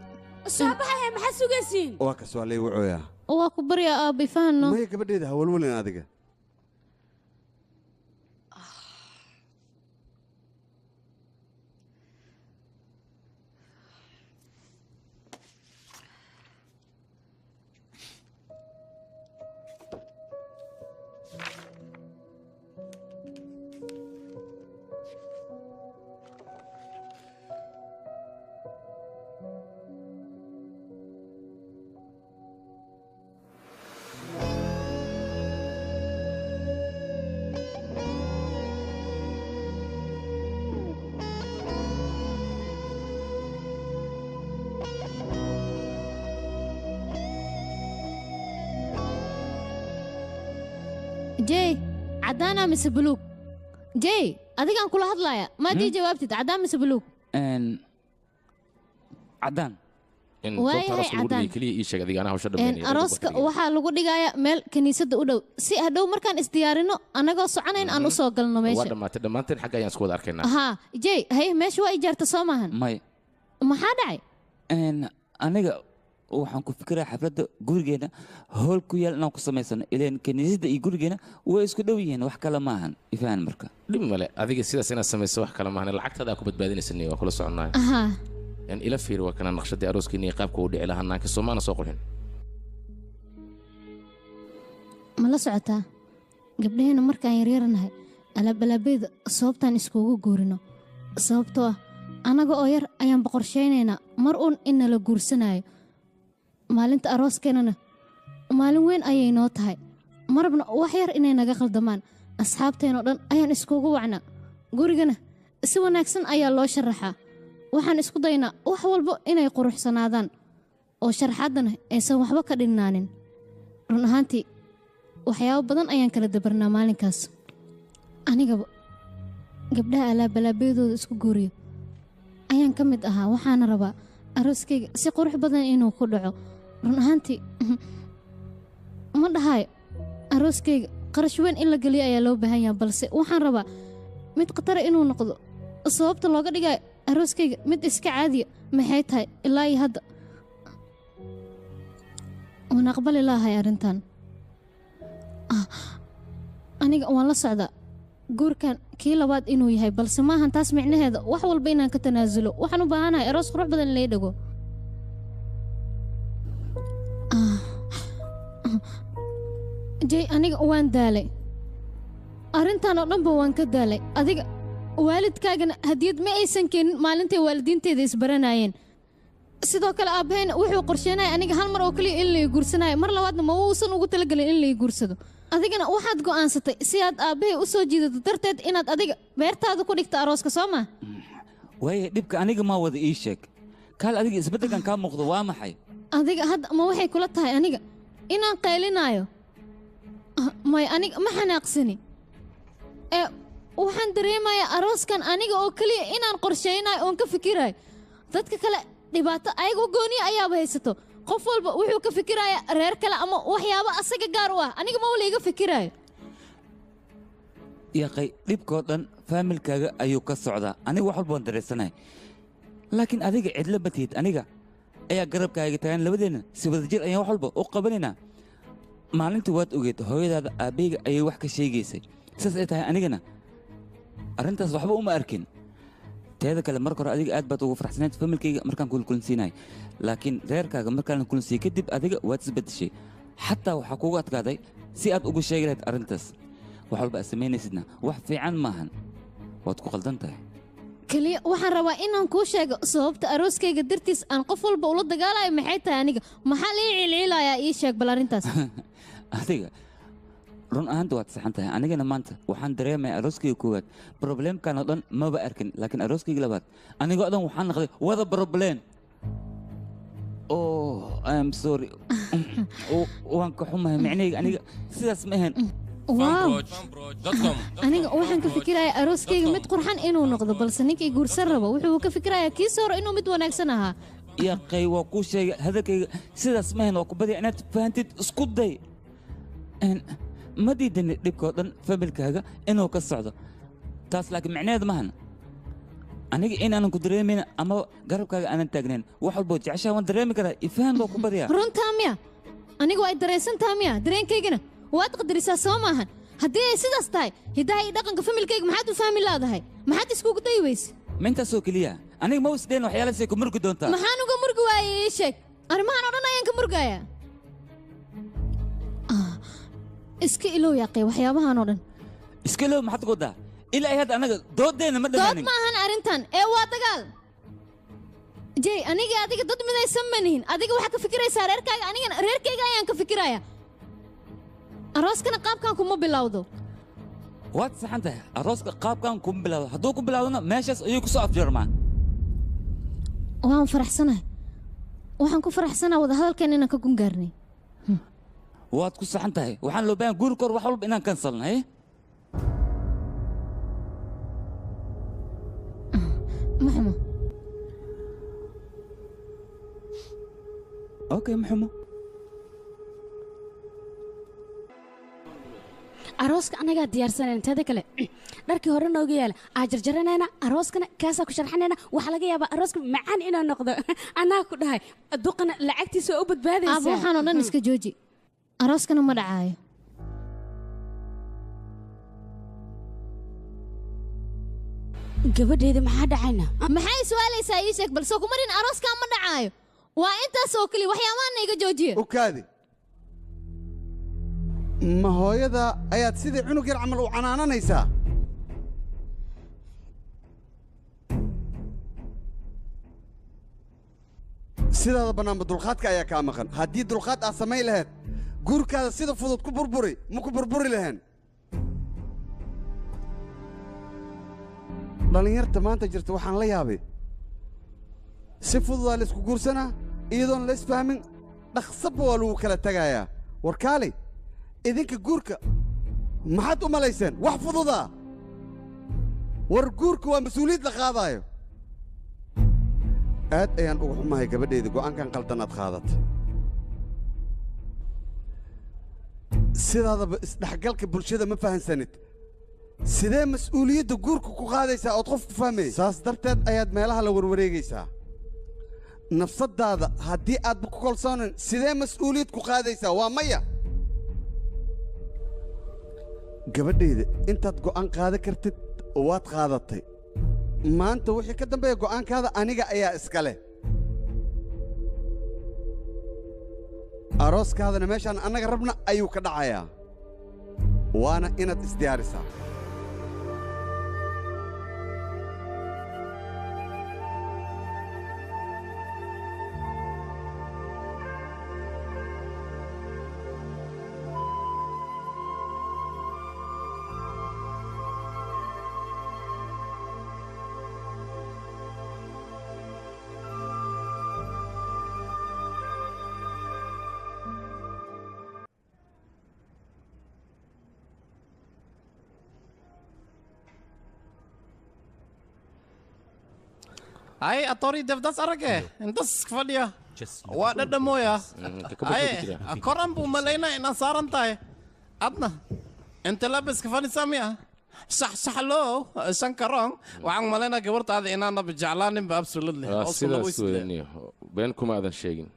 [SPEAKER 5] Soo baxaya, maxaad sugaysiin?
[SPEAKER 6] Waa kas, waa laygu cooyaa.
[SPEAKER 1] Waa ku baryaa aabbo, ifahanno.
[SPEAKER 6] Maya gabadhayda, ha walwalin adiga.
[SPEAKER 1] Jey, caddaanaa mise buluug? Jey, adigaan kula hadlaaya, maad ii jawaabtid, caddaan mise buluug?
[SPEAKER 2] Caddaan.
[SPEAKER 7] In
[SPEAKER 1] Waayahay,
[SPEAKER 7] goobta arooska lagu
[SPEAKER 1] caddaan.
[SPEAKER 7] dhigay keliya ii sheeg adiga, anaa hawsha dhammaynaya.
[SPEAKER 1] Arooska waxaa lagu dhigayaa meel kiniisadda u dhow, si hadhow markaan isdiyaarino annagoo soconayn aan u soo galno
[SPEAKER 7] Waa
[SPEAKER 1] meesha.
[SPEAKER 7] dhammaatay, dhammaanteen xagga ayaan isku wada arkaynaa.
[SPEAKER 1] Haa Jey, haye, meesha waa ijaarta soo maahan?
[SPEAKER 2] May.
[SPEAKER 1] Maxaa dhacay?
[SPEAKER 2] Aniga waxaan ku fikirayaa xafladda gurigeena hool ku yaal inaan ku samaysano, ileen kiniisadda iyo gurigeena way isku dhow yihiin. Wax kale maahan, ifaan marka.
[SPEAKER 7] Dhib male, adiga sidaas inaad samayso wax kale maahan, lacagtaada ku badbaadinaysa, waa kula soconnahay.
[SPEAKER 1] Haa.
[SPEAKER 7] Ila fiir, waa kana naqshadii arooskiina iyo qaabka uu dhici lahaa, naanka soomaana soo qurxin.
[SPEAKER 1] Ma la socotaa gabdhaheena markaan yaryaranahay alaabalaabeyda sababtaan iskugu guurino? Sababtoo ah annaga oo yar ayaan boqorshaynaynaa mar uun in nala guursanayo. Maalinta arooskeenana maalin weyn ayay noo tahay, marabna wax yar inay naga khaldamaan. Asxaabteenoo dhan ayaan iskugu wacnaa, gurigana Si wanaagsan ayaa loo sharaxaa. Waxaan isku daynaa wax walba inay quruxsanaadaan oo sharaxaadana aysan waxba ka dhinnaanin. Run ahaantii waxyaabo badan ayaan kala dabarnaa maalinkaas. Anigaba gabdhaha alaabalaabyadooda isku guuriyo ayaan ka mid ahaa. Waxaana rabaa arooskayga si qurux badan inuu ku dhaco. Run ahaantii ma dhahayo arooskayga qarash weyn in la geliyo ayaa loo baahan yahay, balse waxaan rabaa mid khatara inuu noqdo. Sababta looga dhigayo arooskayga mid iska caadiya maxay tahay? Ilaa iyo hadda waan aqbali lahay arrintan. Aniga waan la socdaa guurkan kii labaad inuu yahay, balse maahan taas micnaheeda wax walba inaan ka tanaasulo. Waxaan u baahanahay aroos qurux badan in lay dhago. Jay, aniga waan daalay arrintan oo dhanba, waan ka daalay. Adiga waalidkaagana hadiyad ma aysan keenin maalintay waalidiinteeda isbaranaayeen. Sidoo kale aabbahayna wuxuu qorsheynaya aniga hal mar oo keliya in la ii guursanayo, mar labaadna ma uusan ugu talagelin in la ii guursado. Adigana waxaad go'aansatay si aad aabbahay u soo jiidato darteed inaad adiga beertaada ku dhigto arooska, soo maa?
[SPEAKER 2] Waaye dhibka aniga maa wada ii sheeg. Kaal, adiga isbeddelkan kaa muuqdo waa maxay?
[SPEAKER 1] Adiga hadda ma waxay kula tahay aniga inaan qaylinaayo? May, aniga ma xanaaqsani. Ee waxaan dareemayaa arooskan aniga oo keliya inaan qorshaynayo oon ka fikirayo. Dadka kale dhibaato ayaga u gooniya ayaaba haysato. Qof walba wuxuu ka fikirayaa reer kale ama waxyaabo asaga gaar u ah. Aniga ma wala iga fikiraayo.
[SPEAKER 2] Yaqay, dhibkoo dhan faamilkaaga ayuu ka socdaa. Aniga wax walba waan dareensanahay, laakiin adiga cidla ma tihid. Aniga ayaa garabkaaga taagan, labadeenna si wadajir ayaan wax walba u qabanaynaa. Maalintii waad ogeed hooyadaada aabbahayga ayay wax ka sheegaysay. Sidaas ay tahay anigana arrintaas waxba uma arkin. Teeda kale, marka hore adiga aad baad ugu faraxsanayd familkayga markaan kula kulansiinayay, laakiin reerkaaga markaan kulansiiyey kadib adiga waad isbeddeshay. Xataa waxaa kugu adkaaday si aad ugu sheegi lahayd arrintaas. Wax walba aad samaynaysidna wax fiican maahan, waad ku qaldan tahay.
[SPEAKER 1] Keliya waxaan rabaa inaan kuu sheego sababta arooskayga dartiis aan qof walba ula dagaalayo maxay tahay. Aniga maxaa la ii cilciilayaa? Ii sheeg bal arrintaas.
[SPEAKER 2] Adiga run ahaanta waad saxan tahay. Anigana maanta waxaan dareemayaa arooskayga koowaad problemkan oo dhan maba arkin, laakiin arooskayga labaad anigoo dhan waxaan noqday wada problem. Oh, I am sorry, waan ka xumahay. Micnahayga aniga sidaas ma ahayn.
[SPEAKER 1] Waaw, aniga waxaan ka fikirayaa arooskayga mid qurxan inuu noqdo, balse ninkii guursan rabo wuxuu ka fikirayaa kii soo hore inuu mid wanaagsan ahaa.
[SPEAKER 2] Yaqay, waa kuu sheegay hadalkayga sidaas ma ahayn. Waa ku badya inaad fahantid isku day. Ma diidani dhibkoo dhan familkaaga inuu ka socdo taas, laakiin micnaheed maahan aniga inaanan ku dareemayn ama garabkaaga aanan taagnayn. Wax walboo jeceshaha waan dareemi karaa. Ifaham baa ku badyaa.
[SPEAKER 1] Runtaa miya? Aniga waa ay dareensantaha miya? Dareenkaygana waad qadarisaa, soo maahan? Haddii ay sidaas tahay, hiddaha iyo dhaqanka familkayga maxaad u fahmi laadahay? Maxaad iskugu dayi weyse?
[SPEAKER 2] Ma intaasoo keliya? Aniga ma isdheen waxyaalahaasay ku murgi doontaa.
[SPEAKER 1] Maxaan uga murgi waayey? Ii sheeg. Arrimahan oo dhan ayaan ka murgayaa. Iska ilow yaaqay waxyaabahan oo dhan.
[SPEAKER 2] Iska ilow maxaad ku wadaa? Ilaa ay hadda anaga doodeenna ma
[SPEAKER 1] dood
[SPEAKER 2] dhammaanin.
[SPEAKER 1] Ma ahan arrintan ee waa dagaal. Jay, aniga adiga dad midaysan ma nihin. Adiga waxaa ka fikiraysaa reerkaaga, anigana reerkayga ayaan ka fikiraya. Arooskana qaabkan kuma bilowdo.
[SPEAKER 2] Waad saxan tahay, arooska qaabkan kuma bilowdo. Hadduu ku bilowdona meeshaas ayuu ku soo afjarmaa.
[SPEAKER 1] Waan faraxsanahay, waxaan ku faraxsanahay wadahadalkeen inaan ka gungaarnay.
[SPEAKER 2] Waad ku saxan tahay. Waxaan loo baahan guuri kor wax walba inaan kansalnay.
[SPEAKER 1] Ma xumo.
[SPEAKER 2] Okay, ma xumo.
[SPEAKER 5] Arooska anagaa diyaarsanayna. Teeda kale, dharkii hore nooga yaala aa jarjaranayna, arooskana kaasaa ku sharxanayna. Waxaa laga yaabaa arooska macaan inuu noqdo. Anaa ku dhahay, duqana lacagtiisa waa u badbaadaysaa.
[SPEAKER 1] Aaba, waxaan oo dhan iska jooji. Arooskana ma dhacaayo.
[SPEAKER 5] Gabadheeda, maxaa dhacayna?
[SPEAKER 1] Maxay su'aalaysaa? Ii sheeg balse. Kumarin, arooskaa ma dhacaayo. Waa intaas oo keliya. Waxyaabahanna iga joojiya.
[SPEAKER 6] U kaadi, ma hooyada ayaad sidii cunug yar camal u canaananaysaa? Sidaada bannaanba dulqaadka ayaa kaa maqan. Haddii dulqaad aad samayn lahayd, guurkaada sida fudud ku burburi ma ku burburi lahayn. Dhallinyarta maanta jirta waxaan la yaabay si fududaa la isku guursanaa iyadoon la isfahmin, dhaqsaba waa lagu kala tegayaa. War kaalay, idinka guurka maxaad u malayseen wax fududaa? War guurka waa mas-uuliyad la qaadaayo. Aad ayaan uga xumahay gabadhayda go'aankan qaldan aad qaadatay. Sidaadaba isdhexgalka bulshada ma fahansanid. Sidee mas-uuliyadda guurka ku qaadaysaa ood qof ku fahmaysa? Saas darteed ayaad meelaha la warwareegaysaa. Nafsaddaada haddii aadba ku kalsoonan, sidee mas-uuliyad ku qaadaysaa? Waa maya. Gabadhayda, intaad go'aan qaadan kartid waad qaadatay. Maanta wixii ka dambeeya go'aankaada aniga ayaa iska leh. Arooskaadana meeshaan annaga rabna ayuu ka dhacayaa, waana inaad isdiyaarisaa.
[SPEAKER 8] Ay atori devdas arage intas fadhiya waa dhadhamooya. Ay koran buu malaynaa inaad saaran tahay, adna inta labiska fadhisaa miya? Shaxshaxlow shankaroon, waxaan malaynaa gabartaada inaanaba jeclaaninba absolutely.
[SPEAKER 7] Sidaas weeyaniyo, been kuma aadan sheegin.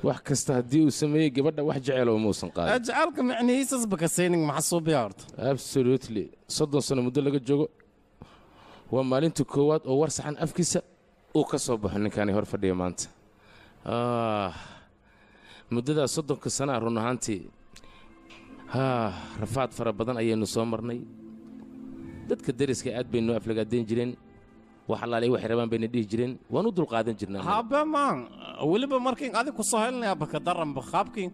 [SPEAKER 7] Wax kasta haddii uu sameeyey gabadha wax jecel oo muusan qaadin.
[SPEAKER 8] Jecelka micnihiisasba ka saynin maxasuubiya horta.
[SPEAKER 7] Absolutely, 30 sano muddo laga joogo waa maalinta koowaad oo war saxan afkiisa uu ka soo baxo ninkaani hor fadhiya maanta. Muddadaas 30-ka sanaa run ahaantii rafaad fara badan ayaynu soo marnay. Dadka deriska aad baynu aflagaadeyn jireen, wax allaalay waxay rabaan bayna dhihi jireen, waan u dulqaadan jirnaa.
[SPEAKER 8] Habe maan weliba markiin adig ku soo helinayaaba ka daranba qaabkii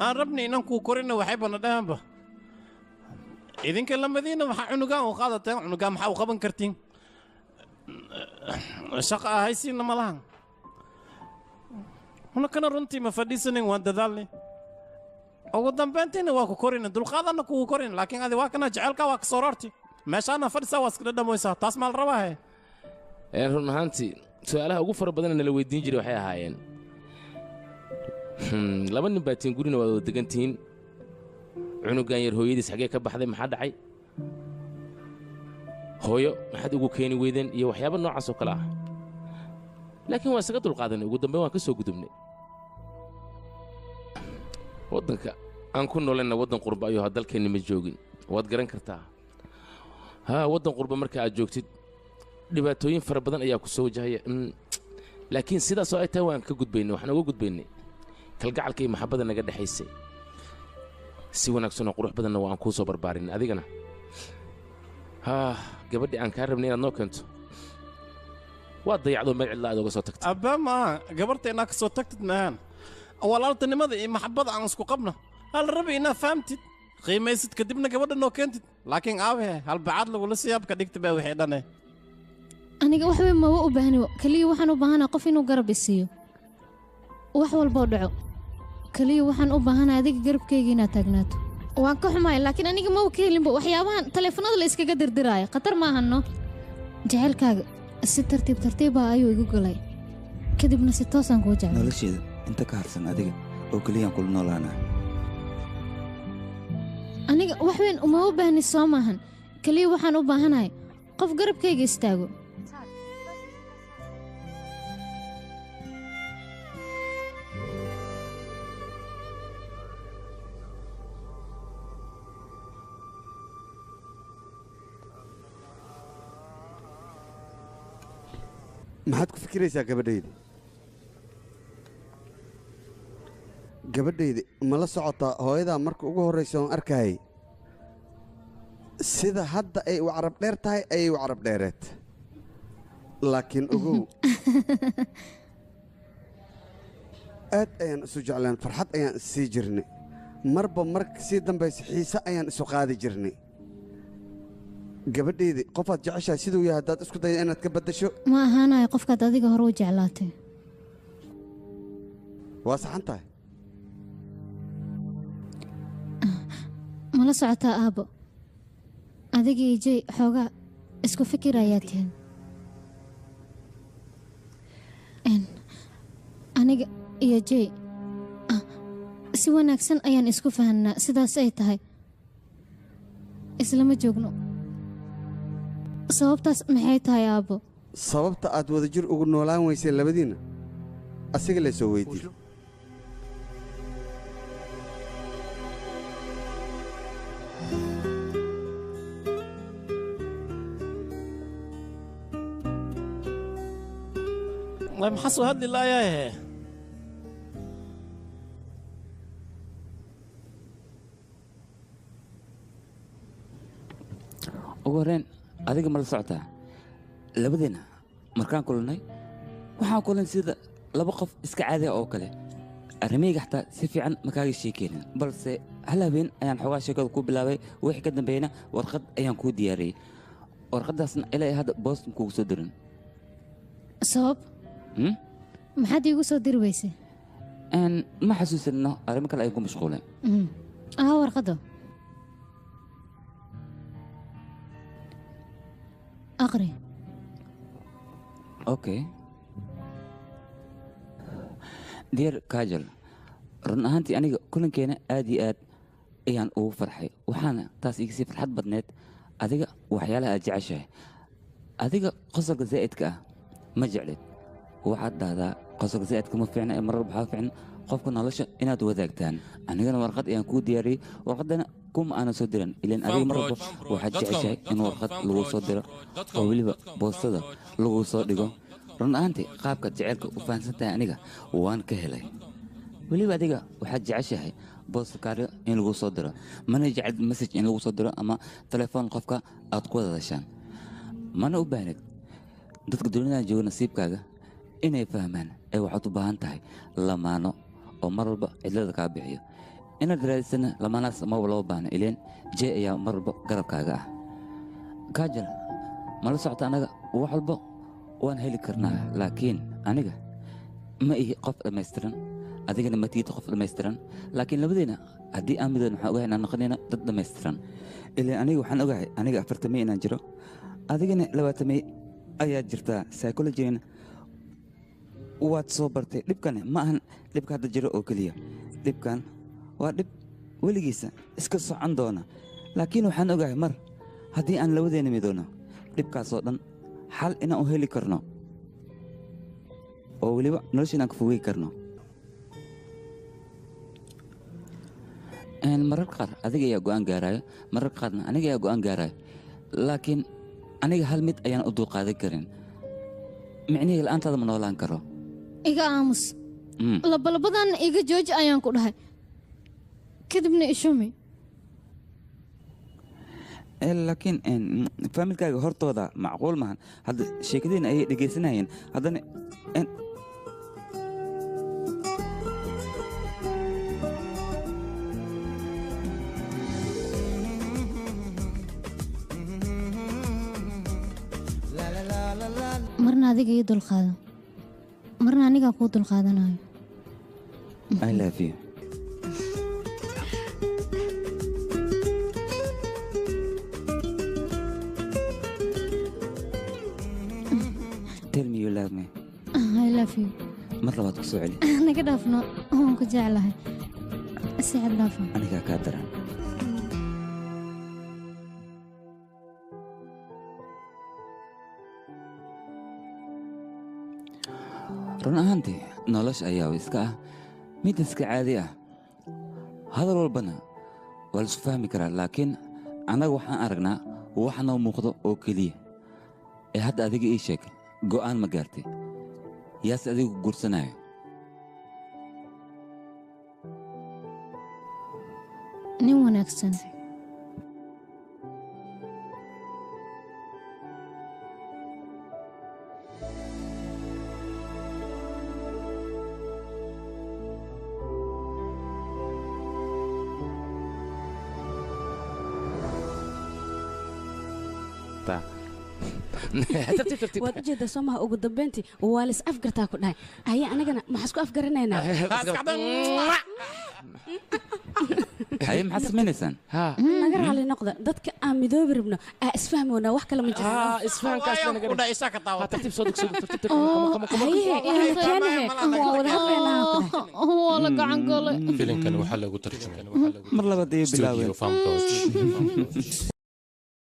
[SPEAKER 8] aan rabnay inaan kuu korina waxaybana dhahanba idinka lamadiina waxaa cunugaan u qaadateen, cunugaan maxaa u qaban kartiin? Shaqa ahaysiinna ma lahan. Unakana runtii ma fadhiisanin, waan dadaalnay, ugu dambayntiina waa ku korina, dulqaadanna kugu korin. Laakiin adi waa kana jecelkaa waa kasoo roorti, meeshaana fadhisaa waa iska dhadhamoysaa, taas maa la rabaa he.
[SPEAKER 7] Run ahaantii su'aalaha ugu fara badan nala weydiin jiray waxay ahaayeen, laba nin baa tiin, gurina waad wada degan tihiin, cunugan yar hooyadiis xaggee ka baxday, maxaa dhacay, hooyo maxaad ugu keeni weydeen, iyo waxyaaba noocaas oo kale ah. Laakiin waan isaga dulqaadanay, ugu dambeyn waan ka soo gudubnay. Waddanka aan ku noolayna waddan qurba ayuu ahaa, dalkeenna ma joogin, waad garan kartaa. Haa, waddan qurba marka aad joogtid dhibaatooyin fara badan ayaa ku soo wajahaya. Laakiin sidaasoo ay tahay waan ka gudbaynay, waxaan uga gudbaynay kalgacalka iyo maxabbada naga dhexaysay. Si wanaagsan oo qurux badanna waa aan kuu soo barbaarin adigana. Gabadhii aan kaa rabnay inaad noo keento waa dayacdoo meel cidla aad oga soo tagtay.
[SPEAKER 8] Abba maa gabarta inaa ka soo tagtid maahan, walaaltinimada iyo maxabbada aan isku qabno hal rabi inaa fahamtid, qiimaysid, kadibna gabadha noo keentid. Laakiin aabahe halbacaad lagula siyaabka dhigta baa wixii dhane.
[SPEAKER 1] Aniga wax weyn maba u baahni, keliya waxaan u baahanahay qof inuu garab isiiyo wax walboo dhaco. Keliya waxaan u baahanahay adiga garabkayga inaad taagnaato. Waan ka xumahay, laakiin aniga maba ka helinba waxyaabahan taleefanada la iskaga dirdiraayo, khatar maahanno. Jacaylkaaga si tartiib tartiiba ayuu igu galay, kadibna si toosaan kuu jeclay.
[SPEAKER 2] Nolosheeda inta ka harsan adiga oo keliyaan kula noolaanaa.
[SPEAKER 1] Aniga wax weyn umama baahni soo maahan, keliya waxaan u baahanahay qof garabkayga istaago.
[SPEAKER 6] Maxaad ku fikiraysaa gabadhayda? Gabadhayda, ma la socotaa hooyadaa marka ugu horraysa oon arkayay sida hadda ay u carab dheer tahay ayay u carab dheereed. Laakiin ogow, aad ayaan isu jeclaan, farxad ayaan issii jirnay, marba marka sii dambaysa xiise ayaan isu qaadi jirnay. Gabadheydii qofaad jeceshahay siduu yahay haddaad isku dayda inaad ka beddesho
[SPEAKER 1] Ma ahaanayo qofkaad adiga hore u jeclaatay.
[SPEAKER 6] Waa saxan tahay.
[SPEAKER 1] Ma la socotaa aabbo? Adiga iyo Jay xoogaa isku fikir ayaa tihin. Aniga iyo Jay si wanaagsan ayaan isku fahanaa, sidaas ay tahay islama joogno. Sababtaas maxay tahay aabbo?
[SPEAKER 6] Sababta aad wadajir ugu noolaan weyseen labadiinna asiga la soo weydiiyey.
[SPEAKER 8] Maxaa soo hadli laayahe?
[SPEAKER 2] Ugu horreyn adiga ma la socotaa labadeena markaan kulannay waxaan kulan sida laba qof iska caadi ah oo kale. Arrimahayga xataa si fiican ma kaaga sheekeynin, balse hal habeen ayaan xoogaa sheekada ku bilaabay. Wixii ka dambeeyna warqad ayaan kuu diyaariyey, warqaddaasna ilaa hadda boost ma kuugu soo dirin.
[SPEAKER 1] Sabab? Maxaad iigu soo diri weysay?
[SPEAKER 2] Ma xasuusanno, arrimo kale ayaan ku mashquulay.
[SPEAKER 1] Warqadda aqri.
[SPEAKER 2] Okay. Dear Kajal, run ahaantii aniga kulankeena aad iyo aad ayaan ugu farxay, waxaana taas iga sii farxad badneed adiga waxyaalaha aad jeceshahay. Adiga qosolka zaa'idka ah ma jeclid, waxaad dhahdaa qosolka zaa'idka ma fiicna, ee marar waxaa fiican qofka nolosha inaad wadaagtaan. Anigana warqad ayaan kuu diyaariyey, warqaddana kuma aanan soo diran ilaan adiga mar walba waxaad jeceshahay in warqad lagu soo diro oo weliba boostada lagu soo dhigo. Run ahaantii qaabka jaceylka u fahansan tahay aniga waan ka helay. Weliba adiga waxaad jeceshahay boosta kaaryo in lagu soo diro, mana jecel message in lagu soo diro ama telefoon qofka aad ku wada hadashaan. Mana u baahnid dadka dunidan jooga nasiibkaaga inay fahmaan, ee waxaad u baahan tahay lamaano oo mar walba cidlada kaa bixiyo. Inaad raadisana lamaanahaas maba loo baahna, ileen Jay ayaa mar walba garabkaaga ah. Kaajal, ma la socota anaga wax walba waan heli karnaa, laakiin aniga ma ihi qof dhammaystiran, adigana ma tihid qof dhammaystiran, laakiin labadeena haddii aan midoon waxaan ogahay inaan noqonayna dad dhammaystiran. Ileen aniga waxaan ogahay aniga 40 inaan jiro, adigana 20 ayaa jirtaa. Psychologina waad soo bartay. Dhibkani ma ahan dhibka hadda jiro oo keliya, dhibkan waa dhib weligiisa iska socon doona, laakiin waxaan ogahay mar haddii aan labadeena midoono dhibkaasoo dhan xal inaan u heli karno oo weliba nolosha inaan ka fogey karno. Mararka qaar adiga ayaa go'aan gaaraayo, mararka qaarna aniga ayaa go'aan gaaraayo, laakiin aniga hal mid ayaan u dulqaadan karin, micnihii la'aantaada ma noolaan karo.
[SPEAKER 1] Iga aamus. Labalabadan iga jooji ayaan ku dhahay, kadibna ishumi.
[SPEAKER 2] Laakiin faamilkaaga hortooda macquul maahan, hadda sheekadiina ayay dhegaysanayeen haddana.
[SPEAKER 1] Marna adiga ii dulqaado, marna anigaa kuu dulqaadanayo.
[SPEAKER 2] I love you. Tell me you love me.
[SPEAKER 1] I love you.
[SPEAKER 2] Mar labaad ku soo celi.
[SPEAKER 1] Naga dhaafno, waan ku jeclahay si xad dhaafa.
[SPEAKER 2] Anigaa kaa daran. Run ahaantii nolosha ayaa iska ah mid iska caadi ah, hadal walbana waa la isku fahmi karaa, laakiin annaga waxaan aragnaa wax noo muuqdo oo keliya. Ee hadda adiga ii sheeg, go'aan ma gaartay? Yaase adigu guursanayo?
[SPEAKER 1] Nin wanaagsan.
[SPEAKER 7] kartaa. Tartiib tartiib.
[SPEAKER 5] Waad ujeedaa soo maha, ugu dambeyntii waa la is afgartaa ku dhahay. Haye, anigana maxaa isku afgaranaynaa?
[SPEAKER 2] Haye, maxaad samaynaysaan?
[SPEAKER 5] Naga raali noqda, dadka aan midoobi rabno aa isfahmoonaa, wax kale ma jirto.
[SPEAKER 7] Tartiib soo deg, soo deg, tartiib.
[SPEAKER 5] Haye, keenahe waa wada hadlaynaa ku dhahay.
[SPEAKER 1] Waa la gacan galay.
[SPEAKER 14] Filimkan waxaa lagu tarjumay
[SPEAKER 2] Mar labaad ayay
[SPEAKER 14] Studio
[SPEAKER 2] bilaabeen.
[SPEAKER 14] Farm Coach.